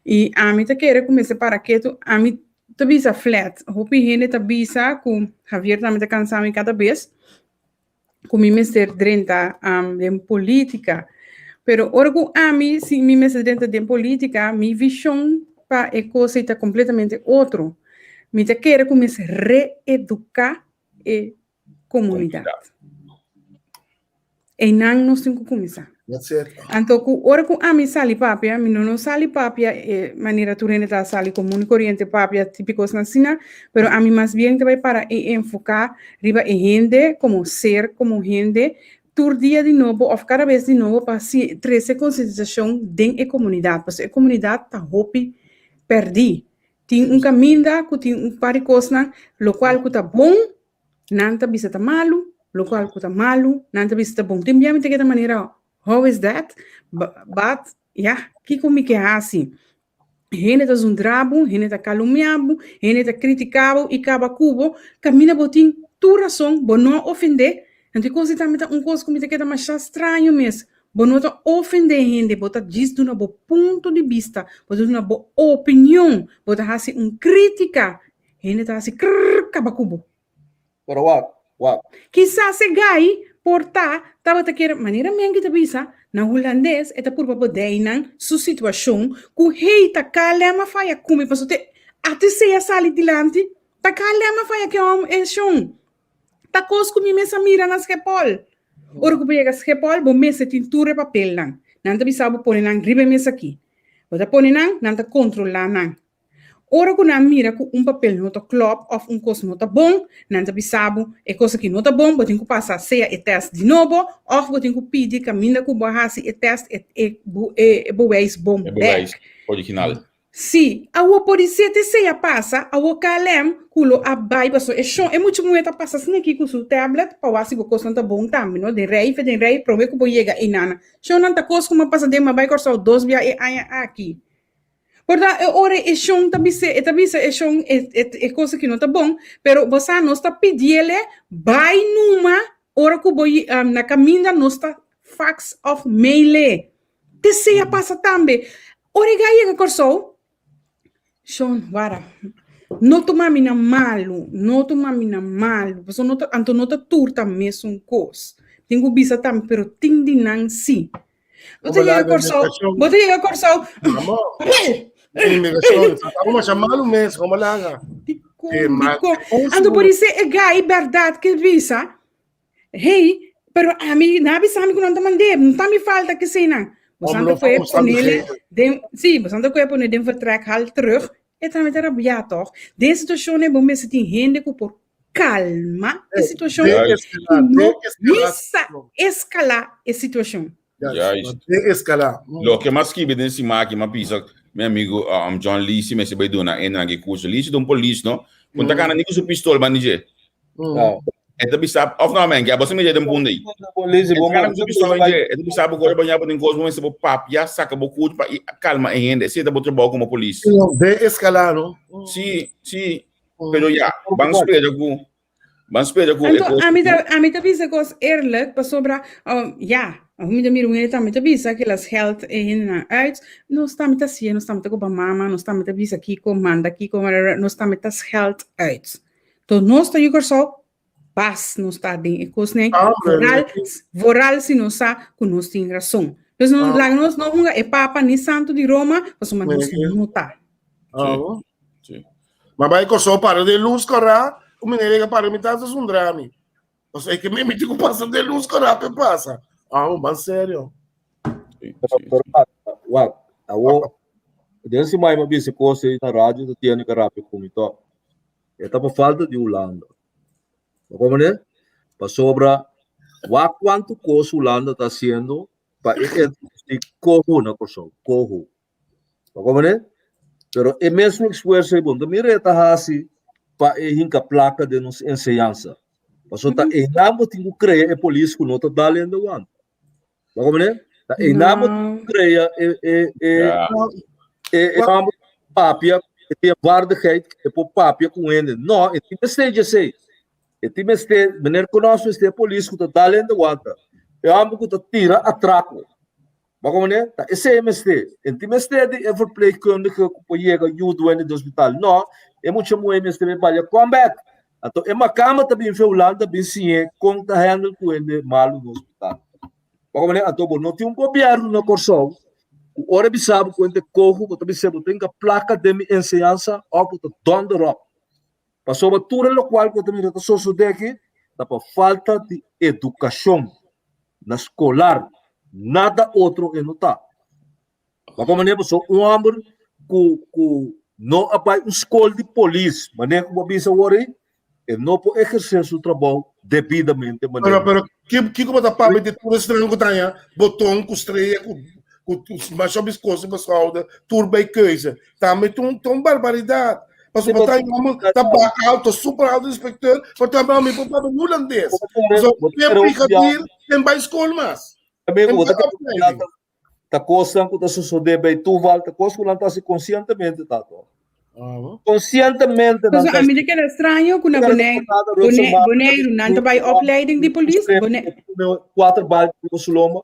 i ami ta kere ku mester para ketu, ami ta bisa flat. Hopi hende ta bisa ku Javier tambe ta kansa mi kada bes ku mi mester drenta um, den politica. Pero ora ku ami si mi mester drenta den politica, mi vision pa e kos ei ta completamente otro. Mi ta kere ku mester reeduká e komunidat. Einan nos tin ku kuminsá. That's it. Anto ku ora ku ami sali papia, mi no no sali papia e manera tur hende ta sali komun i koriente papia típiko asina, pero ami mas bien ta bai para e enfoká riba e hende komo ser, komo hende, tur dia di nobo òf kada bes di nobo pa hasi trese konsientisashon den e komunidat, pasobra e komunidat ta hopi pèrdí. Tin un kaminda ku tin un par di kosnan lokual ku ta bon, nan ta bisa ta malu, lokual ku ta malu, nan ta bisa ta bon. Tin bia mi ta keda manera, how is that? But, ya, kiko mi ke hasi? Hende ta zundra bo, hende ta kalumia bo, hende ta kritika bo i kaba ku bo, kaminda bo tin tur rason, bo no a ofendé. Anto e kos ei tambe ta un kos ku mi ta keda masha straño mes. Bo no ta ofendé hende, bo ta djis duna bo punto di bista, bo ta duna bo opinion, bo ta hasi un kritika. Hende ta hasi krrr kaba ku bo. Pero wak, wak. Kisas e gai por ta tabata kier, manera Menki ta bisa, na hulandes e ta purba bodei nan su situashon ku hey ta KLM a faya ku mi pasobra te ATC a sali dilanti, ta KLM a faya ke hòm e shon. Ta kos ku mi mes a mira na Schiphol. Ora ku bo yega Schiphol bo mester tin tur e papelnan. Nan ta bisa bo pone nan riba e mes aki. Bo ta pone nan, nan ta kontrolá nan. Ora ku nan mira ku un papel no ta klòp òf un kos no ta bon, nan ta bisa bo, e kos aki no ta bon, bo tin ku pasa sea e tèst di nobo òf bo tin ku pidi kaminda ku bo a hasi e tèst e e bewijs bon E bèk. bewijs original. Sí, awor podisé te sea pasa, awor KLM ku lo a bai pasobra e shon e mucha muhé ta pasa asina aki ku su tablet pa wak si bo kosnan ta bon tambe no, den rei den rei promé ku bo yega einan. Shonnan ta kos ku mi a pasa den mi a bai Kòrsou dos bia e aña aki. Por ta e ora e shon ta bis'é, e ta bisa e shon e e e kos aki no ta bon, pero bo sa nos ta pidiele bai numa ora ku bo na kaminda nos ta fax òf mail'é. Te sea pasa tambe. Ora e gai yega Kòrsou, shon wara, no tuma mi na malu, no tuma mi na malu, pasobra no ta anto no ta tur ta mesun kos. Tin ku bisa tambe, pero tin di nan si. Bo ta yega Kòrsou, bo ta yega Kòrsou. Amor. Inmigracion, como chamalu mes, como laga. Dikon, dikon. Anto por ise e gai berdad ke bisa, hey, pero ami, na bisa ami ku nan ta mand'é, no ta mi falta ke eseinan. Bo santa koe ponele den, sí, bo santa koe pone den vertrekhal terug, e tambe ta rabiá tòg. Den situashon ei bo mester tin hende ku por kalma e situashon i no misa eskalá e situashon. Juist. Deeskalá. Loke m'a skibi den siman aki m'a bisa mi amigu John Lee si mester bai duna e nan ki kurso. Lee si ta un polis no, ku no ta gana ni ku su pistol banda dje. E ta bisa, of no men, abo si mester den punto ei. E ta gana ku su pistol banda dje. E ta bisa bo ku ora bo ña bo tin kos bo mester bo papia, saka bo kurso pa i kalma e hende. Esei ta bo trabou komo polis. Deeskalá no. Si, si. Pero ya, ban spera ku ban spera ku e Anto, kos ami ta, ami ta bisa kos eerlijk, pasobra, um, ja, mi ta mira un hende tambe ta bisa ku las geld e hendenan uit, nos tambe ta hasié, nos tambe ta koba mama, nos tambe ta bisa kiko, manda kiko, nos tambe ta scheld uit. To nos ta yu Kòrsou, bas nos ta den e kosnan, Ah, vooral, vooral si nos sa ku nos tin rason. Dus nos, Ah. laga nos no hunga e papa ni santu di Roma, pasobra nos no ta. Ah, Sí. Ma bai Kòrsou para den lus kòrá, un meneer yega para mi tata zundra mi. Pasobra e ke mi miti ku pasa den lus kòrá pe pasa. Ah, un ban serio. Sí, Pero, sí, pero, sí. wak, wak, awo, den siman mi a bisa kos ei na radio ta tiene ke rapia ku mi tòg. E ta pa falta di Hulanda. Bo komprende? Pasobra wak kuantu kos Hulanda ta hasiendo pa e introdusi koho na Kòrsou, koho. Bo komprende? Pero e mesun esfuerso ei bo no ta mira e ta hasi pa e hinka plaka den nos enseñansa. Pasobra ta einan bo tin ku krea e polis ku no ta dal hende wanta. Bo komprende? Ta einan bo tin ku krea e e e e e hòmber ku papia, e tin e waardigheid e por papia ku hende. No, e tin mester djesei. E tin mester, meneer Konos mester e polis ku ta dal hende wanta. E hòmber ku ta tira atrako. Bo komprende? Ta esei e mester. E no tin mester di e verpleegkundige ku por yega yuda hende den hospital. No, e mucha muhé mester bai balia comeback. Anto e makamba ta bin fe Hulanda bin siñ'é kon ta handle ku hende malu den hospital. Bo komprende? Anto bo no tin un gobièrnu na Kòrsou ku ora e bisa bo ku hende koho, bo ta bis'é bo tin ka plaka den mi enseñansa òf bo ta dònder òp. Pasobra tur e lokual ku bo ta mira ta sosodé aki ta pa falta di edukashon. Na skolar. Nada otro e no ta. Wak manera pasobra un hòmber ku ku no a bai un skol di polis, manera ku bo a bisa awor ei, e no por ehersé su trabou debidamente manera. Pero, pero kiko bo ta papia di tur esnan ku ta haña boton ku strea ku ku masha biskoso pa schouder, tur bij keuze. Tambe ta un ta un barbaridat. Pasobra bo ta haña hòmber ta ba alto, super alto inspecteur, pero tambe mi por papia hulandes. So, e brigadier den bai skol mas. Amigo, bo ta Ta kosnan ku ta sosodé bei toeval, ta kos ku nan ta hasi konsientemente, tato. Konsientemente nan ta hasi. Ami ta keda straño ku na Boneiru, Boneiru nan ta bai opleiding di polis, Boneiru. Kuater bal riba su lomba.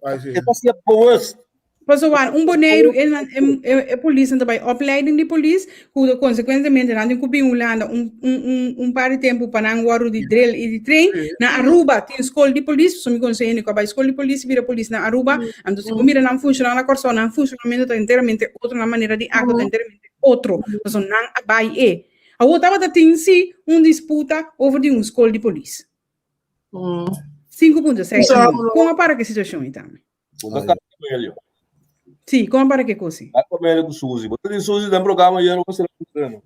E ta hasié bewust. Pasobra un Boneiru e polisnan ta bai opleiding di polis ku konsekuentemente nan tin ku bin Hulanda un un par di tempu pa nan wòrdu di drill i di train. Na Aruba tin skol di polis, pasobra mi konosé hende ku a bai skol di polis i bira polis na Aruba. Anto si bo mira nan funshoná na Kòrsou, nan funshonamentu ta enteramente otro, nan manera di aktua ta enteramente otro, pasobra nan a bai e. Awor tabata tin si un disputa over di un skol di polis. 5.6 mion. Kon a para ku e situashon ei tambe? Bo ta kasa ku Elio. Sí, kon para ke kosi? A ku Elio ku Suzy. Bo ta tin Suzy den programa ayer bo sera ku treno.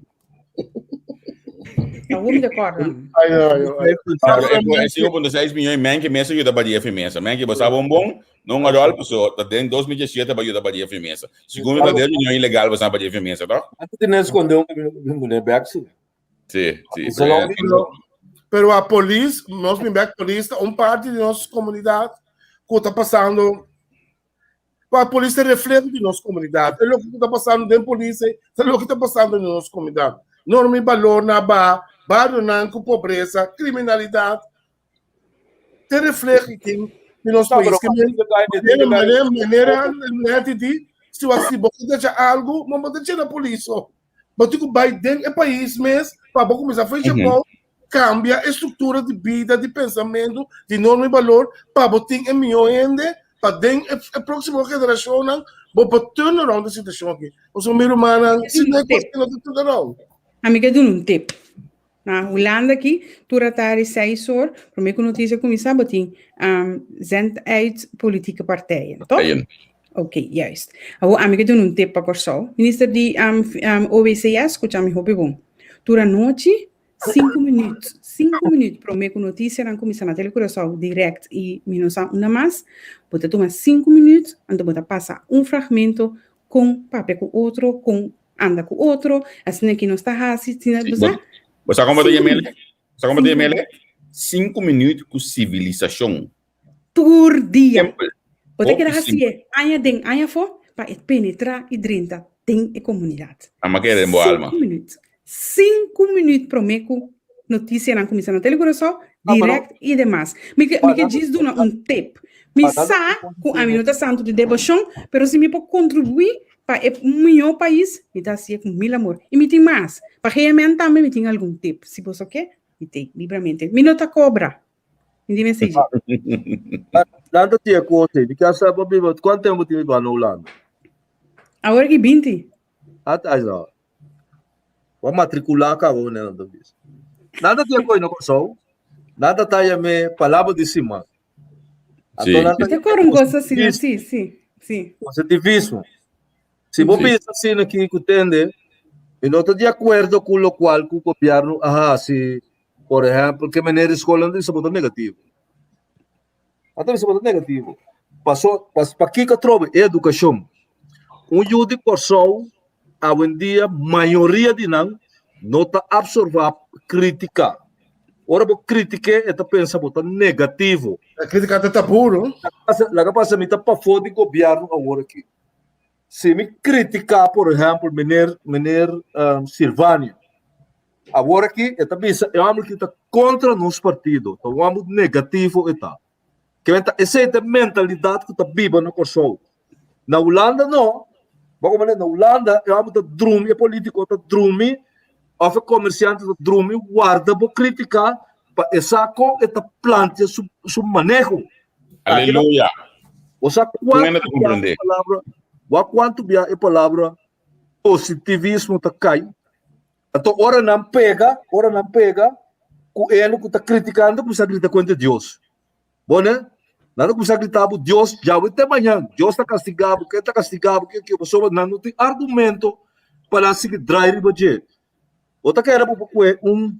Awor mi ta kòrda. Ai, ai, ai. Ahora, e 5.6 miljoen men ke mesa yuda badia fi mesa. Men ke bo sa bon bon, no un rol, so ta den 2017 ba yuda badia fi mesa. Segundo ta 10 miljoen ilegal ba sa badia fi mesa, toch? Antes di ne esconde un camino bek sí. Sí, sí. Pero, pero a polis, nos bin bek polis ta un parti di nos komunidat ku ta pasando. Pa polis ta reflejo di nos komunidat. E loke ku ta pasando den polis ta loke ta pasando den nos komunidat. Norma i balor na ba, barionan ku pobresa, kriminalidat. Te reflejo di di nos pais. Ke manera, manera, manera neti di, si bo ta algu, bo ta na polis. Bo tin ku bai den e pais mes pa bo kuminsá fecha bou, kambia e struktura di bida, di pensamentu, di norma i balor pa bo tin e mihó hende pa den e próksimo generashonnan bo por turn around e situashon aki. Pasobra mi rumannan, si no e kos aki no ta turn around. Ami ke duna un tip. Na Hulanda aki, tur atardi seis or, promé ku notisia kuminsá, bo tin zend uit politieke partijen, toch? Partijen. Oké, juist. Awor ami ke duna un tip pa Kòrsou. Minister di OWCS, skucha mi hopi bon. Tur anochi, sinku minüt, sinku minüt promé ku notisianan kuminsá na Tele Curaçao dirèkt i mi no sa unda mas, bo ta tuma sinku minüt, anto bo ta pasa un fragmento kon papia ku otro, kon anda ku otro, asina ki nos ta hasi, asina, Sí, bo sa? Bo sa kon bo ta Sinku yam'el? minüt. Bo sa kon bo ta Sinku yam'el? minüt. Sinku minüt ku sivilisashon. Tur dia. Simpel. Bo ta keda Hopi simpel. hasié aña den aña afó pa e penetrá i drenta den e komunidat. Ama kere den bo alma. Sinku minüt. Sinku minüt promé ku notisianan kuminsá na Tele Curaçao, dirèkt i demas. Mi ke mi ke djis duna un tip. Mi sa ku ami no ta santu di deboshon, pero si mi por kontribuí pa e mihó pais, mi ta hasié ku mil amor. I mi tin mas. Pa GMN tambe mi tin algun tip. Si boso ke, mi te libramente. Mi no ta kobra. Mi di mensage. Nan ta tia kos ei. Mi kier sa bo biba, kuantu tempu bo tin biba na Hulanda? Awor ki binti. At ai no. Bo a matrikulá kaba bo nan ta bisa. Nan ta tia kos na Kòrsou. Nan ta taya me palabra di siman. Sí. Anto nan ta Te kor un kos asina, sí, sí, sí. Positivismo. Si bo Sí. bisa asina aki ku tende, mi no ta di akuerdo ku lokual ku gobièrnu a hasi, por ehèmpel, ke manera di skolnan ta bisa bo ta negativo. A ta bisa bo ta negativo. Paso, pas, pakiko atrobe e edukashon? Un yu di Kòrsou awendia mayoria di nan no ta absorbá krítika. Ora bo kritik'é e ta pensa bo ta negativo. E krítika ta tabú, no? Laga pasa mi ta pafó di gobièrnu awor aki. Si mi kritiká por ehèmpel mener mener Silvania awor aki e ta bisa e hòmber aki ta kontra nos partido, ta un hòmber negativo e ta. Ke ta esei ta e mentalidat ku ta biba na Kòrsou. Na Hulanda no. Bo komprende? Na Hulanda e hòmber ta drumi, e polítiko ta drumi òf e komersiante ta drumi warda bo krítika pa e sa kon e ta plantia su su maneho. Aleluya. Bo sa Kon kuantu e ta bia e komprende? palabra, bo kuantu bia e palabra positivismo ta kai? Anto ora nan pega, ora nan pega ku ene ku ta kritikando kuminsá grita kontra Dios. Bo ne? Nan ta kuminsá grita bo, Dios, djawe te mañan, Dios ta kastigá bo, ken ta kastigá bo, ken ke, pasobra nan no tin argumento pa nan sigui drai riba dje. Bo ta kere bo por kue un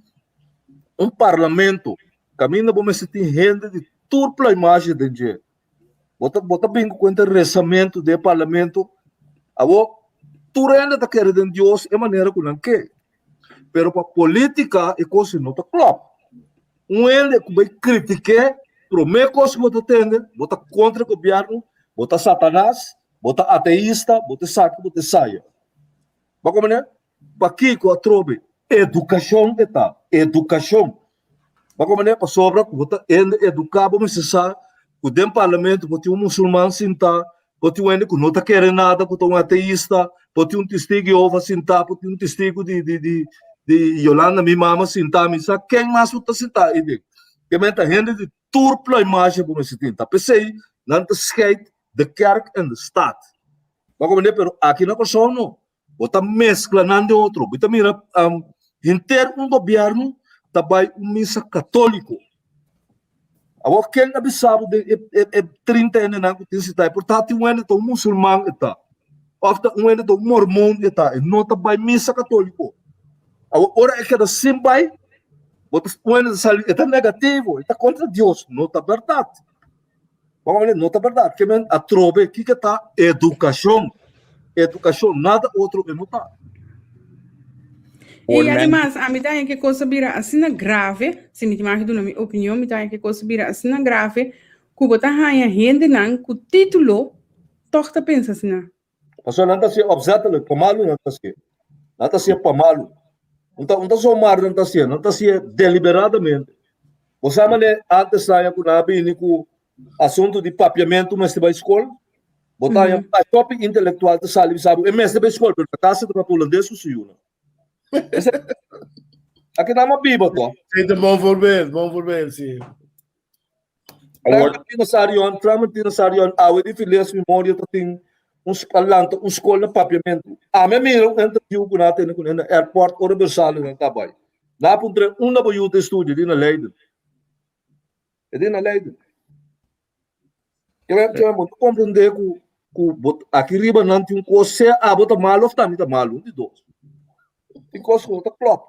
un parlamento kaminda bo mester tin hende di tur plaimashi den dje. Bo ta bo ta bin ku kuenta resamentu den e parlamento. Awor tur hende ta kere den Dios e manera ku nan ke. Pero pa polítika e kos no ta klòp. Un hende ku bai kritiké, promé kos ku bo ta tende, bo ta kontra gobièrnu, bo ta satanas, bo ta ateista, bo ta esaki, bo ta esaya. Bo a komprendé? Pakiko atrobe? Edukashon e ta, edukashon. Bo a komprendé? Pasobra ku bo ta hende eduká bo mester sa ku den parlamento bo tin un musulman sintá, bo tin un hende ku no ta kere nada ku ta un ateista, bo tin un testigu di Jehová sintá, bo tin un testigu di di di di Yolanda mi mama sintá, mi sa ken mas bo ta sintá ei den. Ke men ta hende di tur pluimage bo mester tin. Ta p'esei nan ta scheid de kerk en de staat. Bo a komprendé? Pero aki na Kòrsou no. Bo ta meskla nan den otro. Bo ta mira um, henter un gobièrnu ta bai un misa katóliko. Awor ken a bisa bo den e, e, e 30 hendenan ku tin sitá? E por ta tin un hende ta un musulman e ta. Òf ta un hende ta un mormon e ta. E no ta bai misa katóliko. Awor ora e keda sin bai, bo ta un hende ta sali, e ta negativo, e ta kontra Dios. No ta bèrdat. Bo no ta berdad. Ke men atrobe kiko ta edukashon. Edukashon, nada otro e no ta. I ademas, ami ta haña ke kos a bira asina grave, si mi tin mag duna mi opinion, mi ta haña ke kos a bira asina grave ku bo ta haña hendenan ku título tòg ta pensa asina. Pasobra nan ta hasié opzettelijk, pa malu nan ta hasié. Nan ta hasié pa malu. Un ta, un ta zomaar nan ta hasié, nan ta hasié deliberadamente. Bo sa manera antes aña ku nan a bini ku asuntu di papiamentu mester bai skol? Bo ta haña hopi intelektual ta sali bisa bo e mester bai skol, pero na kas e ta papia hulandes ku su yunan. Aki nan a biba to. Sí, ta bon voorbeeld, bon voorbeeld, sí. Clementino Sarion, Clementino Sarion, awe di Files Memoria ta tin un lanta un skol na papiamentu. Ami a mira un interview ku nan a tene kuné na airport ora Bersalo nan ta bai. Nan a puntr'é unda bo yu ta studia, di na Leiden. E di na Leiden. Ke ke bo ta komprendé ku ku bo aki riba nan tin un kos sea abo ta malu òf ta ami ta malu, un di dos. Tin kos ku no ta klòp.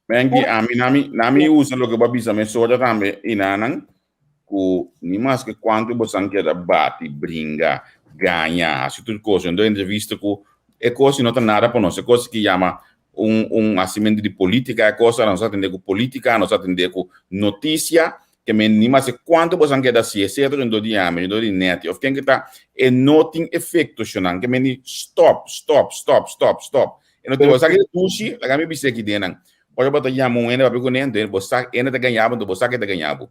Menki, ami nami nami usa loke bo a bisa mesora tambe inanan ku ni maske kuantu bosan keda bati, bringa, gaña, hasi tur kos. Yo entrevista ku e kos no ta nada pa nos. E kos ki yama un un hasimentu di politika e kos nos atende ku politika, nos atende ku notisia ke men ni maske kuantu bosan keda hasi e sea ta rondó di ami, rondó di Netty of ken ke ta e no tin efekto shonnan. Ke men di stop, stop, stop, stop, stop. E no tin bo sa ki dushi, laga mi bisa aki den nan. Ora bo ta yama un hende papia kuné, anto bo sa hende ta gaña bo, anto bo sa ke ta gaña bo.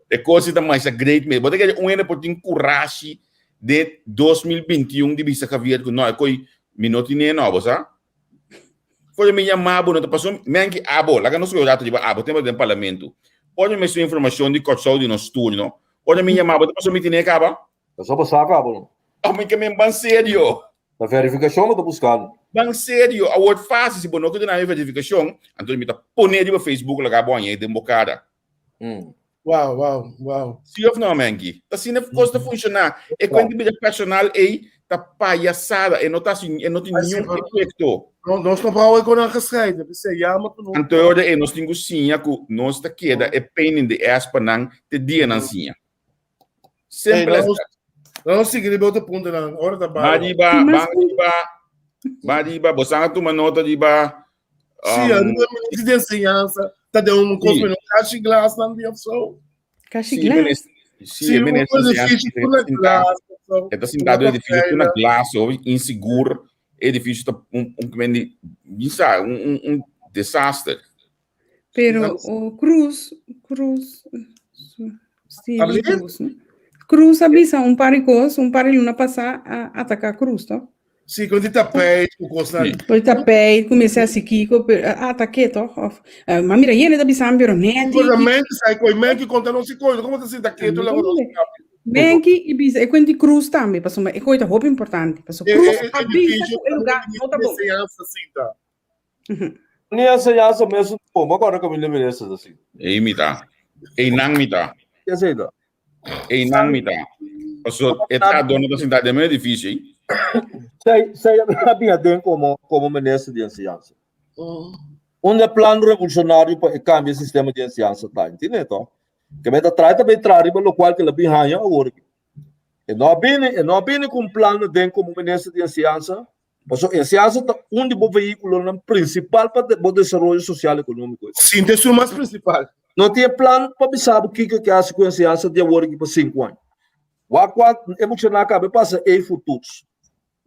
E kos ta masha great mes. Bo ta kere un hende por tin kurashi den 2021 di bisa Javier ku no, e koi mi no tine no, bo sa? Ora mi yama bo, no ta paso men ki abo, laga nos rato riba abo, tempo den parlamento. Ora mi mester informashon di Kòrsou di nos turno, ora mi yama bo, ta paso mi tine kaba? Paso bo sa kaba no. Mi ke men ban serio. Ta verifikashon bo ta buskando. Ban serio, awor fácil, si bo no ke duna mi verifikashon, anto mi ta pone riba Facebook laga bo hañ'é den bo kara. Wow, wow, wow. Sí of no, Menki? Ta asina kos ta funshoná. E kuenta bida personal ei ta payasada, e no ta hasi, e no tin niun efekto. No, nos no por ku nan gescheiden, p'esei yama ku nos. Anto e ora ei nos tin ku siña ku nos ta keda e pain in the ass pa nan te dia nan siña. Simple Hey, as nos, that. nos sigui riba otro puntonan. Ora ta Ba bai. riba, Mas ba riba, ba riba. Bo san a tuma nota riba. Sí, Um, riba minister de enseñanza ta den un kos Sí. met un kashi glas nan di of zo. Kashi sí, glas. minister, sí, Sí, e un minister de enseñanza edificio ku na sinta, glas of zo. e ta sintado Una edificio ku na veilig. glas, hopi insigur. Edificio ta un, un, un, un, un, un desaster. Pero o Cruz, Cruz, Stevie Abli? Cruz, no? Cruz a bisa un par di kos, un par di luna pasá a ataká Cruz, toch? Sí, con die tapijt, cu cosnan. Sí. Por tapijt, kuminsá hasi kiko, pero a ataké toch? Of, eh, ma mira, yende ta bisami, pero neti. Seguramente, sai coi menki conta nos si coi, como ta sinta keto laga nos papia. Menki i bisa e kuenti Cruz tambe, pasobra e koi ta hopi importante. Pasobra E, Cruz e, a bisa edificio ku e lugá no ta bon. enseñanza sinta. Ni enseñansa mes un bon, ma kòrda kaminda minister ta sinta. Ei mi ta. Einan mi ta. Ke esei ta? Einan mi ta. Paso e trahadónan ta sintá den mi edifisio ei. Sei, sei a bin aden komo, komo minister di enseñansa. Un e plan revolucionario pa e cambia e sistema di enseñansa ta, entiende to? Ke men ta trae ta bin traha riba locual ke la bin haña awor aki. E no a bini, e no a bini ku un plan aden komo minister di enseñansa, pasobra enseñansa ta un di bo vehiculonan principal pa bo desaroyo social economico. Sinti esun mas principal. No tin e plan pa bisa bo kiko ke hasi ku enseñansa di awor aki pa sinku aña. Wak kua e muchanan a kaba e pasa ei toets.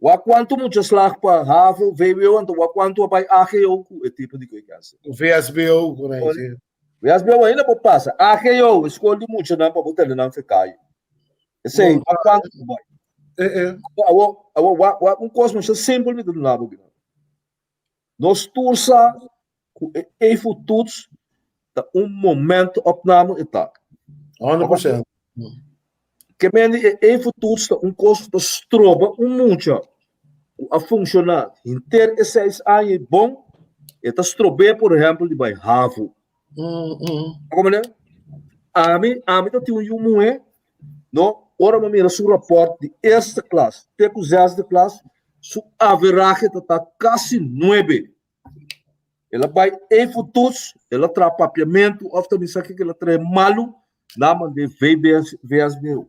Wak kuantu mucha slag pa havo, vwo, anto wak kuantu a bai AGO ku e tipo di koe kasa. VSBO ku nan si. VSBO ainda por pasa. AGO, e skol di muchanan pa bo tene nan fekayo. Esei, wak kuantu ku bai. Eh eh. Awor, awor wak wak un kos masha simpel mi ta duna bo kinan. Nos tur sa ku e eifutoets ta un momentopname e ta. 100%. Ke men di e eifutoets ta un kos ku ta stroba un mucha ku a funshoná henter e seis aña ei bon, e ta strob'é por ehèmpel di bai havo. Komprendé? Ami, ami ta tin un yu muhé, no, ora mi a mira su rapòrt di eerste klas te ku zesde klas, su averahe ta ta kasi nuebe. El a bai eifutoets, el a traha papiamentu òf ta misa kiko el a traha malu, nan a mand'é VBS, VSBO.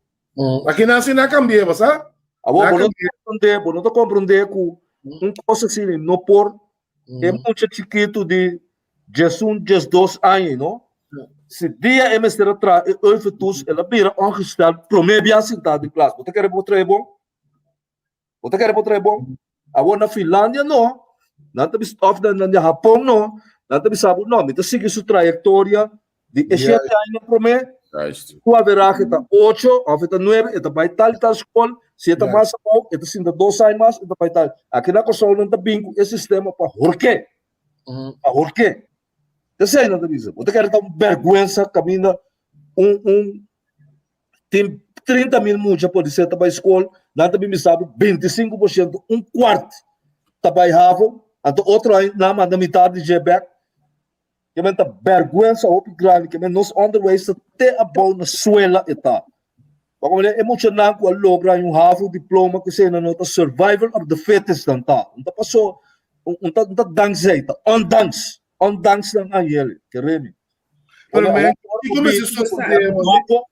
Aki nan si nan a kambi'é, bo sa? Awor bo no ta komprondé, bo no ta komprondé ku un kos asina no por e mucha chikitu di 11, 12 aña, no? Si dia e mester a traha e eifutoets, el a bira ongesteld promé bia sintá den klas. Bo ta kere bo traha bon? Bo ta kere por trae bon? Awor na Finlandia no, nan ta bisa, of na na Hapon no, nan ta bisa bo no, mi ta sigui su trayectoria di e shete aña promé, su averahe ta ocho of e ta nuebe, e ta bai tal i tal skol, si e ta mas abou, e ta sinta dos aña mas, e ta bai tal. Aki na Kòrsou nan ta bin ku e sistema pa horke, pa horke. Esei nan ta bisa. Bo ta kere ta un bèrgwensa kaminda un un Tin 30 mil mucha por di ser ta bai skol, nan ta bin bisa bo 25%, un kwart ta bai havo, anto otro aña nan manda mitar di dje bek. Ke men ta bèrgwensa hopi grandi, ke men nos onderwijs ta te abou na suela e ta. Bo komprende? E muchanan ku a logra un havo diploma ku esei nan no ta survival of the fittest nan ta. Un ta paso, un ta un ta dankzij, ta ondanks, ondanks nan a yele, keremi. Pero men, kiko mester sosodé? Nobo,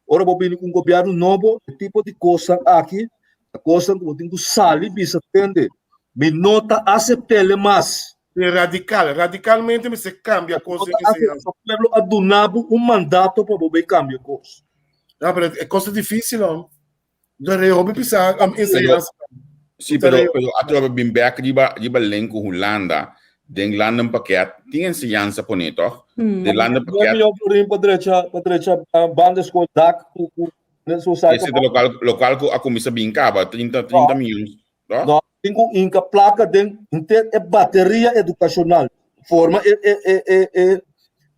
ora bo bini ku un gobièrnu nobo, e tipo di kosnan aki ta kosnan ku bo tin ku sali bisa tende, mi no ta asept'el mas. Radikal, radikalmente mester kambia kos den enseñansa. Pueblo a duna bo un mandato pa bo bai kambia kos. No, pero e kos ta difísil, hom. De re hopi pisá am enseñansa. Sí, pero, pero atrobe bin bek riba, riba link ku Hulanda, den landenpakket tin enseñansa pone, toch? Den landenpakket. Miljoen florin pa drecha, pa drecha banda school dak ku ku net zo sai. Ese ta local, local ku a kuminsá bin kaba, 30, 30 miljoen, toch? No, tin ku inka plaka den henter e bateria edukashonal. Forma e e e e e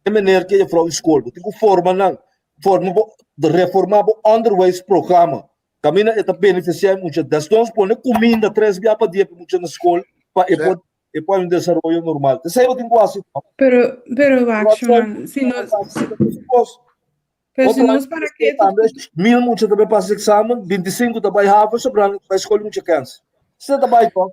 e meneer ke juffrouw in school. Bo tin ku forma nan. Forma bo, reforma bo onderwijsprogramma. Kaminda e ta benefisiá e mucha. Desnoods pone kuminda tres bia pa dia pa e mucha na skol pa e por e por hay un desaroyo normal. Esei bo tin ku hasi. Pero, pero wak, Shunan, si nos, pero si nos para ke Mil mucha ta bai pasa examen, 25 ta bai havo, sobrando ta bai skol di mucha kens. Se ta bai to.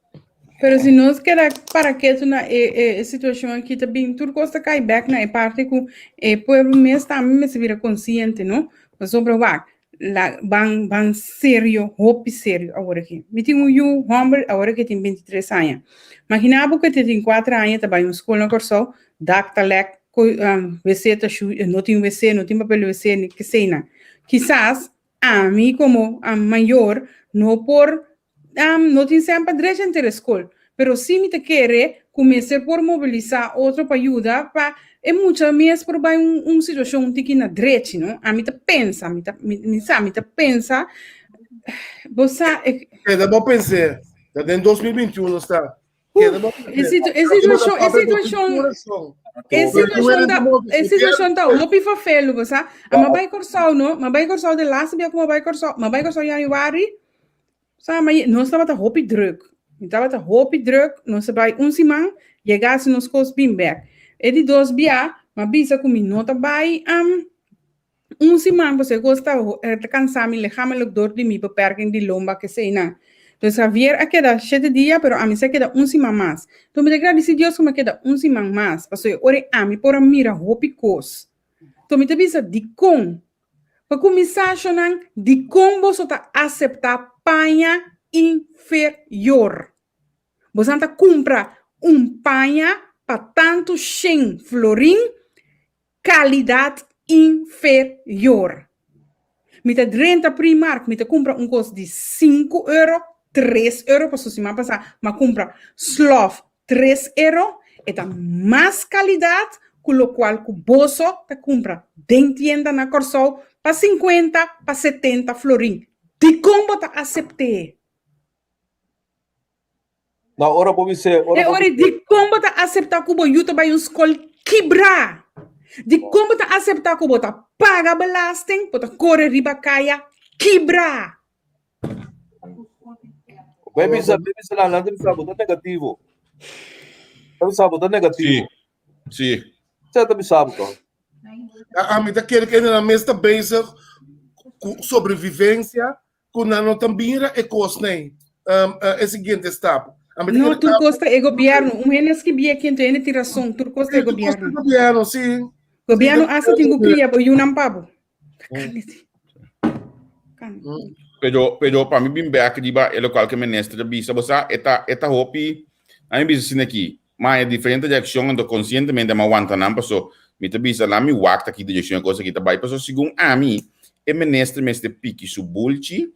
Pero si nos keda para ketu na e, e, e situashon aki ta bin tur kos ta kai bek na e parti ku e pueblo mes tambe mester bira konsiente, no? Pasobra wak, la, ban, ban serio, hopi serio awor aki. Mi tin un yu hòmber awor aki tin 23 aña. Magina bo ku e tin 4 aña ta bai un skol na Kòrsou, dak ta lèk, ko, um, wc ta shu, no tin wc, no tin papel di wc, ni keseinan. Kisas Ami komo mayor no por no tin sèn pa drecha henter e skol, pero sí mi ta kere ku mester por mobilisá otro pa yuda pa e mucha mes por bai un un situashon un tiki na drechi, no. Ami ta pensa, mi ta mi sa, mi ta pensa, bo sa e. Keda bo pens'é, ta den 2021 nos ta. E situashon, e situashon, e situashon ta, e situashon ta hopi vervelu, bo sa. A ma bai Kòrsou, no? Ma bai Kòrsou de laatste bia ku ma bai Kòrsou, ma bai Kòrsou januari. Sa, ma nos tabata hopi druk. Mi tabata hopi druk, nos a bai un siman, yega hasi nos kos bin bèk. E di dos bia, m'a bisa ku mi no ta bai, um, Un siman pasobra e kos ta ta kansa mi lichamelijk dor di mi beperking di lomba keseinan. Dus Javier a keda shete dia pero ami si a keda un siman mas. Enton mi ta gradisi Dios ku mi a keda un siman mas pasobra e ora ei ami por a mira hopi kos. Enton mi ta bisa dikon? Pa kuminsá shonnan dikon boso ta aseptá paña inferior? Boso ta kumpra un paña pa tantu shen florin Kalidat inferior. Mi ta drenta Primark, mi ta kumpra un kos di sinku euro, tres euro, pasobra siman pasá mi a kumpra slof tres euro, e ta mas kalidat ku lokual ku boso ta kumpra den tienda na Kòrsou pa sinkuenta, pa setenta florin. Dikon bo ta asept'é? Na ora bo bis'é, ora E bo ora bis'é. dikon bo ta aseptá ku bo yu ta bai un skol kibrá? Dikon bo ta aseptá ku bo ta paga belasting, bo ta kore riba kaya kibrá? Bai bisa, bai bisa nan, nan ta bisa bo ta negativo. Ta bisa bo ta negativo. Si, si. Sa ta bisa bo to. Ami ta kere ku nan mes ta bezig ku sobrevivencia ku nan no ta mira e kosnan e siguiente stap. No, tur kos ta e gobièrnu. Un hende a skibí aki, enton hende tin rason. Tur kos ta e gobièrnu. Tur kos ta e gobièrnu, sí. Gobièrnu asta tin ku kria bo yunan pa bo. Pero, pero pa mi bin bek riba e lokual ku e minister a bisa, bo sa, e ta, e ta hopi, a mi bisa asina aki, ma e diferente reakshon, anto konsientemente mi a wanta nan, paso mi ta bisa la mi wak ta ki direkshon e kos aki ta bai, paso segun ami e minister mester piki su bulchi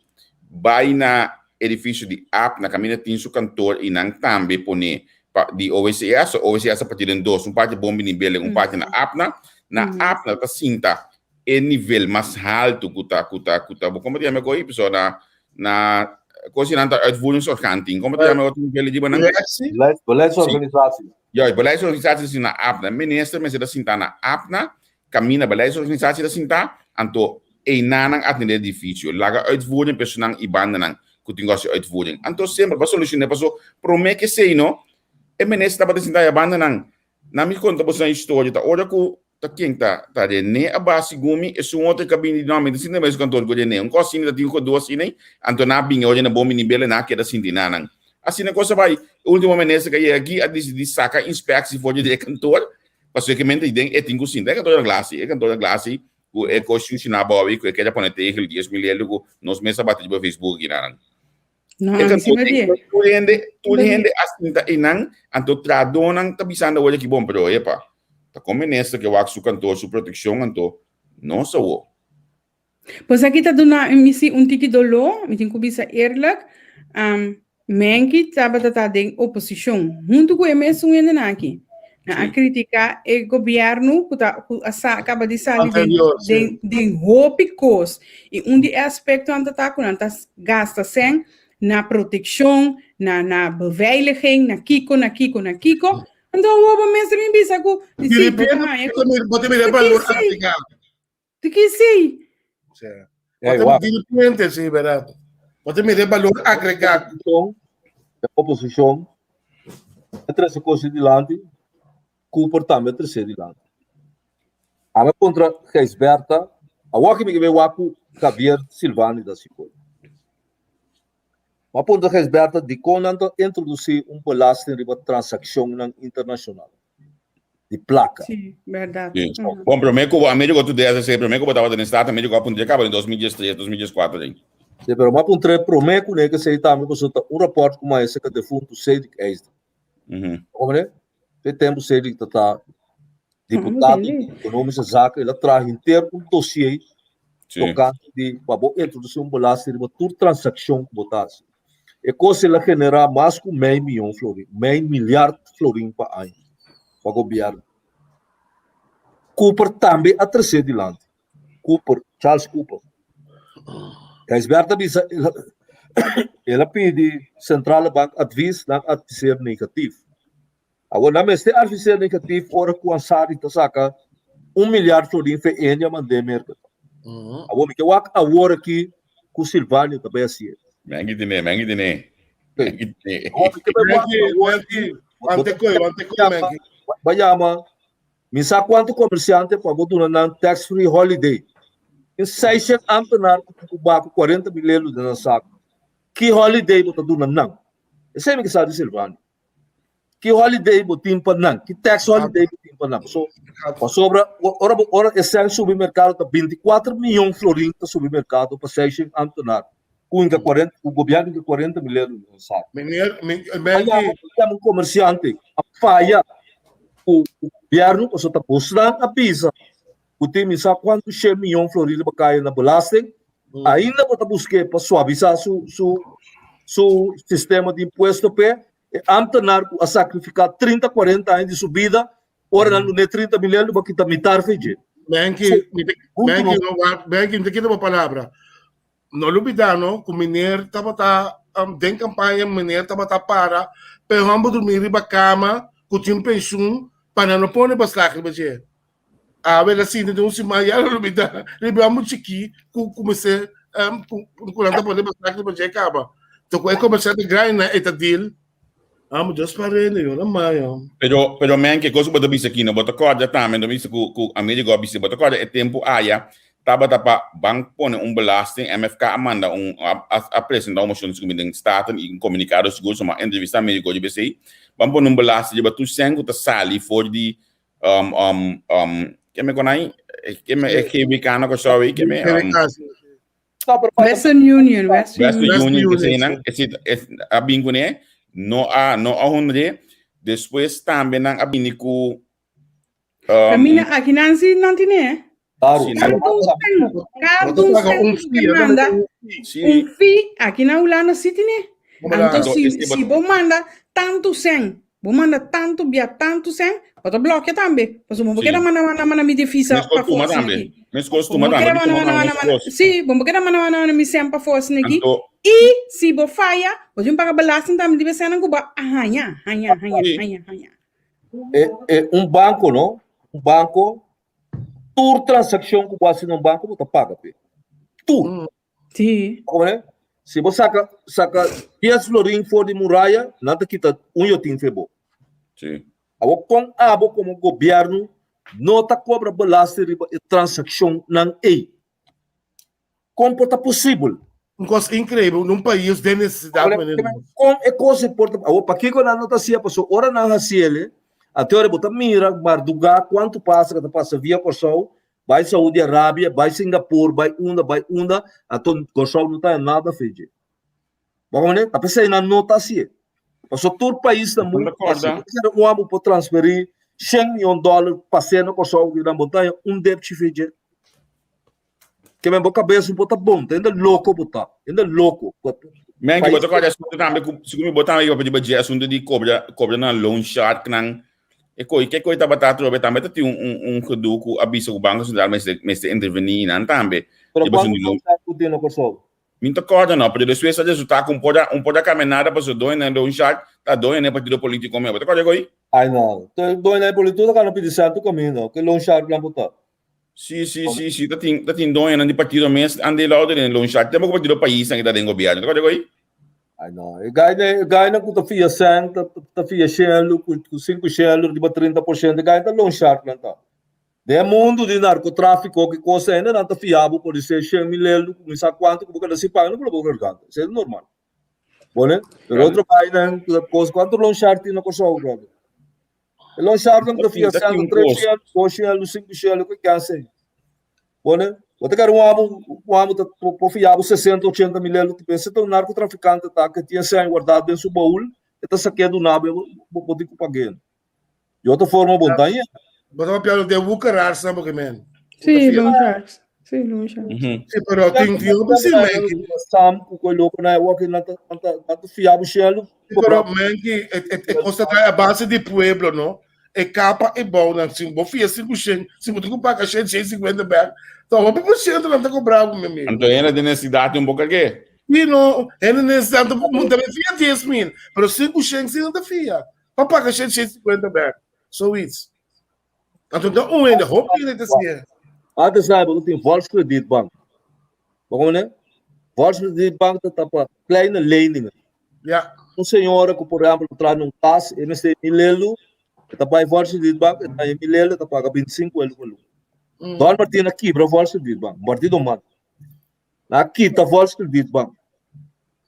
bai na edifisio di ap na kaminda tin su kantor i nan tambe pone pa di OWCS, so OWCS a parti den dos, un parti bon bini building, un parti na APNA, na APNA ta sinta e nivel mas haltu ku ta ku ta ku ta bo komo ta yama e kos pasobra na na kos nan ta uitvoeringsorgaan tin komo ta yama e otro nivel di nan Directie? Beleidsorganisatie. Ja, beleidsorganisatie ta na APNA. Minister mester ta sinta na APNA, kaminda beleidsorganisatie ta sinta, anto einan nan atendé edifisio. Laga uitvoering personan i bandanan ku tin ku hasi uitvoering. Anto semper pa solushoné paso promé ke esei no, e minister tabata sinta e bandanan. Nan mi konta boso nan historia ta ora ku Ta ken ta ta René a baha segun mi, esun otro ka bini di no, mi ta sinti na mesun kantor ku René. Un kos asina ta tin ku asina ei, anto nan a bini ora na bon bini bele nan a keda sinti na nan. Asina kos a bai. E ultimo minister ku a yega aki a disidí saka inspeksie for di e kantor, pasobra ke mente den e tin ku sinta. E kantor na glasi, e kantor na glasi ku e kos shushi na abou ei ku e keda pone tegel dies mil euro ku nos mes a bati riba Facebook aki na nan. No, E a mi sí me kantor di. tur hende, tur Me di. hende a sinta einan, anto trahadónan ta bisando awor aki bon, pero epa, ta kon minister ke wak su kantor, su protekshon, anto nos awor. Pues aki ta duna mi sí un tiki doló, mi tin ku bisa eerlijk, um, Menki tabata ta den oposishon huntu ku e mesun hendenan aki. Nan a Sí. kritiká e gobièrnu ku ta ku a sa kaba di sali den Anterior, sí. den den hopi kos. I un di e aspektonan ta ta ku nan ta gasta sèn na protekshon, na na beveiliging, na kiko, na kiko, na kiko. Anto awor bo mester bin bisa ku Di sí, bo ta repente, haña bo ta mira, bo ta mira e Ta balor ki sí. agregá. Di ki sí? Sí. Hey, Bo ta wak. di repente, sí, verdad. Bo ta mira e balor agregá. Oposishon, e oposishon a trese kos dilanti, Cooper tambe a trese dilanti. Ami a kontra Gijsbertha, awor ki mi ke bai wak ku Javier Silvani ta sikoi. Mi a puntra Gijsbertha dikon nan ta introdusí un belasting riba transakshonnan internashonal. di plaka. Sí, berdad. Sí. Bon, promé ku Americo tu desa se promé ku bo tabata den Staten Americo a puntra kaba den 2013, 2014 den. Sí, pero m'a puntra promé ku ne ke tambe pasobra ta un rapport ku maestra ka defuntu Cedric Eisden. Mhm. Komprende? Fe tempu Cedric ta ta diputado di Economische Zaken, el a traha henter un dossier Sí. tokante di pa bo introdusí un belasting riba tur transakshon ku bo ta hasi. E kos el a generá mas ku mei mion florin, mei milyard florin pa aña pa gobièrnu. Cooper tambe a tresé dilanti. Cooper, Charles Cooper. Gijsbert a bisa, el a pidi Centrale Bank advies, nan adviseer negatief. Awor nan mester adviseer negatief ora ku Ansari ta saka un milyard florin fe India mand'é Merka. Awor mi ke wak awor aki ku Silvanio ta bai hasié. Mengi tene, mengi tene. Mengi tene. Awor mi ke bai wak Mengi, awor aki. Mengi, wante koi, wante koi, Mengi. Bai yama, mi sa kuantu komersiante pa bo duna nan tax free holiday. Tin 600 ambtenaar ku ku bako 40 mil euro den nan saku. Ki holiday bo ta duna nan? Esei mi ke sa di Silvania. Ki holiday bo tin pa nan? Ki tax holiday bo tin pa nan? So, pasobra ora bo ora e sèn subi merkado ta 24 miyon florin ta subi merkado pa 600 ambtenaar ku inka 40 ku gobièrnu inka 40 mil euro den nan saku. Meneer, mi, A Menki, yama, a yama un komersiante a faya ku ku gobièrnu pasobra ta bosnan a bisa ku tin mi sa kuantu shen miyon florin riba kaya na belasting, ainda bo ta busk'é pa suavisá su su su sistema di impuesto p'e, e ambtenaar ku a sakrifiká 30, 40 aña di su bida, ora nan dun'é 30 mil euro, bo a kita mitar fe dje. Menki, mi ta, Menki, no wak, Menki, mi ta kita bo palabra. No lubidá no ku meneer tabata den kampaña meneer tabata para pa e hòmber drumí riba kama ku tin penshun pa nan no pone beslag riba dje. Awe el a sinti den un siman ya el a lubidá riba e hòmber chikí ku kumins'é ku nan ta pone beslag riba dje kaba. Ta ku e komersiante grandi nan e ta deal. Amo Dios pa rende yo na mayo. Pero, pero men, ke kos ku bo ta bisa aki no? Bo ta kòrda tambe, no bisa ku, ku Amerigo a bisa, bo ta kòrda e tempu aya tabata pa ban pone un belasting, MFK a manda un, a, a, a presenta un moshon sigur den Staten i un komunikado sigur, so m'a entrevista Amerigo riba esei, ban pone un belasting riba tur sèn ku ta sali for di um, um, um, ke me konai, ke me, e GBK na Kòrsou ei, ke me, um, Western Union, Western, Western Union, que nan, es, a bin kuné, no a, no a honre. Despues tambe nan a bini ku Camina aki nan si nan tine. Claro. Tantu sen, tantu sen que manda un fee aki na Hulanda si tine. Anto si, si bo manda tantu sen, Bo manda tantu bia tantu sen, bo ta blokea tambe. Pasobra bo keda manda manda manda mi divisa pa for tambe. Meskos tuma tambe. Manda manda manda. Si, bo keda manda manda manda mi sen pa for sneki. I si bo faya, bo tin paga belasting tambe di be sennan ku bo a haña, haña, haña, haña, haña. E, e un banko no, un banko, tur transakshon ku bo hasi na un banko bo ta paga p'e. Tur. Sí. Como Si bo saca, saca 10 florin for di muraya, nan ta kita un yotin fe bo. Sí. Abo con abo como gobierno no ta cobra belasting riba e transaccion nan ei. Con por ta posibel? Un cos increíble, un país den necesidad. Con e cos e por ta, abo pakiko nan no ta hacia? Paso ora nan haciele, ate ora bo ta mira marduga cuanto pasa ka ta pasa via Kòrsou, Bai Saudi Arabia, bai Singapore, bai unda, bai unda, anto Kòrsou no ta haña nada fe dje. Bo komprende? Ta p'esei nan no ta hasié. Pasobra tur pais na mundu ta hasié. Bo ta kere un amo por transferí shen mion dòler pas'é na Kòrsou ku nan bo ta haña un depchi fe dje. Ke men bo kabes no por ta bon, ta hende loko bo ta, hende loko. Men ki bo ta kòrda asuntu tambe ku sigur mi bo tambe iba pidi dje asuntu di kobra kobra nan loan shark nan E koi ke koi tabata atrobe tambe ta tin un un un gedoe ku a bisa ku Banko Sentral mester mester intervení nan tambe. Pero Riba kuantu su nivel. loan ku tin na Kòrsou? Mi no ta kòrda no, pero despues a resultá ku un por a un por a kambia nada pasobra doño nan loan shark ta doño nan e partido polítiko mes. Bo ta kòrda e koi? Ai no. Te doño nan e polítiko ta kana pidi sèntu kaminda. Ke loan shark nan por ta? Sí, sí, sí, sí. Ta tin ta tin doñonan di partido mes André Louder den loan shark. Tempo ku partido pais nan ta den gobièrnu. Ta kòrda e koi? Ai no, e gai e gainan ku ta fia sèn, ta ta fia shelu ku ku sinku shelu riba 30%, e gai ta loan shark nan ta. Den e mundu di narkotráfiko ki kos ainda nan ta fia bo por di 100 mil elu ku mi sa kuantu ku bo keda sin paga no por lo bo garganta. Esei ta normal. Bone? Pero otro gainan ku ta kos kuantu loan shark tin na Kòrsou brother? E loan shark nan ku ta fia sèn ta tres shelu, dos shelu, sinku shelu ku e kèn sei. Bone, bo ta kere un amo, un amo ta por fia bo 60, 80 mil euro, ta pensa ta un narcotraficante ta ke tin esei guardado den su baul, e ta sak'é duna bo, bo bo tin ku pag'é. Di otro forma bo no ta hañ'é. Bo ta papia de woekeraars nan porque men. Sí, loan sharks. Sí, loan sharks. Sí, pero tin tin hopi sí, Menki. Sam ku koi loko na e wak nan ta nan ta nan ta fia bo shelu. Sí, pero Menki, e e e kos ta trae a base di pueblo, no? E kapa e bounan, si bo fia sinku shen, si bo tin ku paga shen, shen sinkuenta bèk, ta hopi por siento nan ta kobra bo, mi amigo. Anto hende den nesesidat tin un boka ke? Sí, no, hende nesesidat ta ta fia 10.000, pero sinku shen sí nan ta fia, pa paga shen, shen sinkuenta bèk, zoiets. Anto ta un hende, hopi hende ta siña. Antes na bo tin Volkskredietbank. Bo komprende? Volkskredietbank ta pa kleine leningen. Ja. Un señora ku por ehempel ta traha na un kas, e mester mil euro, e ta bai Volkskredietbank, e ta haña mil euro, e ta paga 25 euro pa luna. Don Martina kibra Volkskredietbank, un partido mal. Nan a kita Volkskredietbank.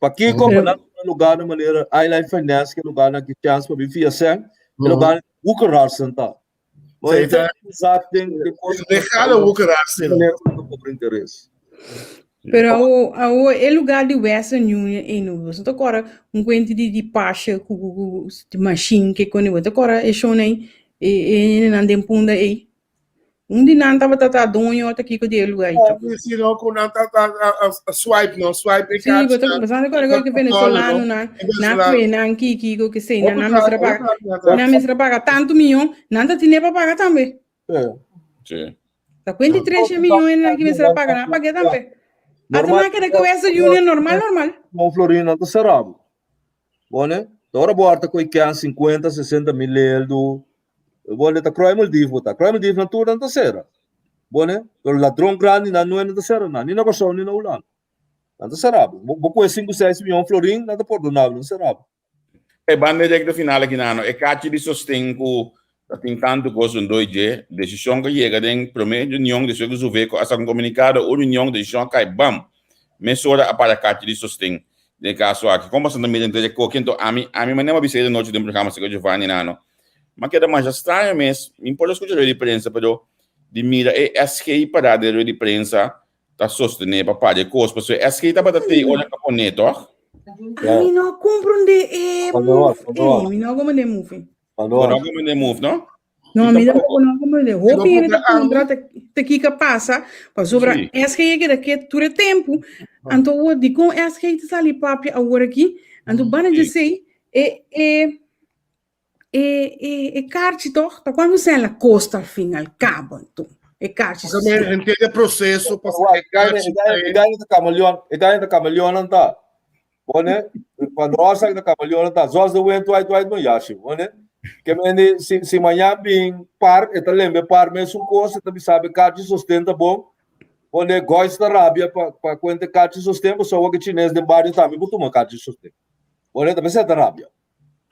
Pakiko pa nan tuma lugar na manera Highline Finance ke lugar nan ki chance pa bin fia sèn, e lugar woekeraars sentá. Bo Sí, e ta zaak den den kos Legale woekeraars, sí. manera ku nan ta kobra interes. Pero awo, awo e lugar di Western Union ei no, bo ta kora un kuenti di di pasha ku ku ku di machine ke koni, bo ta kora e shon ei, e e hendenan den punda ei. Un di nan tabata ta doño ta kiko di e lugar ei to. Sí, no, ku nan ta ta a swipe no, swipe e Sí, bo ta bo sa kora ku venezolano nan, nan kue nan ki kiko ke sei, nan nan mester a paga, nan mester a paga tantu miyon, nan ta tine pa paga tambe. Sí. Ta kuenti 13 miyon nan ki mester a paga, nan a paga tambe. Ata nan keda ku Western Union normal normal. Mon Florin nan ta será bo. Bone, ora bo harta koi ken 50, 60 mil leldo, Bone, ta Kruimeldief bo ta. Kruimeldief nan tur nan ta sera. Bone, pero ladron grandi nan no ta sera nan, ni na Kòrsou ni na Hulanda. Nan ta sera bo. Bo kohe sinku seis miyon florin, nan ta pordona bo, nan ta sera bo. E banda direkto final aki nano, e kachi di sosten ku ta tin tantu kos un doi dje, desishon ku yega den promé reunion despues ku Zuveko a saka un komunikado, un reunion desishon a kai bam! Mesora a para kachi di sosten den e kaso aki. Kon boso ta mira entre e koki anto ami ami manera mi a bisa e nochi den programa Señor Giovanni nano, Mi a keda masha straño mes, mi por a skucha rueda di prensa, pero di mira e SG pará den rueda di prensa ta sostené pa para e kos, pasobra e SG tabata tei ora ku a pon'é, tòg? Mi no a komprondé e move ei, mi no a komprondé e move. Bo no a komprondé e move, no? No, mi tampoco no a komprondé. Hopi hende ta puntra te kiko a pasa, pasobra SG a keda ke tur e tempu, anto awor dikon SG ta sali papia awor aki? Anto banda dje esei, e e E, e, e karchi toch? Ta cuando zijn la costa al fin al cabo anto? E karchi Porque men entiende e proceso pa Wa, e gaina, e gaina, e gaina ta kameleon, e gaina ta kameleon anta. Bone, Van Rosa ta kameleon anta. Zoals de wind waait, waait mijn jasje. Bone, ke men si, si mañana bin par, e ta lembe par mes un kos, e ta bisa be karchi sosten ta bon. Bone, Goys ta rabia pa, pa kuente karchi sosten, pasobra wak e chines den bario tambe por tuma karchi sosten. Bone, ta mester ta rabia.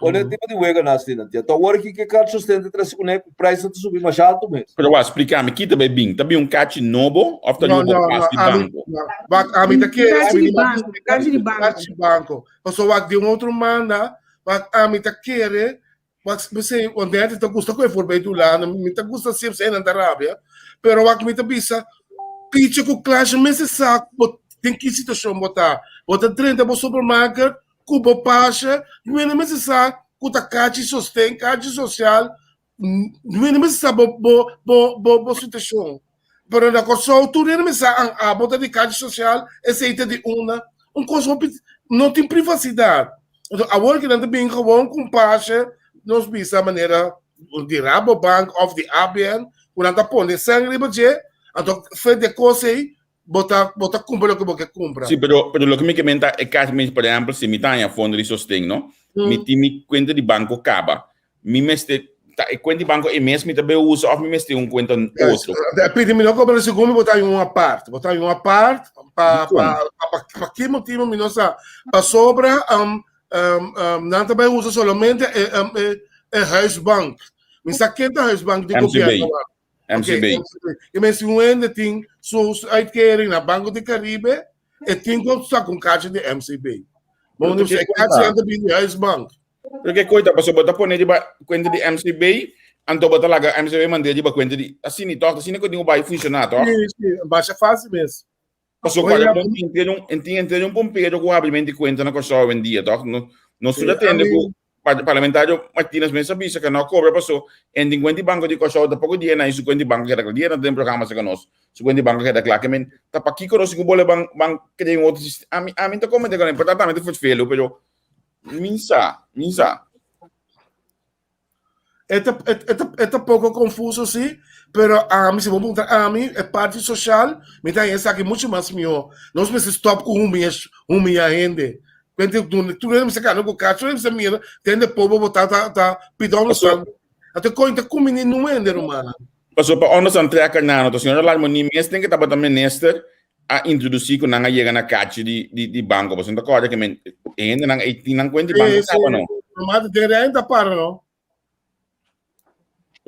Ora e tipo di wega nan asina tia. Ta ora ki ke kachi sosten ta trese kuné ku prijs ta subi mas alto mes. Pero wak, splika mi, ki ta bai bin? Ta bin un kachi nobo òf ta No, riba no, bo pas no, di ami, banko? no. Wak, ami ta kere, Kachi ami di di banko, kachi di banko. Kachi banko. Pasobra wak, di un otro manda, wak, ami ta kere, wak, p'esei, want mi ta gusta ku e voorbeeld di Hulanda, mi ta gusta siempre esei nan ta rabia, pero wak, mi ta bisa, picha ku klasha mester sa ku bo den ki situashon bo ta. Bo ta drenta bo supermarket, ku bo pasha, mi no mester sa ku ta kachi sosten, kachi sosial, mi no mester sa bo bo bo bo bo situashon. Pero na Kòrsou tur hende mester sa an abo ta di kachi sosial, esei ta di una. Un kos hopi no tin privasidat. Enton awor ki nan ta bin gewoon ku un pasha, nos bisa manera di Rabobank òf di ABN, ku nan ta pone sèn riba dje, anto fe di e kos ei Bo ta, bo ta kumpra loke bo ke kumpra. Sí, pero, pero loke mi ke men ta e kas mi, por ehempel, si mi ta haña fondo di sosten, no? Mi tin mi kuenta di banko kaba. Mi mester, ta e kuenta di banko e mes mi ta bay usa òf mi mester un kuenta otro? Pidi mi no kobra segun mi bo ta haña un apart. Bo ta haña un apart pa, Dikon? pa, pa, pa, pa ki motibu mi no sa. Pasobra um, um, um, nan ta bay usa solamente e, um, e, e huisbank. Mi sa ken ta huisbank di MCB. gobierno. MCB. Okay, E men si un hende tin su uitkering na Banco di Caribe, e tin ku saka un kaartje di MCB. Maar Pero e ke kaartje koita? anda bin di huisbank. Pero ke koita, pasobra bo ta pone riba kuenta di MCB, anto bo ta laga MCB mand'é riba kuenta di asina tòg, asina ku tin ku bai funshoná tòg? Sí, sí, basha fácil mes. Pasobra Oye, kualke bon tin tin un tin entre un pompero ku habri mente kuenta na Kòrsou awendia tòg? No nos tur Sí, a tende ami ku Parlamentario Martinez mes a bisa ku no a kobra paso en tin kuenta di banko di Kòrsou tampoko dia na su kuenta di banko keda kla. Dia na den programa serka nos su kuenta di banko keda kla. Ke men ta pakiko nos ku bole ban ban krea un otro sistema. Ami ami ta komete ku nan por ta tambe ta vervelu pero mi sa mi sa. E ta, e, e ta, e ta poco confuso, sí, pero ami, si bo puntra ami, e parti social, mi ta esaki mucho mas mihó. Nos mester stop ku humilla, humilla hende. Pente, tu, tu hende mester kana ku kacho, hende mester mira, tende pobo bo ta, ta, ta, pidon Paso, stan. Ate koin ta kumini nu hende, rumana. paso pa onderstand trekker nano, to señora Larmonie mes tin ke tabata minister a introdusí ku nan a yega na kachi di, di, di banko. Paso no ta kòrda ke men, e hendenan ei tin nan kuenta di banko Sí, sí. kaba no. Normal, den renta para, no?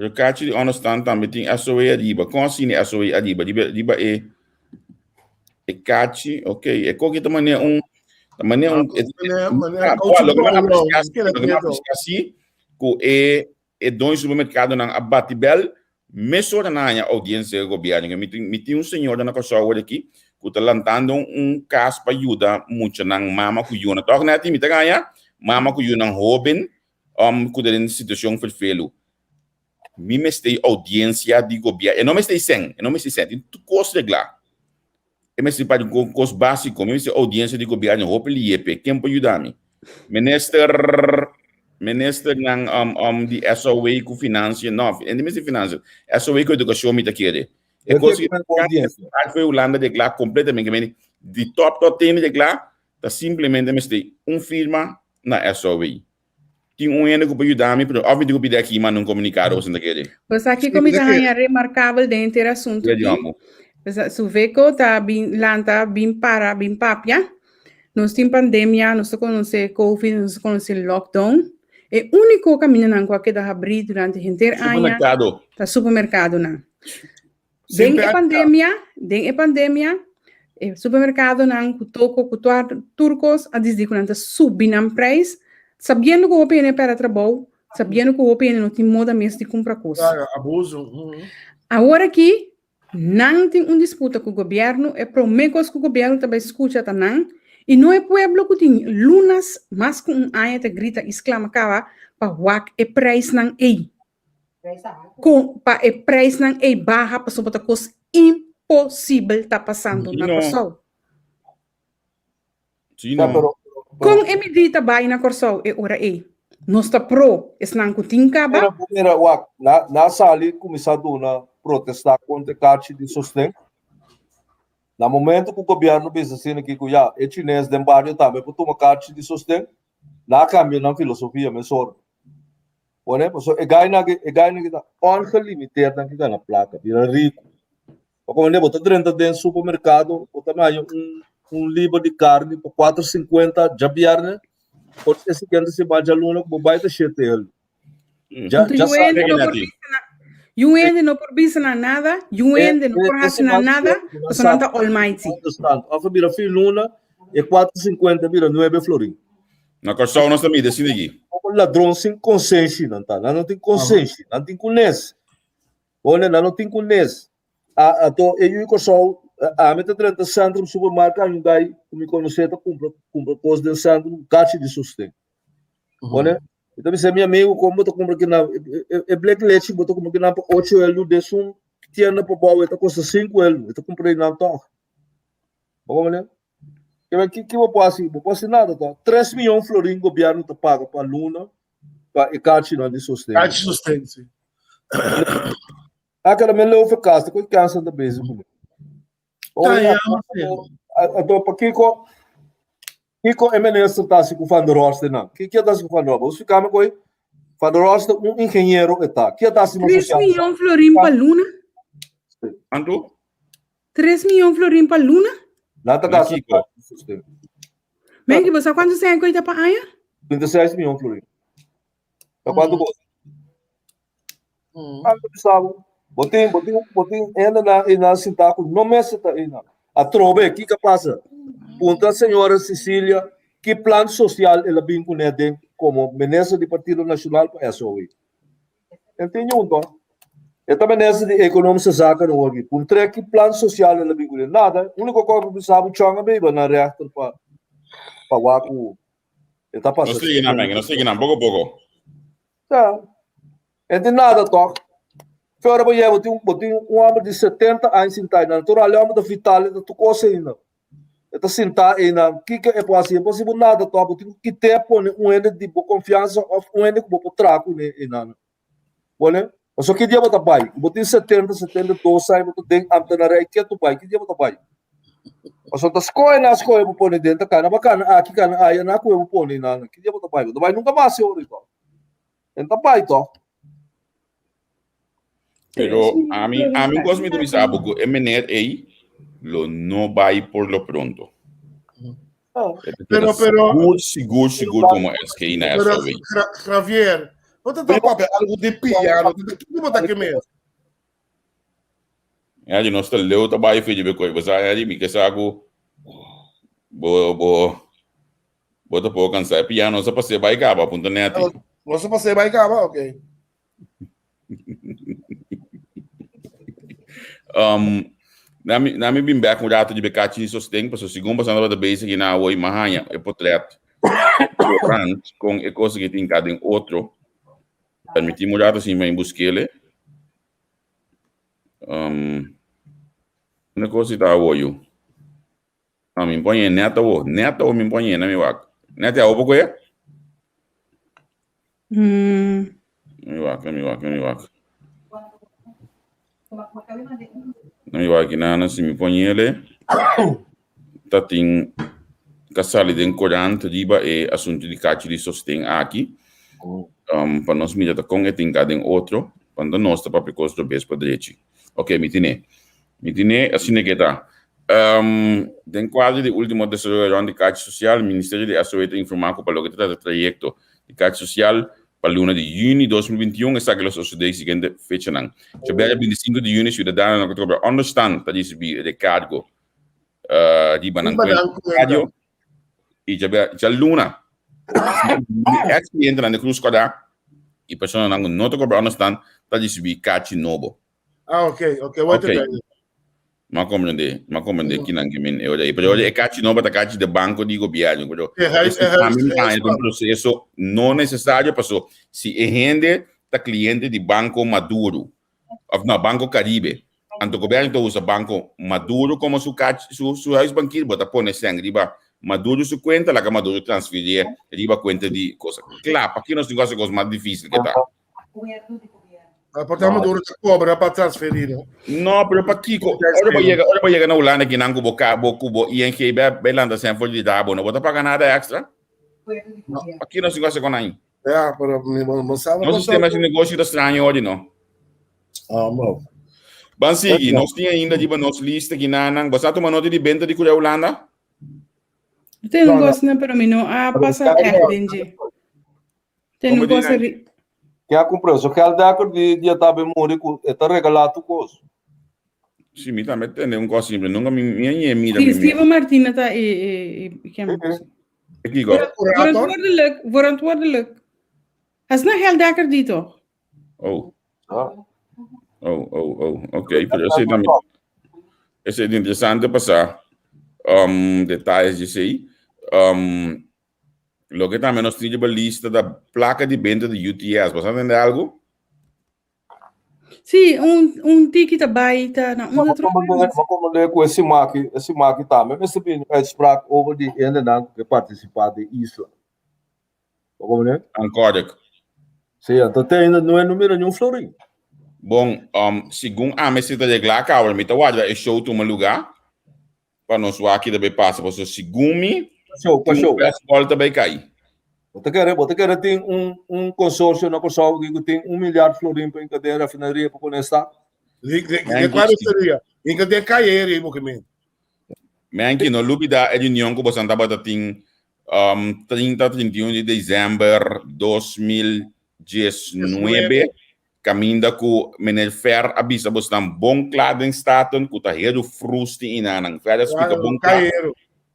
Pero kachi di onderstand tambe tin SOA ariba. Kon asina e SOA ariba? Riba, riba e, e kachi, ok. E koki ta manera un, ta manera un, e, Manera, manera ah, kouchi loke mi blauw, blauw. aprecia, Keda loke mi keto. aprecia si, ku e, e doño supermercadonan a bati bel, mesora nan haña audiencia di gobierno. Mi tin, mi tin un señora na Kòrsou awor aki, ku ta lantando un kas pa yuda muchanan mama ku yunan. Tòg Netty, mi ta gaña mama ku yunan hóben um ku ta den situashon ferfelu. Mi mester audiencia di gobierno. E no mester sen, e no mester sen. Tin tur kos reglá. E mester pa un kos básiko. Mi mester audiencia di gobierno hopi lié p'e. Ken por yuda mi? Minister, ministernan um, um, di SOW ku financia, no, e no mester financia. SOW ku edukashon mi ta kere. E kos ki Alfa Hulanda reglá kompletamente, ke di top tot teen reglá, ta simplemente mester un firma na SOW. Tin un hende ku por yuda mi, pero òf mi tin ku pidi aki manda un komunikado bo sinta kere. Pues aki ku mi ta haña remarkabel den henter asuntu Kere di ki, òmbu. pues Suveco ta bin lanta, bin para, bin papia. Nos tin pandemia, nos ta konosé Covid, nos ta konosé lockdown. E úniko kamindanan ku a keda habrí durante henter aña Supermerkado. ta supermerkadonan. Den Semper e pandemia, den e pandemia, e supermercadonan ku toko ku tuar tur kos a disdi ku nan ta subi nan prijs, sabiendo ku hopi hende pèrdè trabou, sabiendo ku hopi hende no tin moda mes di kumpra kos. Claro, abuso. Mm. Awor aki nan tin un disputa ku gobièrnu, e promé kos ku gobièrnu ta bai skucha ta nan i no e pueblo ku tin lunas, mas ku un aña ta grita i sklama kaba pa wak e prijsnan ei. Kon pa e prijsnan ei baha pasobra ta kos imposibel ta pasando na No. Kòrsou. Sí, Ja, no. pero, Kon e medida bai na Kòrsou e ora ei? Nos ta pro esnan ku tin kaba? Mira, mira, wak, na, na sali kuminsá duna protestá kontra e karchi di sosten. Na momento ku gobièrnu bisa asina ki ku ya, e chines den bario tambe por tuma karchi di sosten, na kambia nan filosofia mesora. Pone, pasobra e gainan aki, e gainan aki ta ongelimiteerd nan ki gana plaka, bira riku. Pa komende bo ta drenta den supermerkado, bo ta haña un un liber di karni pa kuater sinkuenta djabièrnè, por e siguiente siman djaluna ku bo bai ta shete el. Ja, Anto ja yu hende sa no por bisa na, yu hende no por bisa na nada, yu E, hende no e, por e hasi na siman nada, siguiente ku nan pasobra nan sa ta almighty. understand. Of a bira fin luna, e kuater sinkuenta bira nuebe florin. Na Kòrsou nos ta mira asina aki. Poko ladron sin konsenshi nan ta. Nan no tin konsenshi. Nan tin kunes. Hone, nan no tin kunes. A, ato e yu di Kòrsou, ami ta drenta Centrum Supermarkt a un gai ku mi konosé ta kumpra, kumpra kos den Centrum, kachi di sosten. Hone, mi ta bisa mi amigu kon bo ta kumpra kinan, e, e blek lechi bo ta kumpra kinan pa ocho eldu, des un tienda pa bou e ta kosta sinku eldu, e ta kumpra einan tòg. Bo komprende? Ke ki ki bo por hasi? Bo por hasi nada to. Tres miyon florin gobierno ta paga pa luna pa e karchinan di sosten. Karchi sosten, si. A kada men leu verkast, ku kansa ta bezig ku mi. Ta, ya, ja, sí. Anto pakiko kiko e minister ta hasi ku Van der Horst nan? Ki ki ta hasi ku Van der Horst? Bo splikami koi. Van der Horst un ingeniero e ta. Ki ta hasi na Tres sosial? miyon florin pa luna? Anto? Tres miyon florin pa luna? Nan ta Na gasta kiko? Menki, bo sa kuantu sèn ku ta pa aña? 36 miyon florin. Ta kuantu Mm. kos? Anto bisa bo, bo tin, bo tin, bo tin hendenan einan sintá ku no mester ta einan. Atrobe, kiko a pasa? Puntra señora Cecilia ki plan sosial el a bin kuné den komo minister di Partido Nashonal pa SOE. El tin yun to. E ta minister di Economische Zaken awor aki. Puntr'é ki plan sosial el a bin kuné. Nada. Úniko kos ku bisa bo chon a biba na rechter pa pa wak ku e ta pasa. Nos sigui nan, Menke, nos sigui nan, poko poko. Ja. E tin nada tòg. Fe ora bo yega bo tin bo tin un hòmber di setenta aña sintá einan. Natural e hòmber ta vital, e ta tur kos einan. E ta sintá einan. Kiko e por hasi? E por hasi bo nada tòg. Bo tin ku kit'é pone un hende di bo konfiansa òf un hende ku bo por traha kuné einan. Bole? Pasobra ki dia bo ta bai? Ku bo tin setenta, 72 aña, bo ta den ambtenarij ketu bai. Ki dia bo ta bai? Pasobra ta skohe nan skohe bo pone den ta kana. Bo kana aki, kana aya, nan kohe bo pone einan. Ki dia bo ta bai? Bo ta bai nunka mas e ora ei tòg. E no ta bai tòg. Pero ami, ami un kos mi ta bisa bo ku e meneer ei lo no bai por lo pronto. Ah. E ta Pero, keda pero, sigur, sigur, sigur komo SG na pero, SOW. Javier, Bo ta papia algu di piano, kiko bo ta ke mes? Ya di nos ta leu ta bai fe di be koi. Bo sa ya di mi ke sa ku bo bo bo ta poko kansa. E piano nos a pas'é bai kaba punta neti. Nos a pas'é bai kaba? Ok. Um, nami, nami bin back un rato di be kachi di sosten, paso segun paso tabata bezig na awoi mahaña e potret rand con e cosa que tin cada en otro. Permitimos un rato sin ven busquele. Um, una cosita awoyo. No, mi poñe net awo. Net awo mi poñe na mi wak. Net awo poko e? Mi wak, mi wak, mi wak. Mi wak nana si mi poñele. Ta tin ka sali den korant riba e asunto di kachi di sosten aki. Um, pa nos mira ta kon e tin ka den otro. Panda nos ta papia kos robes pa drechi. Ok, mi tine. Mi tine, asina ke ta. Um, den kuadro di último desaroyo rond di kachi sosial, Ministerio di SOE ta informá ku pa loke ta trata trayekto di kachi sosial pa luna di yüni 2021, esaki lo sosodé e siguiente fechanan. Djabièrnè 25 di yüni, siudadanonan ku ta kobra ònderstan ta risibí rekargo uh, riba nan kuenta bankario. I djaluna, ex klientenan di Cruz Kòrda i personanan ku no ta kobra ònderstan ta risibí kachi nobo. Ah, ok, ok, wat okay. Ma comprende, ma comprende mm. kinan kimin e ora. Pero e kachi nobo ta kachi de banco di gobierno, pero es un proceso no necesario paso si e hende ta cliente di Banco Maduro of no, Banco Caribe, anto gobierno ta usa Banco Maduro como su kachi, su su huisbankier, bo ta pone seng riba Maduro su cuenta, laga Maduro transferir riba cuenta di cosa. Kla, pa ki nos tin ku hasi cos mas difícil ke ta? Aparte Maduro ta cobra pa transferir, no? No, pero pa kiko? Ora bo yega, ora bo yega na Hulanda kinan ku bo ka, bo ku bo ING be be lanta sen for di rabo, no bo ta paga nada extra? No. Pa ki nos tin ku hasi kon ahí? Ja, pero mi bo bo sabe Nos sistema di negocio ta straño ori, no? Ah, mo. Ban sigui, nos tin ainda riba nos lista kinanan. Bo sa tuma nota di benta di Korea Hulanda? Ten un cos na, pero mi no a pasa echt den dje. Ten un cos ri. Ke a cumpra so geld dekker di dia tabe muri cu e ta regala tu cos. Si, mi tambe tende un cos simple. Nunca mi mi a ñe mira Si, mi Steven Martina ta e e e ken E kiko? Verantwoordelijk, verantwoordelijk. Has na geld dekker di toch? Oh. Oh, oh, oh. Oké, pero ese tambe ese es interesante pasar um, detalles de sei. Um, loke tambe nos tin riba lista da placa di benta di UTS. Bo sa tende algo? Sí, un, un tiki ta bai ta na un otro. Ma komprende ku e simaki, e simaki tambe mester bini uitspraak over di hendenan ku ke partisipá den isla. Bo komprende? Ankordik. Sí, anto te ainda no e no mira niun florin. Bon, um, segun ami si ta reglá kaba, mi ta warda e show tuma lugá. Pa nos wak ki ta bay pasa pasobra segun mi Show, pa tin show. un festival ta bay kai. Bo ta kere, bo ta kere tin un un consorcio na Kòrsou ku tin un milyard florin pa hinka den refineria pa pone sta? Di, di, di kua refineria? Hinka den kayeri bo ke men. Menki, no lubida e reunion ku bosan tabata tin um, 30, 31 di december 2019 Kaminda ku Meneer Fer a bisa bosnan bon kla den Staten ku ta heru frusti inanan. Fer a splika bon kla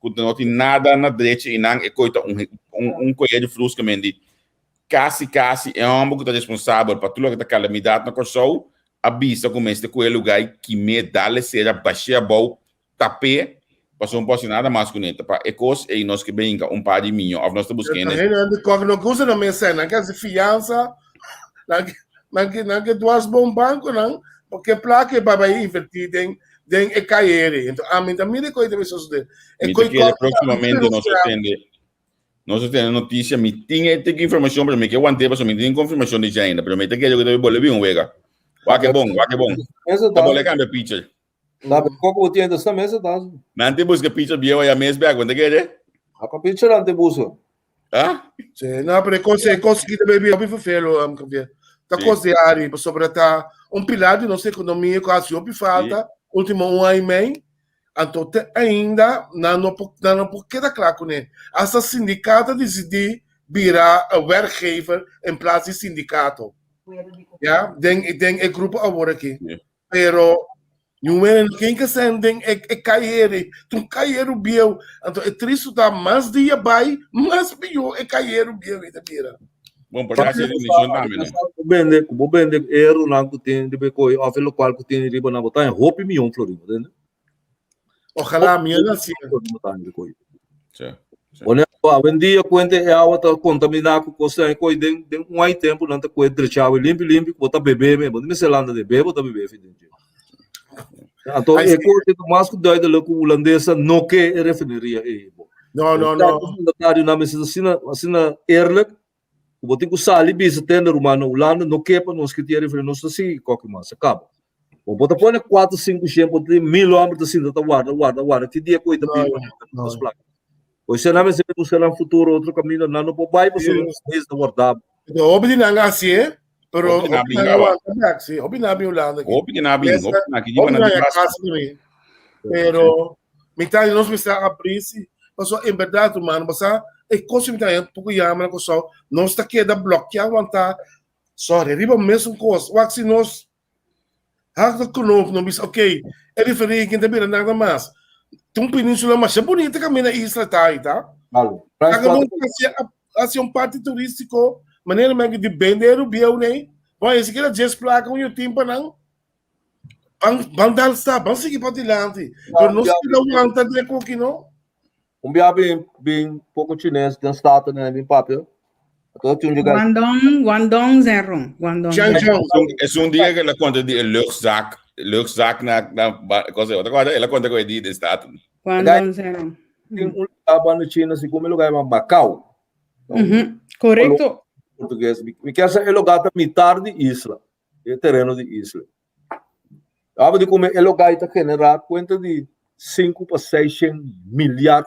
ku no tin nada na drechi inan e koi ta un un koi heru frus ke men di kasi kasi e homber ku ta responsabel pa tur loke ta kalamidat na Kòrsou a bisa ku mester kohe lugá i kim'é dal e sera bash'é abou tap'é pasobra no por hasi nada mas kuné ta pa e kos ei nos ke bin hinka un par di miño òf nos ta buska hende. Hende di kòk no gusta nan mes nan ke hasi fiansa nan ke nan ke nan ke dwars bon bankonan porque plaka e bai bai invertí den den e kayere ento ami ta mira e koi ta bin sosodé e Mi ta kere próximamente nos ta tende nos ta tende notisia mi tin e tiki informashon pero mi ke want'é pasobra mi tin konfirmashon di dje ainda pero mi ta kere ku ta bin bolbe bin un wega wak e bon wak e bon ta bolbe kambia pitcher. Na koko bo tiene esta mesa ta. Nan te busca pitcher viejo ya mes bek, want kere? A pa pitcher nan te busca. Ah? Sí, no, pero cos cos ki te baby hopi vervelo am Javier. Ta cos de ari, pasobra ta un pilar di nos economia ku hasi hopi falta último un aña i mei. Anto te ainda nan no por nan no por keda kla kuné. Hasta sindikato a disidí. bira werkgever in plaats di sindikato. Ya, den den e grupo awor aki. Pero Ñuwenen ken ke sen den e e kayeri, ta un kayeru bieu. Anto e tristu ta mas dia bai, mas pió e kayeru bieu ei ta bira. Bon, por hasi rendición tambe, no? Ku bende, ku bo bende erunan ku tin riba e koe òf e lokual ku tin riba nan, bo ta haña hopi mion florin, bo tende? Ojalá mi a nací. Florin bo ta haña riba e koe. Sí, sí. Bo ne, awendia kuente e awa ta kontaminá ku kosnan e koe den den un ai tempu nan ta koe drecha awa limpi limpi ku bo ta bebe me, bo no mester landa den bebe, bo ta bebe fi den dje. Anto Ai, e sí. kos ta mas ku duidelijk ku hulandesnan no ke e refineria ei. Bo. No, no, no. Mandatarionan mester ta asina asina eerlijk ku bo tin ku sali bisa tende ruman na Hulanda no ke pa nos ke tin e refineria nos ta sigui koki mas a kaba. Bo bo ta pone kuater sinku shen bo tin mil homber ta sinta ta warda warda warda ki dia ku e ta No, bin no. nos plaka. Pues nan mester buska nan futuro otro kaminda nan no por bai pasobra Yes. nos ta warda bo. Pero hopi di nan a hasié, pero Hopi di nan a hopi bin nan a kaba. wanta bek, sí, hopi nan a bin Hulanda aki. Hopi di nan a bin, Esta, hopi di nan aki hopi riba nan nan di a bas. kas tambe. Pero mi ta nos mester abrí sí, pasobra en bèrdat ruman, bo sa e kos ku mi ta haña poko yama na Kòrsou, nos ta keda blòkiá wantá, sorry, riba mesun kos. Wak si nos Hak de knoop no bisa ok, e diferentie ta bira nada mas. Ta un peninsula masha bunita kaminda isla ta ahí ta. Vale. Laga nos hasi hasi un parti turístiko manera men di bende e rubieu nei. Bon, e sikiera djes plaka un yotin pa nan. Ban ban dal stap, ban sigui padilanti. Pero no sigui wanta den koki no. Un bia bin bin poko chines den Staten en bin papia. Anto tin un llega. Guangdong, Guangdong Zenrong, Guangdong. Jiang Zenrong. Jiang. Es un dia que la conta di luchtzaak, luchtzaak na na cosa, otra cosa, ela conta con di den Staten. Guangdong Zenrong. Tin un lugar banda China, si come lugar llama Macau. Mhm. Correcto. Portugues. Mi kier sa e lugar ta mitar di isla, e tereno di isla. Abo di come e logai ta genera cuenta di 5 pa 600 milyard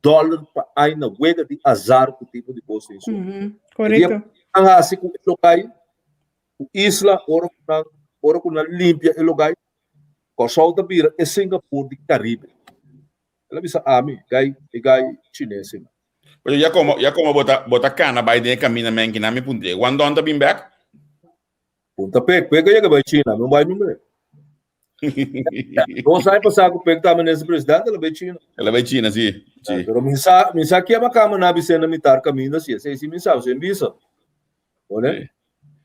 dollar pa aña na wega di azar cu tipo di cos tin so. Correcto. Nan haci cu e logai, cu isla, ora cu nan, ora cu nan limpia e logai, Kòrsou ta bira e Singapore di Caribe. El a bisa ami, gai, e gai chines ei. Pero ya como, ya como bo ta, bo ta cana bai den e camina men kinan mi puntr'é, Guangdong ta bin bek? Punta Pek, Pek a yega bai China, no bai nunca. Nos aña pasá ku Pek ta minister presidente, el a bai China. El a bai China, sí. sí. Pero mi sa, mi sa kiema kama na bisé na mitar kaminda, sí, esei sí mi sa, sin bisa. Bone? Sí.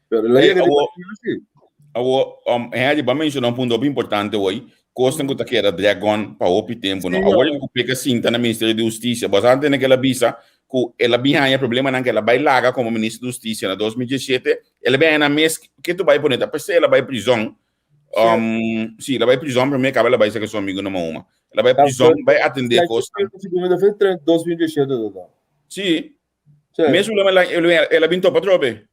Pero el a Hey, yega di awo, China, sí. awo, um, Henry, ba menciona un punto hopi importante hoy. Kosnan ku ta keda drag on pa hopi tempu, no? Sí, Awor ku Pek a sinta na Ministerio di Hustisia, bo sa tene ke el a bisa ku el a bin haña problemanan ku el a bai laga komo Minister di Hustisia na 2017, el a bin haña nan mes ke tu bai pone ta p'esei el a bai prizon. Um, sí, el a bai prizon promé kaba el a bai saka su amigu na Mahuma. El a bai prizon bai atendé kosnan. Sí, mes problema el a el a bin topa atrobe.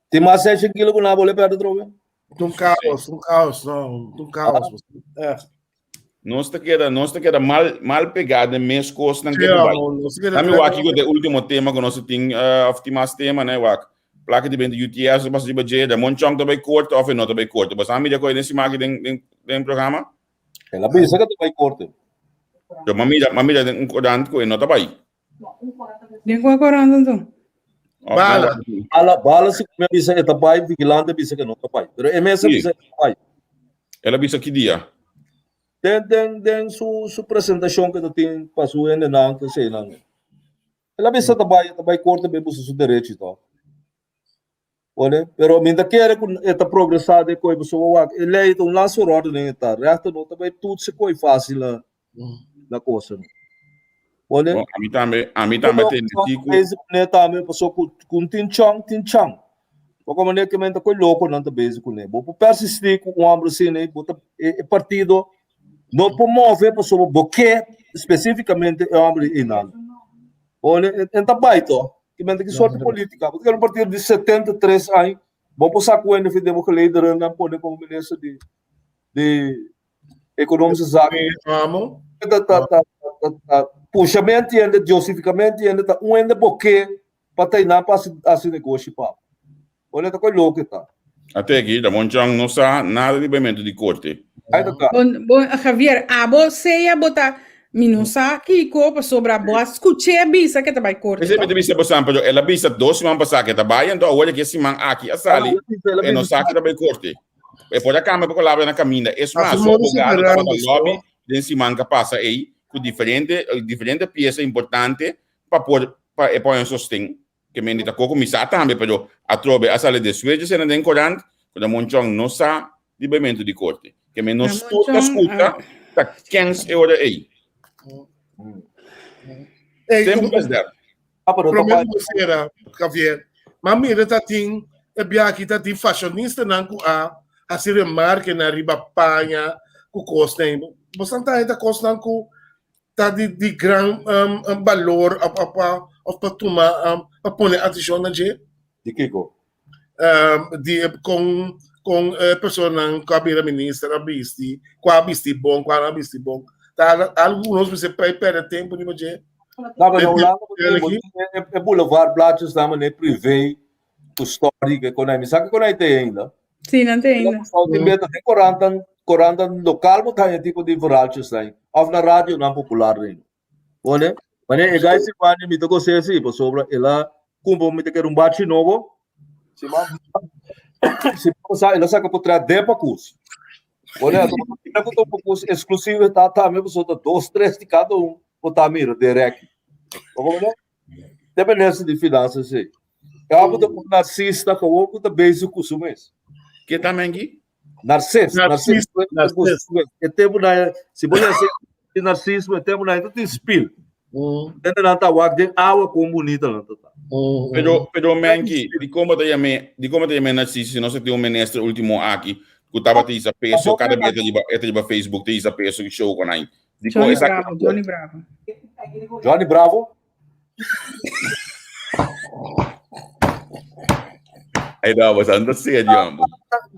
Tin mas 600 kilo ku nan a bole pèrdè atrobe. Un kaos, un kaos, no, un kaos. Echt. Nos ta keda, nos ta keda mal, mal pegá den mes kosnan ke Ja, Dubai. man, nos keda Dame wak kiko de último tema ku nos tin, uh, of tin mas tema, né, wak. Plaka di bente UTS, pas riba dje, Ramon Chong ta bai korte of e no ta bai korte. Bos a mira koe den simaki den, den, den programa? El a bisa ku ta bai korte. Pero m'a mira, m'a mira den un korant ku e no ta bai. Den kua korant anto? Bala. Bala, bala si me bisa e ta bai, vigilante bisa que no ta bai. Pero e mesa bisa e ta bai. El a bisa ki dia? Den, den, den su, su presentacion que ta tin pa su hendenan, que sei nan. El a bisa ta bai, ta bai corte be busa su derecho to. Ole, pero mi ta kere ku e ta progresá den koi pasobra wak e lei ta un landsverordening e ta, rechter no ta bai toetsen koi fásil na na kosa no. Ole. Bon, ami tambe, ami tambe No, tende no, si ku bezig kuné tambe pasobra ku ku tin chon tin chan. Poko manera ke men ta koi loko nan ta bezig kuné. Bo por persistí ku un hòmber asina ei, bo ta e e partido no por move pasobra bo ke spesífikamente e hòmber einan. Ole, en ta bai to. Ki men ta ki sorti politica. Bo ta kere un partido di 73 aña, bo por sa ku hende fi den bo gelederen nan pone komo minister di di economische zaken. Amo. Ta ta ta ta ta pusha mi entiende, diosifica mi entiende, ta un hende bo ke pa ta einan pa hasi hasi negoshi pa bo. Ole ta koe loke ta. Ate aki, Ramon Chong no sa nada di baimentu di korte. Ai ta ta. Bon, bon, Javier, abo sea bo ta. Mi no sa kiko pasobra bo a skuch'é bisa ke ta bai korte Esei mi tòg. ta bisa bosan, pero el a bisa dos siman pasá ke ta bai, anto awor ke siman aki a sali, e no sa ke ta bai korte. E por a kambia pa kolabra na kaminda. Es mas, su abogado tabata lobby den siman ke pasa ei ku diferente diferente piesa importante pa por pa e pone sosten. Ke men di ta koko mi sa tambe, pero atrobe a sali despues di esena den korant ku Ramon Chong no sa di baimentu di korte. Ke men nos Ramon tur ta Chong, skuta ah. ta kens e ora ei. Ei, Simple as that. Ah, pero Promé ta ku bo sera, Javier, m'a mira ta tin e biaha aki ta tin fashonistanan ku a hasi remarkenan riba paña ku kosnan. Bosan ta heta kosnan ku ta di di gran balor of of pa of pa tuma pa pone atenshon na dje? Di kiko? Di e kon kon e personanan ku a bira minister a bisti, kua a bisti bon, kua no a bisti bon. Ta algu ku nos mester pei pèrdè tempu riba dje? No, pero na Hulanda bo tin bo tin e boulevard blaadjes nan manera privé ku story ke konai. Mi sa ke konai te ainda. Sí, nan te ainda. Tin beta den korantan, korantan lokal bo ta haña tipo di verhaaltjes nan òf na radionan popular nan. Bone, mane e gai Silvania mi ta gos'é así pasobra el a kumpra mi ta kere un bachi nobo. Siman siman pasá el a saka potrèt den pakus. Bone, anto bo ta mira ku ta un pakus eksklusivo e ta tambe pasobra ta dos tres di kada un bo ta mira den rèki. Bo komprendé? Te minister di finansa esei. Cabo ta un narcista gewoon cu ta bezig cu su mes. Ke ta mengi? Narcis, narcis, narcis. E tempo na si bo lesa di narcismo e tempo na ta tin spil. Mm. Tende nan ta wak den awa con bonita nan ta. Mm. Pero pero mengi, di como ta yame, di como ta yame narcis si no se tin un minister ultimo aki cu tabata isa peso cada bia ta riba, ta riba Facebook ta isa peso show con ai. Di Johnny Bravo, Johnny Bravo. Johnny Bravo? Ay, no, mas anda serio, ambo.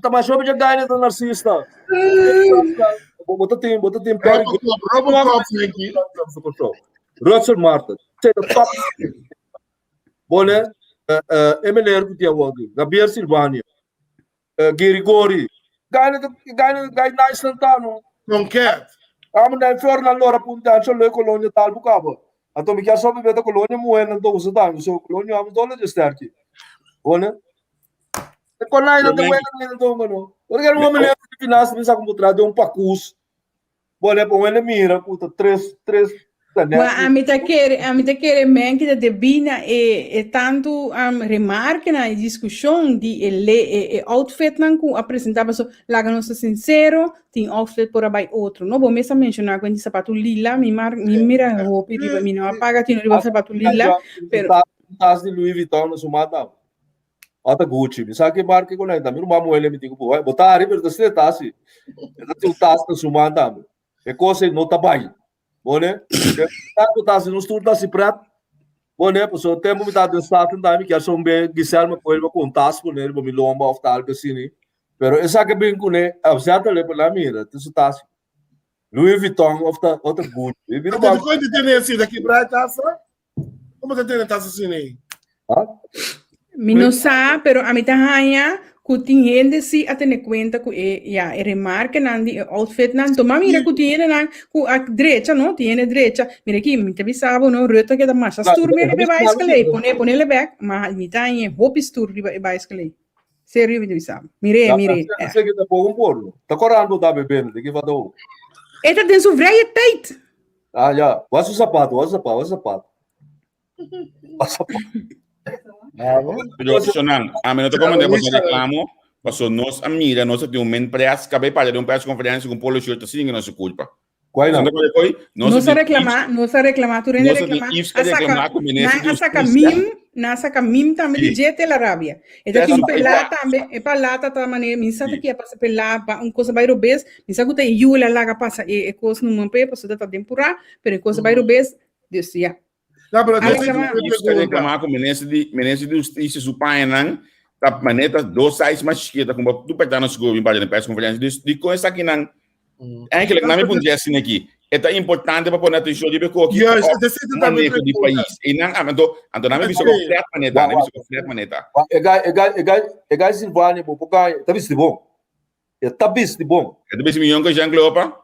Ta mas jovem de gaina do narcisista. Bota tem, bota tem Perry. Robocop, Frankie. Russell Martin. Sei da top. Bone, Emily Gutiérrez, Gabriel Silvania. Girigori. Gaina gaina gai nice nan ta no. Concat. Amo na flor nan lora punta ancho le colonia tal bu kaba. Anto mi kier sobi beta colonia muhe nan to usa tambe so colonia amo dole de sterki. Bone. E konai nan te wena nan to no. Ora que un minister de finanças mi sa como tra de un pacus. Bone pa wena mira ku ta tres tres Wa ami ta kere, ami ta kere men ki ta debí na e e tantu um, remarkenan i diskushon di e le e, e outfitnan ku a presentá paso laga nos ta sinsero, tin outfit por a bai otro, no? Bo mes a menshoná ku di sapatu lila, mi mar mi mira hopi riba, mi no a paga tino riba sapatu lila, pero Tas di Louis Vuitton na su mata. Ota Gucci, mi sa ke marca ku nan ta, mi ruman muhé le mi tin ku bo ta ari pero ta sle tas si. E ta tin un tas na su man tambe. E kos ei no ta bai. Bone, tanto ta si nos tur ta si pret. Bone, paso tempo mi ta den Staten tambe, mi kier son be Guiselma Coelho ku un tas pone riba mi lomba of tal algo asina. Pero esaki bin kuné, afzetale pa nan mira, tin su tas. Louis Vuitton of ta otro Gucci. Mi Ate ruman di koe di tene asina, kibra e tasa? Como ta tene tasa asina ei? Ha? Mi no sa, pero ami ta haña ku tin hende si a tene kuenta ku e, ya, e remarkenan di e outfitnan. Tuma mira ku tin hendenan ku a drecha, no? Tin hende drecha. Mira aki, mi ta bisa bo, no? Rutte keda masha stoer mee riba e baiskel ei. Pone, ponele bek, ma mi ta haña hopi stoer riba e baiskel ei. Serio mi ta bisa bo. Mir'é, mir'é. Esaki ta poko un porno. Ta korando ta bebendo, di ki falta hopi. E ta den su vrije tijd. Ah, ya. Wak su sapato, wak su sapato, wak su sapato. Pero shonan, a mi no ta comprende boso reclamo, paso nos a mira, nos a tin un men press, cabe para de un press conferencia con polo shirt así que no su culpa. Cuál no? Nos a reclama, nos a reclama, tu rende reclama. A saca, nan a saca mim, nan a saca mim tambe di jete la rabia. E ta tin pelá tambe, e palata ta manera, mi sa ta kia pasa pelá, ba un cosa bai robes, mi sa ku ta e yu la laga pasa e e kos no man pe, paso ta den purá, pero e cosa bai robes, dus ya. No, pero A reclama. Yves ta reclama ku minister di minister di Justicia su pañanan ta maneta dos size mas chiquita ku tu peta na seguro bin para den press conference. Dus di kon esakinan eigenlijk na mi punto asina aki. E ta importante pa pone atencion riba e koki Juist, of het is het tambe maneho di pregunta. pais. E nan anto anto na mi bisa Oké. flat maneta, na mi bisa flat maneta. E gai, e gai, e gai, e gai Silvania, bo por gai, ta bisti bon. E ta bisti bon. E ta bisti miyon ku Jean Cleopa?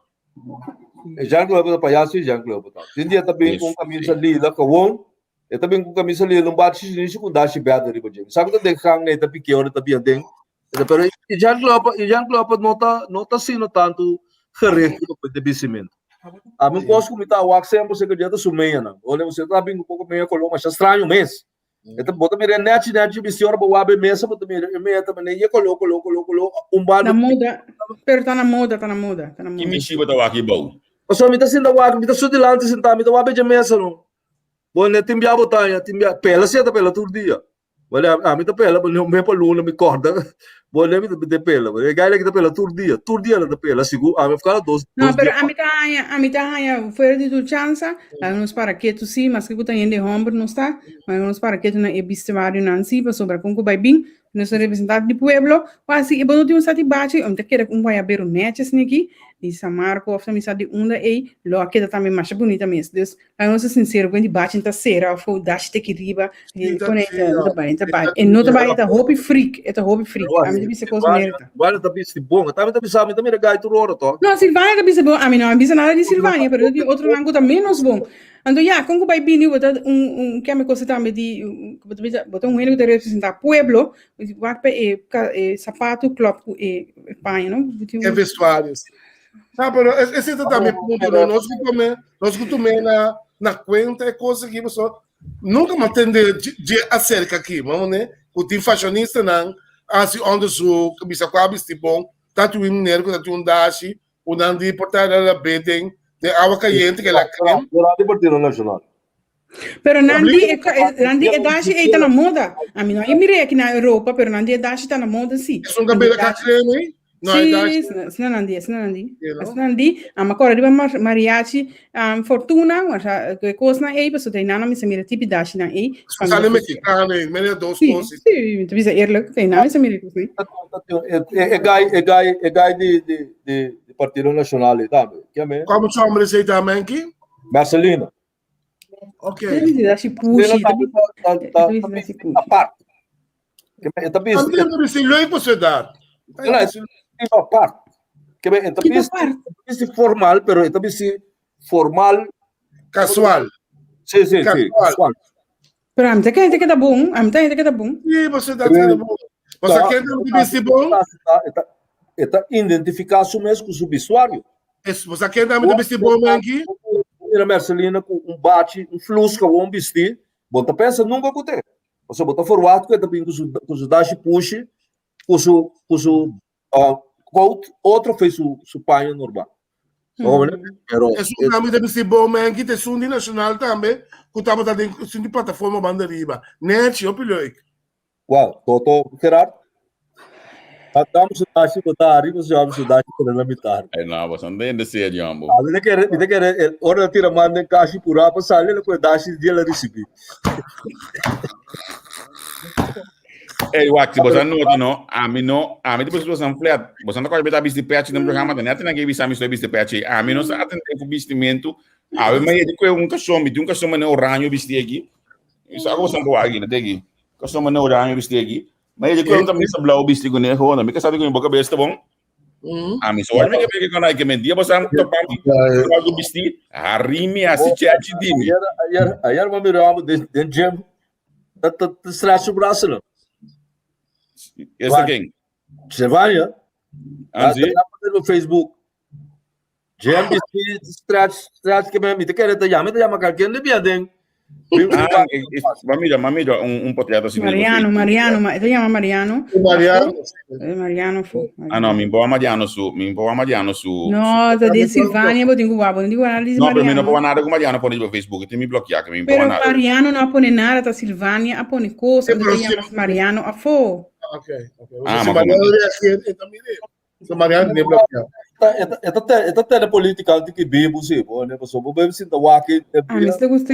E Jan Kloper ta payaso i Jan Kloper ta. Tin dia ta bin ku un kamisa lila kawon, e ta bin ku un kamisa lila un bati shinishi ku un dashi bèrdè riba dje. Mi sa ku ta den gang e ta pik'é ora e ta bia den. Pero e Jan Kloper, e Jan Kloper no ta no ta asina tantu gericht riba e bisimentu. Ami un kos ku mi ta wak semper si ku dje ta su meñanan. Ora bo ta bin ku poko meña koló masha straño mes. E ta bo ta mira e nechi nechi bisti ora bo wak e mesa bo ta mira e meña ta mane ye koló koló koló koló un banda. Na moda, pero ta na moda, ta na moda, ta na Ki moda. mishi bo ta wak bou? Pasobra mi ta sinta wak, mi ta su dilanti sintá, mi ta wak becha mesa no. Bo ne tin bia bo taña, tin bia, pela si e ta pela tur dia. Bo ne ami ta pela, bo ne un mes pa luna mi kòrda, bo ne mi ta te pela. Bo ne e gai ta pela tur dia, tur dia el ta pela, sigur ami a kada dos No, dos pero dia. ami ta haña, ami ta haña fuera di tur chansa, laga nos para ketu sí, maske ku ta hende hòmber nos ta, ma laga nos para ketu na e bistuarionan sí, pasobra kon ku bai bin, nos ta representante di pueblo, wak si e bo no tin un sati bachi, ami ta kere ku un guayabero nèchi asina aki, di San Marco òf ta mi sa di unda ei, lo a keda tambe masha bunita mes. Dus, Laga nos ta sincero, ku di bachi ta sera of ku dashi teki riba, Sí, ta pone sí, no ta ja. bai, no ta bai. E no ta bai, e ta hopi freak, e ta hopi freak. Ami ta bisa kos manera ta. Silvania ta bisti bon. Ami ta bisa, mi ta mira gai tur ora to. No, Silvania ta bisa bon. Ami no a bisa nada di Silvania, pero tin otronan ku ta menos bon. Anto ya, kon ku bai bini bo ta un un keme kosa tambe di bo ta bisa, bo ta un hende ku ta representa pueblo, wak pa e e sapatu klòp ku e paña, no? Bo tin E un vestuario. No, pero ese ta tambe punto, no? Nos ku tome, nos ku tome na, na cuenta e cosa aquí, paso nunca me atende dje acerca aquí, vamos ne? Ku tin fashionista nan hasi onderzoek, bisa kwa bisti bon, ta tin un meneer ku ta tin un dashi, ku nan di por ta la be den den awa caliente ke la crem. Durante Partido Nacional. Pero nan di e, nan di e dashi ei ta na moda. A mi no a mir'é aki na Europa, pero nan di e dashi ta na moda sí. Es un kabela ka creme ei? No, e Sí, dashi. asina nan di, asina nan di. Sí, no? Asina nan di. A mi a kòrda riba mariachi um, Fortuna, o e kosnan ei, pasobra einan nan mester mira tipi dashinan ei. Su sale mexicano ei, mira dos Sí, kos. sí, mi ta bisa eerlijk, einan mester mira e kosnan ei. E gai, e gai, e gai di, di, di, di Partido Nacional ei tambe. Ken me? Como su hombre sei tambe aki? Marcelino. Ok. Dashi pushi. Apart. E ta bisti. Antes de bisti leuk pa su edad. Apart. Ke men e ta bisti formal, pero e ta bisti formal. Casual. Sí, sí, sí. Casual. Pero ami ta kere ta keda bon, ami ta kere ta keda bon. Sí, pa su edad keda bon. Pasobra ken ta bisti bon? E ta identifiká su mes ku su bistuario. Es, bo sa ken tambe ta bisti bon menki? Mira Mercelina ku un bachi, un flus gewoon bisti, bo no ta pensa nunka ku te. Pasobra bo ta forwagt ku e ta bin ku su ku su dashi pushi, ku su ku su coat, otro fe su su paña normal. Pero Esun tambe ta bisti bon menki, ta esun di Nacional tambe ku tabata den esun di plataforma banda riba. Nechi, hopi leuk. Wow, Toto Gerard. Dame su dashi bo ta arriba, su dame su dashi pero na mitad. Ay, no, bo san den de serio, ambo. Ah, mi te kere, mi te kere, el ora tira man den kashi pura pa sali, le kue dashi dia la recibi. Ey, wak, si bosan nota, no, a mi no, a mi te puso bosan flat. Bosan ta kore beta bisti pechi den programa, te net na ke bisa mi sto bisti pechi. A mi no sa atende ku bistimento. A mi ma yedi kue un kason, mi tin un kason mane oranjo bisti aki. Mi sa ku bosan por wak aki, na te aki. Kason mane oranjo bisti aki. Ma yedi kue un camisa blauw bisti kuné, gewoon, mi ka sabi ku mi boka bes ta bon. A mi so mi ke kon ai ke men dia bosan topa mi algo bisti, harimi hasi chechi di mi. Ayer, ayer, ayer ma mira amo den, den gym. Ta, ta, ta stretch su brazo no. Esta ken? Silvania. Anzi? Ta, ta, Facebook. Gym bisti stretch, stretch ke men mi te kere ta yama, ta yama kalken de bia den. Ah, ma mira, ma mira un, un portret así. Mariano, Mariano, ma, te llama Mariano. Mariano. Eh, Mariano fu. Ah, no, mi boa Mariano su, mi boa Mariano su. No, ta den Silvania, bo tin ku wabo, no digo nada di No, pero mi no Mariano. boa nada ku Mariano pone riba Facebook, ti mi bloquea, que mi boa Pero nada. Mariano no a pone nada, ta Silvania a pone cosa, Sí, entonces pero te llamas sí. Mariano afo. Ok, ok. Ah, Si ma Mariano como- reageer, e ta mire. So Mariano tiene bloqueado. E ta e ta tele política di ki bibu si, bo ne paso bo bebe sinta waki e A mí te gusta.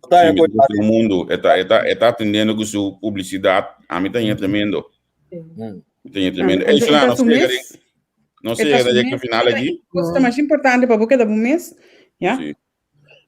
ta Sí, e mi ko ta gusta mundo. Eta, eta, eta atendiendo con su publicidad. A mí también es tremendo. Mi también es tremendo. Ey, Solano, Eta su no sé, mes. no sé, Eta su llega mes. final aquí. Cosa más importante pa bo keda bo mes. Ya? Sí.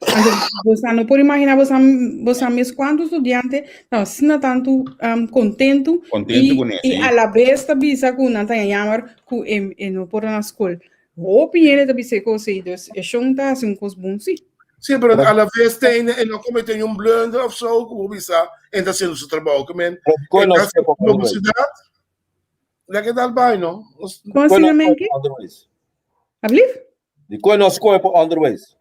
Anto, bosa no por imaginá bosa, bosa mes kuantu studiante ta asina tantu um, kontentu Kontentu i, kuné, i sí. a la bes ta bisa ku nan ta jammer ku e, e no por na skol. Hopi hende ta bisa e kos ei, dus e shon ta hasi un kos bon sí. Sí, pero a la vez te e no comete un blunder of zo, como bisa, en ta haciendo su trabajo. Que men, Kon en nos hace pa onderwijs? publicidad, la que dal bij, no? Nos- Kon Kon asina, nos Menke? pa onderwijs? Ablief? Di kon nos koe pa onderwijs?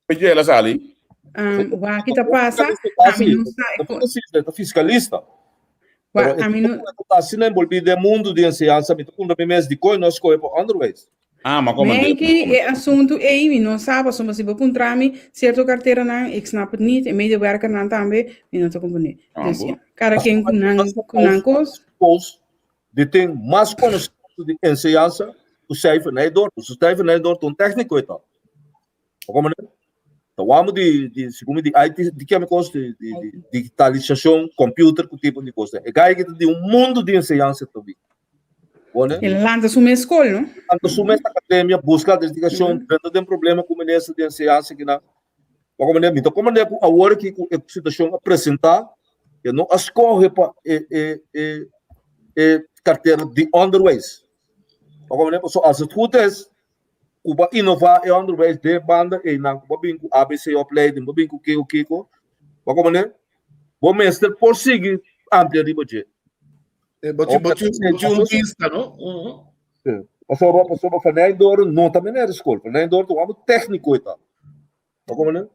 Weet je, la sali? Um, wa ki ta pasa, ami no sa e kos. Ta fiskalista. Wa, Pero ami no, ta asina envolví den mundo di enseñansa, mi ta puntra mi mes di kon nos koe pa onderwijs. Ah, maar kom Menki, e asuntu ei, mi no sa, pasobra si bo puntra mi sierto karteranan, ik snap het niet, e medewerkernan tambe, mi no ta komprendé. Ah, Dus bo. ja, kada ken ku nan, ku nan kos. Kos di tin mas konosementu di enseñansa ku Stijven Nijdoorn. Pasobra Stijven Nijdoorn ta un tékniko e ta. Como ne? Ta wamo di di segun di IT di keme kos di di di digitalisashon, computer ku tipo di kos. E gai ki ta di un mundo di enseñansa tobi. Bone? E lanta su mes skol, no? Lanta su mes akademia, buska dedikashon, drenta den problema ku minister di enseñansa kina. Como ne? Mi ta komprende ku awor ki ku e situashon a presenta, e no a skohe pa e e e e kartera di onderwijs. Como ne? Pasobra as het goed is, ku bo a inová e onderwijs den banda einan, ku bo a bin ku ABC opleiding, bo a bin ku kiko kiko, bo komprende? Bo mester por sigui amplia riba dje. Eh, bo tin, bo tin, bo tin un bista, no? Mhm. Sí. Pasobra, pasobra Van Nijndoorn no ta meneer di skol. Van Nijndoorn ta un hòmber tékniko e ta. Bo komprende?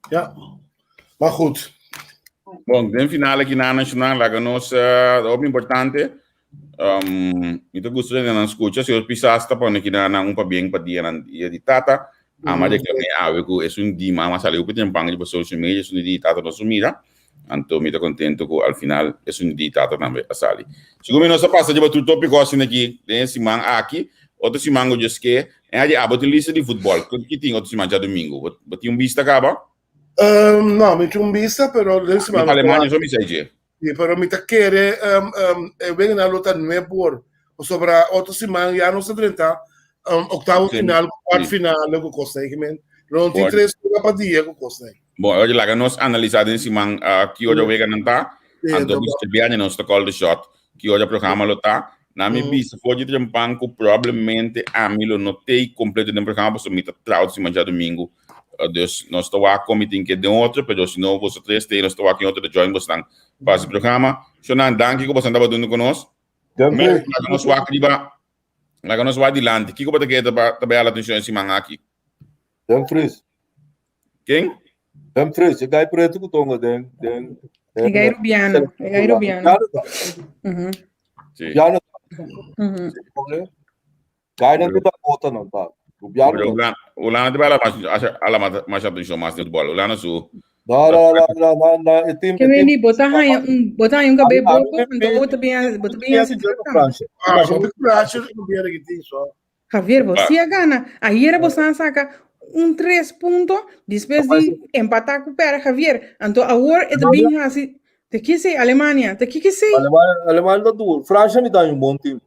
Ja. Maar goed. Bon, den finale aki na nacional laga nos uh, hopi importante. Um, mi ta gusta den nan scucha, señor Pisas ta pone ki na un pabien pa dia nan dia di tata. Ama de que awe ku es un di mama sali hopi tempan riba social media, es un di tata no su mira. Anto mi ta contento ku al final es un di tata tambe a sali. Segun mi nos a pasa riba tur tópiko asina aki den e siman aki. Otro siman ku Dios ke, en adi abo tin lista di futbòl. Ki tin otro siman djadumingu? Bo, bo tin un bista kaba? Um, no, mi tin un bista, pero den siman Mi Alemania so mi sa dje. Sí, pero mi ta kere um, um, e weganan lo ta nuebe or. Pasobra otro siman ya nos ta drenta um, octavo Sí. final, kwart Sí. final, ku kos ei, men. Lo no tin Bueno. tres wega pa dia ku kos ei. Bon, oye, laga nos analisá den siman uh, ki ora weganan ta. Sí, Anto anto, bisa biaña nos ta call the shot. Ki ora programa lo ta. Na mi Mm. bisa for di trempan ku probablemente ami lo no tei completo den programa pasobra mi ta trao siman djadumingu. Uh, dus nos ta wak kon mi tin ke den otro, pero si no boso tres tei nos ta wak ken otro ta join bosnan pa hasi programa. Shonan, danki ku bosan tabata huntu ku nos. Danki. Mer, laga nos wak riba, laga nos wak dilanti. Kiko bo ta kere ta ta bai hala atencion e siman aki? Dumfries. Ken? Dumfries, e gai pretu ku tonga den den E gai rubiano, e gai rubiano. Mhm. Sí. Rubiano. Mhm. Gai nan ku Dakota nan ta. Rubiano. Pero Hulanda, Hulanda te bai hala mas, hala mas, mas atencion mas den futbol. Hulanda su No, no, no, no, no, no, e team, Ke e team. Wendy, bo ta haña un, bo ta haña un kabei Ami- ami boko, anto bo ta bin, bo ta bin hasi Francia. Ah, hopi kurashi rubiano ki tin so. Javier, bo Ah. sí a gana. Ayer bo san saca un tres punto después di empatar cu pera Javier. Anto awor e ta bin hasi te kise Alemania, te kike sei. Alemania, Alemania ta duro. Francia mi ta un bon team.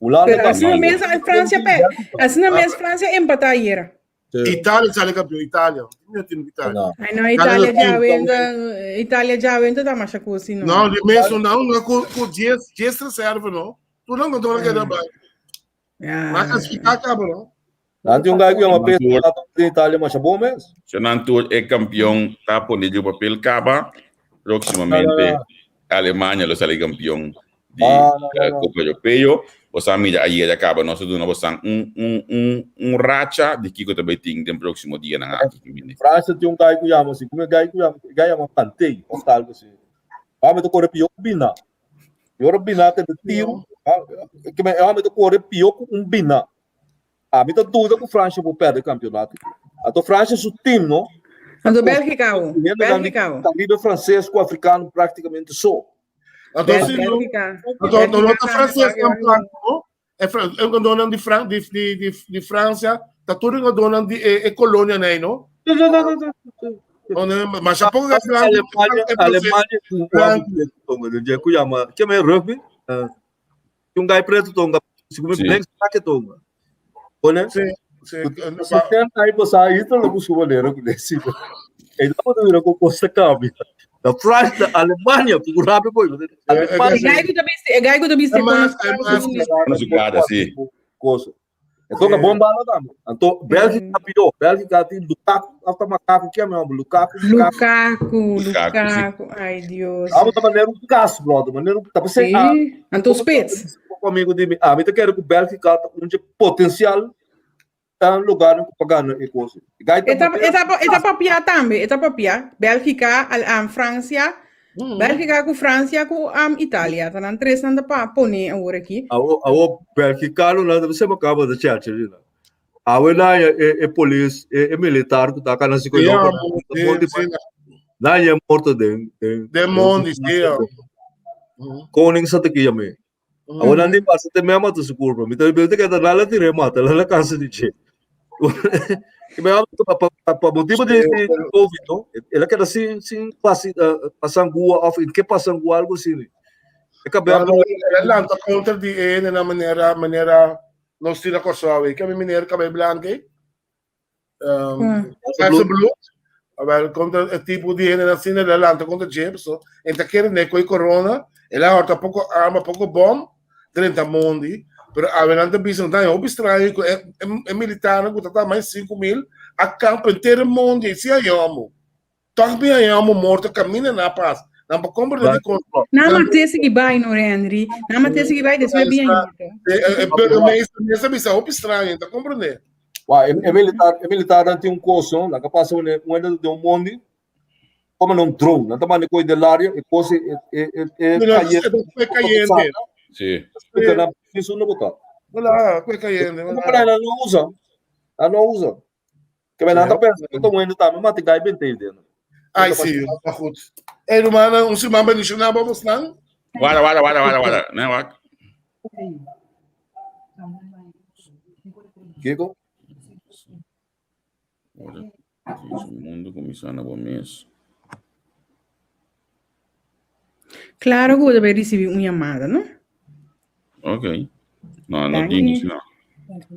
Hulanda Pero ta asina mes Francia pe, asina mes Francia empatá ayer. Italia sale campeón, Italia. No tiene Italia. No. Ay no, Italia ya venta, Italia ya venta ta masha cusi no. No, di mes no, no, cu cu 10 10 reserva no. Tu não controla que dá bem. Ja. Maar classificar acaba no. Nan tin un guy ku yama Pedro de Italia, masha bon mes. Shonan tur e campeón ta pone di papel caba. Próximamente Alemania lo sali campeón di Ah, no, no, eh, no. Copa Europeo. Bosan mira ayer acaba nos duna bosan un un un un racha di kiko ta bay tin den próximo dia nan aki. Francia tin un guy ku yama así, como e guy ku yama, e guy yama Kanté, of algo así. Ah, mi ta kore pió ku Bina. E ora Bina ta tiro, ah, ke me, ah, mi ta kore pió ku un Bina. Ah, mi ta duda ku Francia por perde campeonato. Anto Francia su team, no? Anto Bélgica, o. Bélgica, o. Caribe francês ku africano prácticamente so. Anto si no, Bélgica. anto no no ta Bélgica francês tambe nan blanco no. E Fran, e donan di Fran di di di di Francia, ta tur e donan di e, e colonia nei no. No, no, no, no, no. No, no, ma sa poco blanco. Alemania, e francês. Alemania ku Blanco. ku yama, ke me rugby? Eh, un guy preto tonga, sigo me Sí. blank saque tonga. Pone? Sí, sí. Se tem aí passar aí, então não consigo ler com esse. Ele não pode vir com costa cambia. Da França, da Alemanha, porque rápido foi. E Alemanha. gai ku ta bisti, e gai ku ta bisti É mais- con é mais- Nos gada, sí. Coisa. E toca bom bala tambe. Anto Bélgica pior. Bélgica tin Lukaku, hasta Makaku ke ame Lukaku. Lukaku, Lukaku. Ai Dios. Abo ta manera un cas, brother. Manera un ta pensei, ah, Anto spits. Amigo di mi, ah, mi ta kere ku Bélgica ta un potencial ta lugar ku pa gana e cosa. Gai ta E ta, e ta papia tambe, e ta papia. Bélgica, al, um, Francia, Bélgica ku Francia ku um, Italia. Ta nan tres nan ta pa pone awor aki. Awo, awo Bélgica lo nan se acaba de chacha rina. Awe na e, e, e polis, e, e militar ku ta kana si ko Ja, yo. Na ye morto den den Den mondi, sí. Ja. Koning sa te kia me. Awo nan di pasa te me mata su curva. Mi ta bete que ta nala tire mata, la cansa di che. Que me pa pa pa motivo de de COVID, no? Ela queda sin sin pasi uh, pasangua of in que pasangua algo assim. E cabe Ela lanta contra di e na manera manera nos tira Kòrsou e kami meneer kabei blanke um, verse bloed. Wel, contra e tipo di hende asina, el a lanta contra dje, so, en ta kere ne koi corona, el a horta poco arma, poco bom, drenta mondi, pero awe nan ta bisa, nan hopi straño ku e, e, e militarnan ku ta ta mais 5 mil, a kampo entero mondi, si a yomo. Toch mi a yomo morto camina na pas. Nan pa compra di con. Na ma te sigi bai no Henry. Na ma te sigi bai después bien. E, e, e burgemeester mesa bisa hopi straño, ta comprende? Wa, e, e militar, e militar dan tin un coso, la que pasa un un de un mondi, como un drone, nan ta manda coi del área, e cosa e e e e cayente. E cayente. Sí. Porque na isso no bota. Wala, kue cayente. Como para ela não usa. Ela não usa. Que men ta pensa que tô indo também, mas te gai bem te dentro. Ai, sí, maar goed. Hey, Romana, un siman bendicionado vamos nan. Guarda, guarda, guarda, guarda, guarda. Nee, wacht. Kiko? Ora, mundo kuminsá na bo mes. Claro ku debe risibí un yamada, no? Ok. No, no tin, no.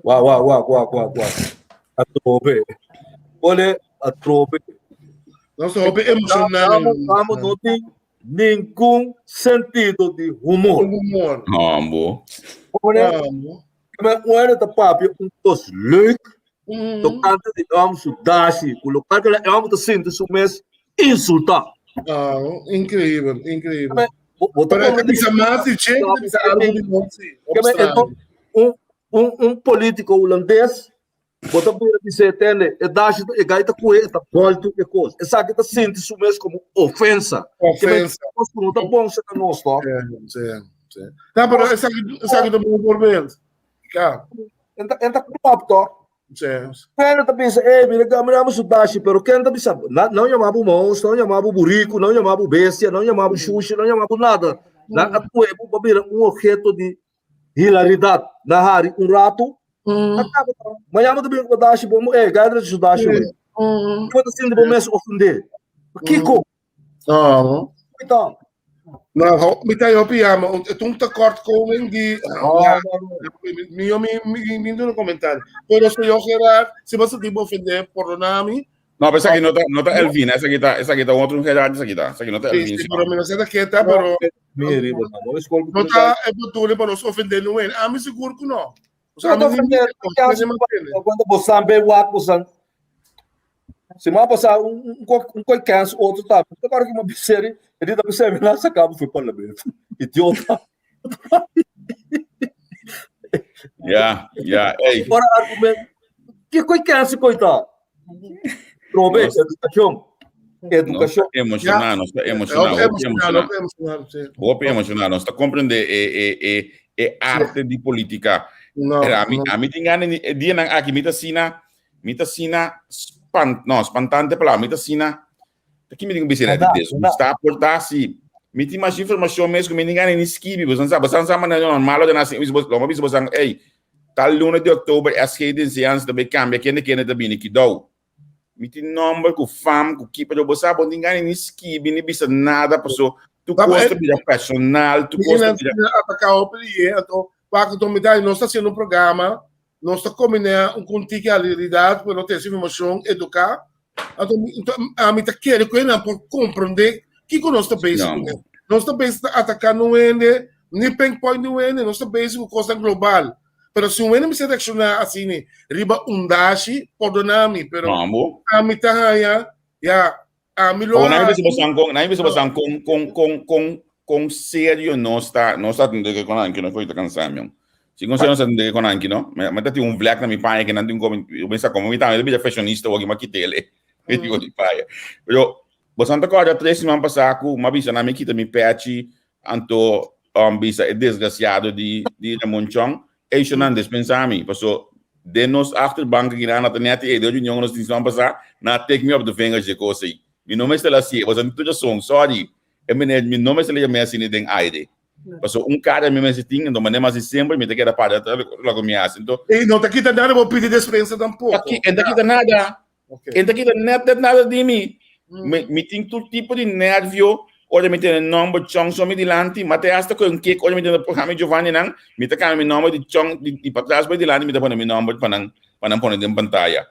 Wa, wa, wa, wa, wa, wa. Atrobe. Ole, atrobe. Nos hopi emocional. Vamos, no tin ningun sentido di humor. Humor. Hambo. Ole, maar ora ta papia un kos leuk, tokante di amo su dashi, ku lo kal amo ta sinti su mes insultá. Ah, increíble, increíble. Bo ta Pero e bisa mas di che, bisa algo di nos, sí. Un, un, un polítiko hulandes, bo ta bira dice, tende, e dashi, e gai ta kue, e ta volto e kos. Esaki ta sinti su mes komo ofensa. Ofensa. Kos ku no ta bon serka nos, toch? Sí, sí. No, pero esaki, esaki ta un voorbeeld. Ja. En ta klopt, toch? Sí. Ken ta pensa, eh, mira, mira su dashi, pero ken ta bisa, não chamava monstro, não chamava burico, não chamava bestia, não chamava xuxa, não chamava nada. Na a pueblo pa bira un objeto di hilaridad. Na hari un rato, acaba. Mañana ta bin ku dashi, bom, eh, gai su dashi. Bo ta sinti bo mes ofender. Kiko? Ah. Então, Nou, mi ta hopi yama, het un tekortkoming di ja, mi mi mi mi no comentario. Pero señor Gerard, si bo sinti ofender, perdona mi. No, pero esaki no ta, no ta Elvin, esaki ta, esaki ta otro Gerard, esaki ta, esaki no ta Elvin. Sí, pero mi no sé de ken ta, pero Miri, no escolta. no ta e bedoeling pa nos ofender no en. Ami sigur ku no. No ta ofender, Cuando bosan be wak bosan. Se ma passar um um um coi canso outro tá. Agora que uma série, ele tá pensando lá sacava foi parlamento. Idiota. Ja, ja, hey. Ora argumento. Que coi canso coitado. Probe, educação. Educação. Emocional, nos ta emocional, hopi Emocional, emocional. emocional, sí. Hopi emocional. Nos ta comprende e, e, e, e arte di politica. No, Era, ami, no. ami tin gana ni- e dia nan aki, mi ta sina, mi ta sina span, no, spantante palabra, mi ta sina, ta ki mi tin ku bisa net Anda, des, anda. sta por si, mi tin mas informashon mes ku mi tin gana ni skibi, bosan sa, bosan sa manera normal lo nasi, lo ma bisa bosan, hey, tal luna di oktober SG de enseñanza ta bay cambia, kende kende ta bini kidou. Mi tin nomber ku fam, ku ki, pero bo sa, bo tin gana ni skibi, ni bisa nada, paso, tu Maar kos ta bira personal, tu kos ta bira Atacar o peli, anto, pa ku mi nos ta hasiendo un programa, nos ta kombiná un kuntiki realidad, pero no tin informashon, eduká. Anto, anto, ami ta kere ku nan por komprondé kiko nos ta bezig No. kuné. Nos ta bezig ta ataká no hende, ni pinpoint no hende, nos ta bezig ku kos global. Pero si un hende mester reakshoná asina riba un dashi, pordoná mi, pero ami ta haña, ya, ami lo Oh, nan bisa bosan kon, nan bisa bosan kon kon kon kon kon serio nos ta, nos ta tende ke kon anki no foi ta kansa mi. Si kon serio nos ta tende ke kon anki no, me ta tin un vlek na mi paña ke nan tin komi, yo pensa komo mi ta, mi ta fashionista woki ma kitele. Mi digo di paña. Pero bosan ta kòrda tres siman pasá ku m'a bisa nan mi kita mi pèchi Anto um bisa e desgraciado di di Ramon Chong, ey shonan despensa mi, paso den nos achterbank aki nan a ta net e de reunion nos tin siman pasa, nan a take me op de vingers dje cos ey. Mi no mester hacié, boso tin tur rason, sorry, e meneer mi no mester a yam'é asina den aire. Paso un cara mi mester tin, anto manera mi haci semper mi ta keda para loke mi haci. Anto. Ey no ta kita nada bo pidi despensa tampoco. E ta kita nada. Okay. Enta kita net net nada di mi. Mm. Mi, mi tin tur tipo di nervio. Ora mi tene nomber Chong so mi dilanti, ma te hasta con kick ora mi tene programa Giovanni nan, mi ta cambia mi nomber di Chong di, di patras pa dilanti mi ta pone mi nomber pa nan pa nan pone den pantalla.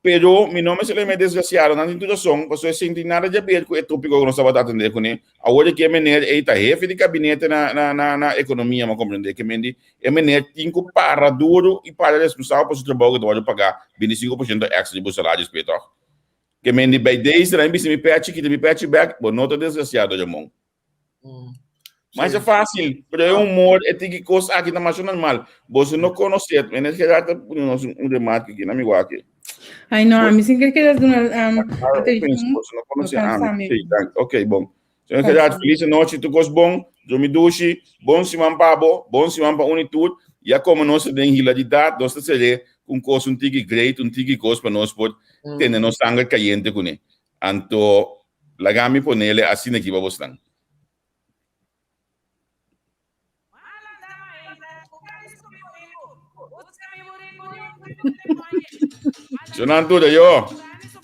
Pero mi nomber se le me desgraciado, nan tin tur razón, paso e sin nada de ver cu e tópico que nos estaba atender con e. Awor que meneer ei ta jefe di gabinete na na na na economia, ma comprende que mendi E meneer tin ku para duro i para responsabel pa su trabou ku ta wòrdu pagá 25% èkstra di bo salario spé tòg. Ke men di bai deze nan bisa mi pèchi kita mi pèchi bèk, bo no ta desgrasiado Ramon. Masha fásil, pero e humor, e tiki kos aki ta masha normal. Boso no konosé, meneer Gerard ta pone nos un remarke aki, na mi wak. Ay no, ami sin ke keda duna atenshon. Boso no konosé ami. Ok, bon. Señor Gerard, feliz nochi, tur kos bon, drumi dushi, bon siman pa bo, bon siman pa un i tur. Ya komo nos ta den hilaridat, nos ta ser'é ku un kos un tiki great, un tiki kos pa nos por tene nos sanger kayente kuné. Anto, laga mi ponele asina aki pa bosnan. Shonan tur ayo.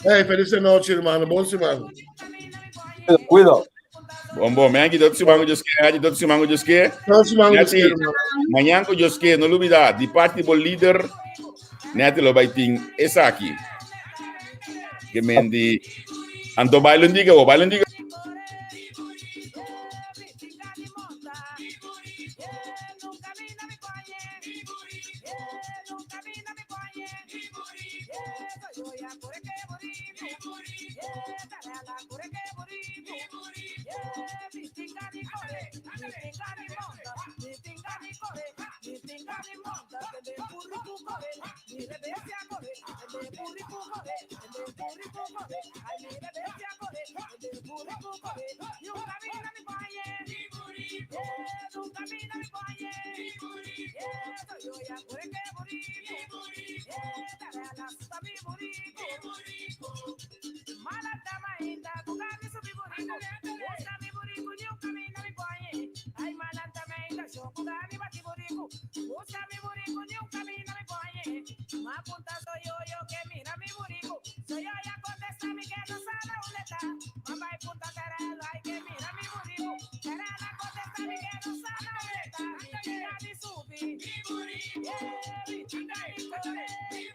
Hey, feliz noche, hermano. Bon siman. Cuidado. Bon, bon. Menki, tot siman ku Dios ke. Haji, tot siman ku Dios ke. Tot siman ku Dios ke, hermano. Mañan ku Dios ke, no lubida, di parti bo líder, neti lo bai tin esaki. Ke men di, anto bailundiga bo, bailundiga.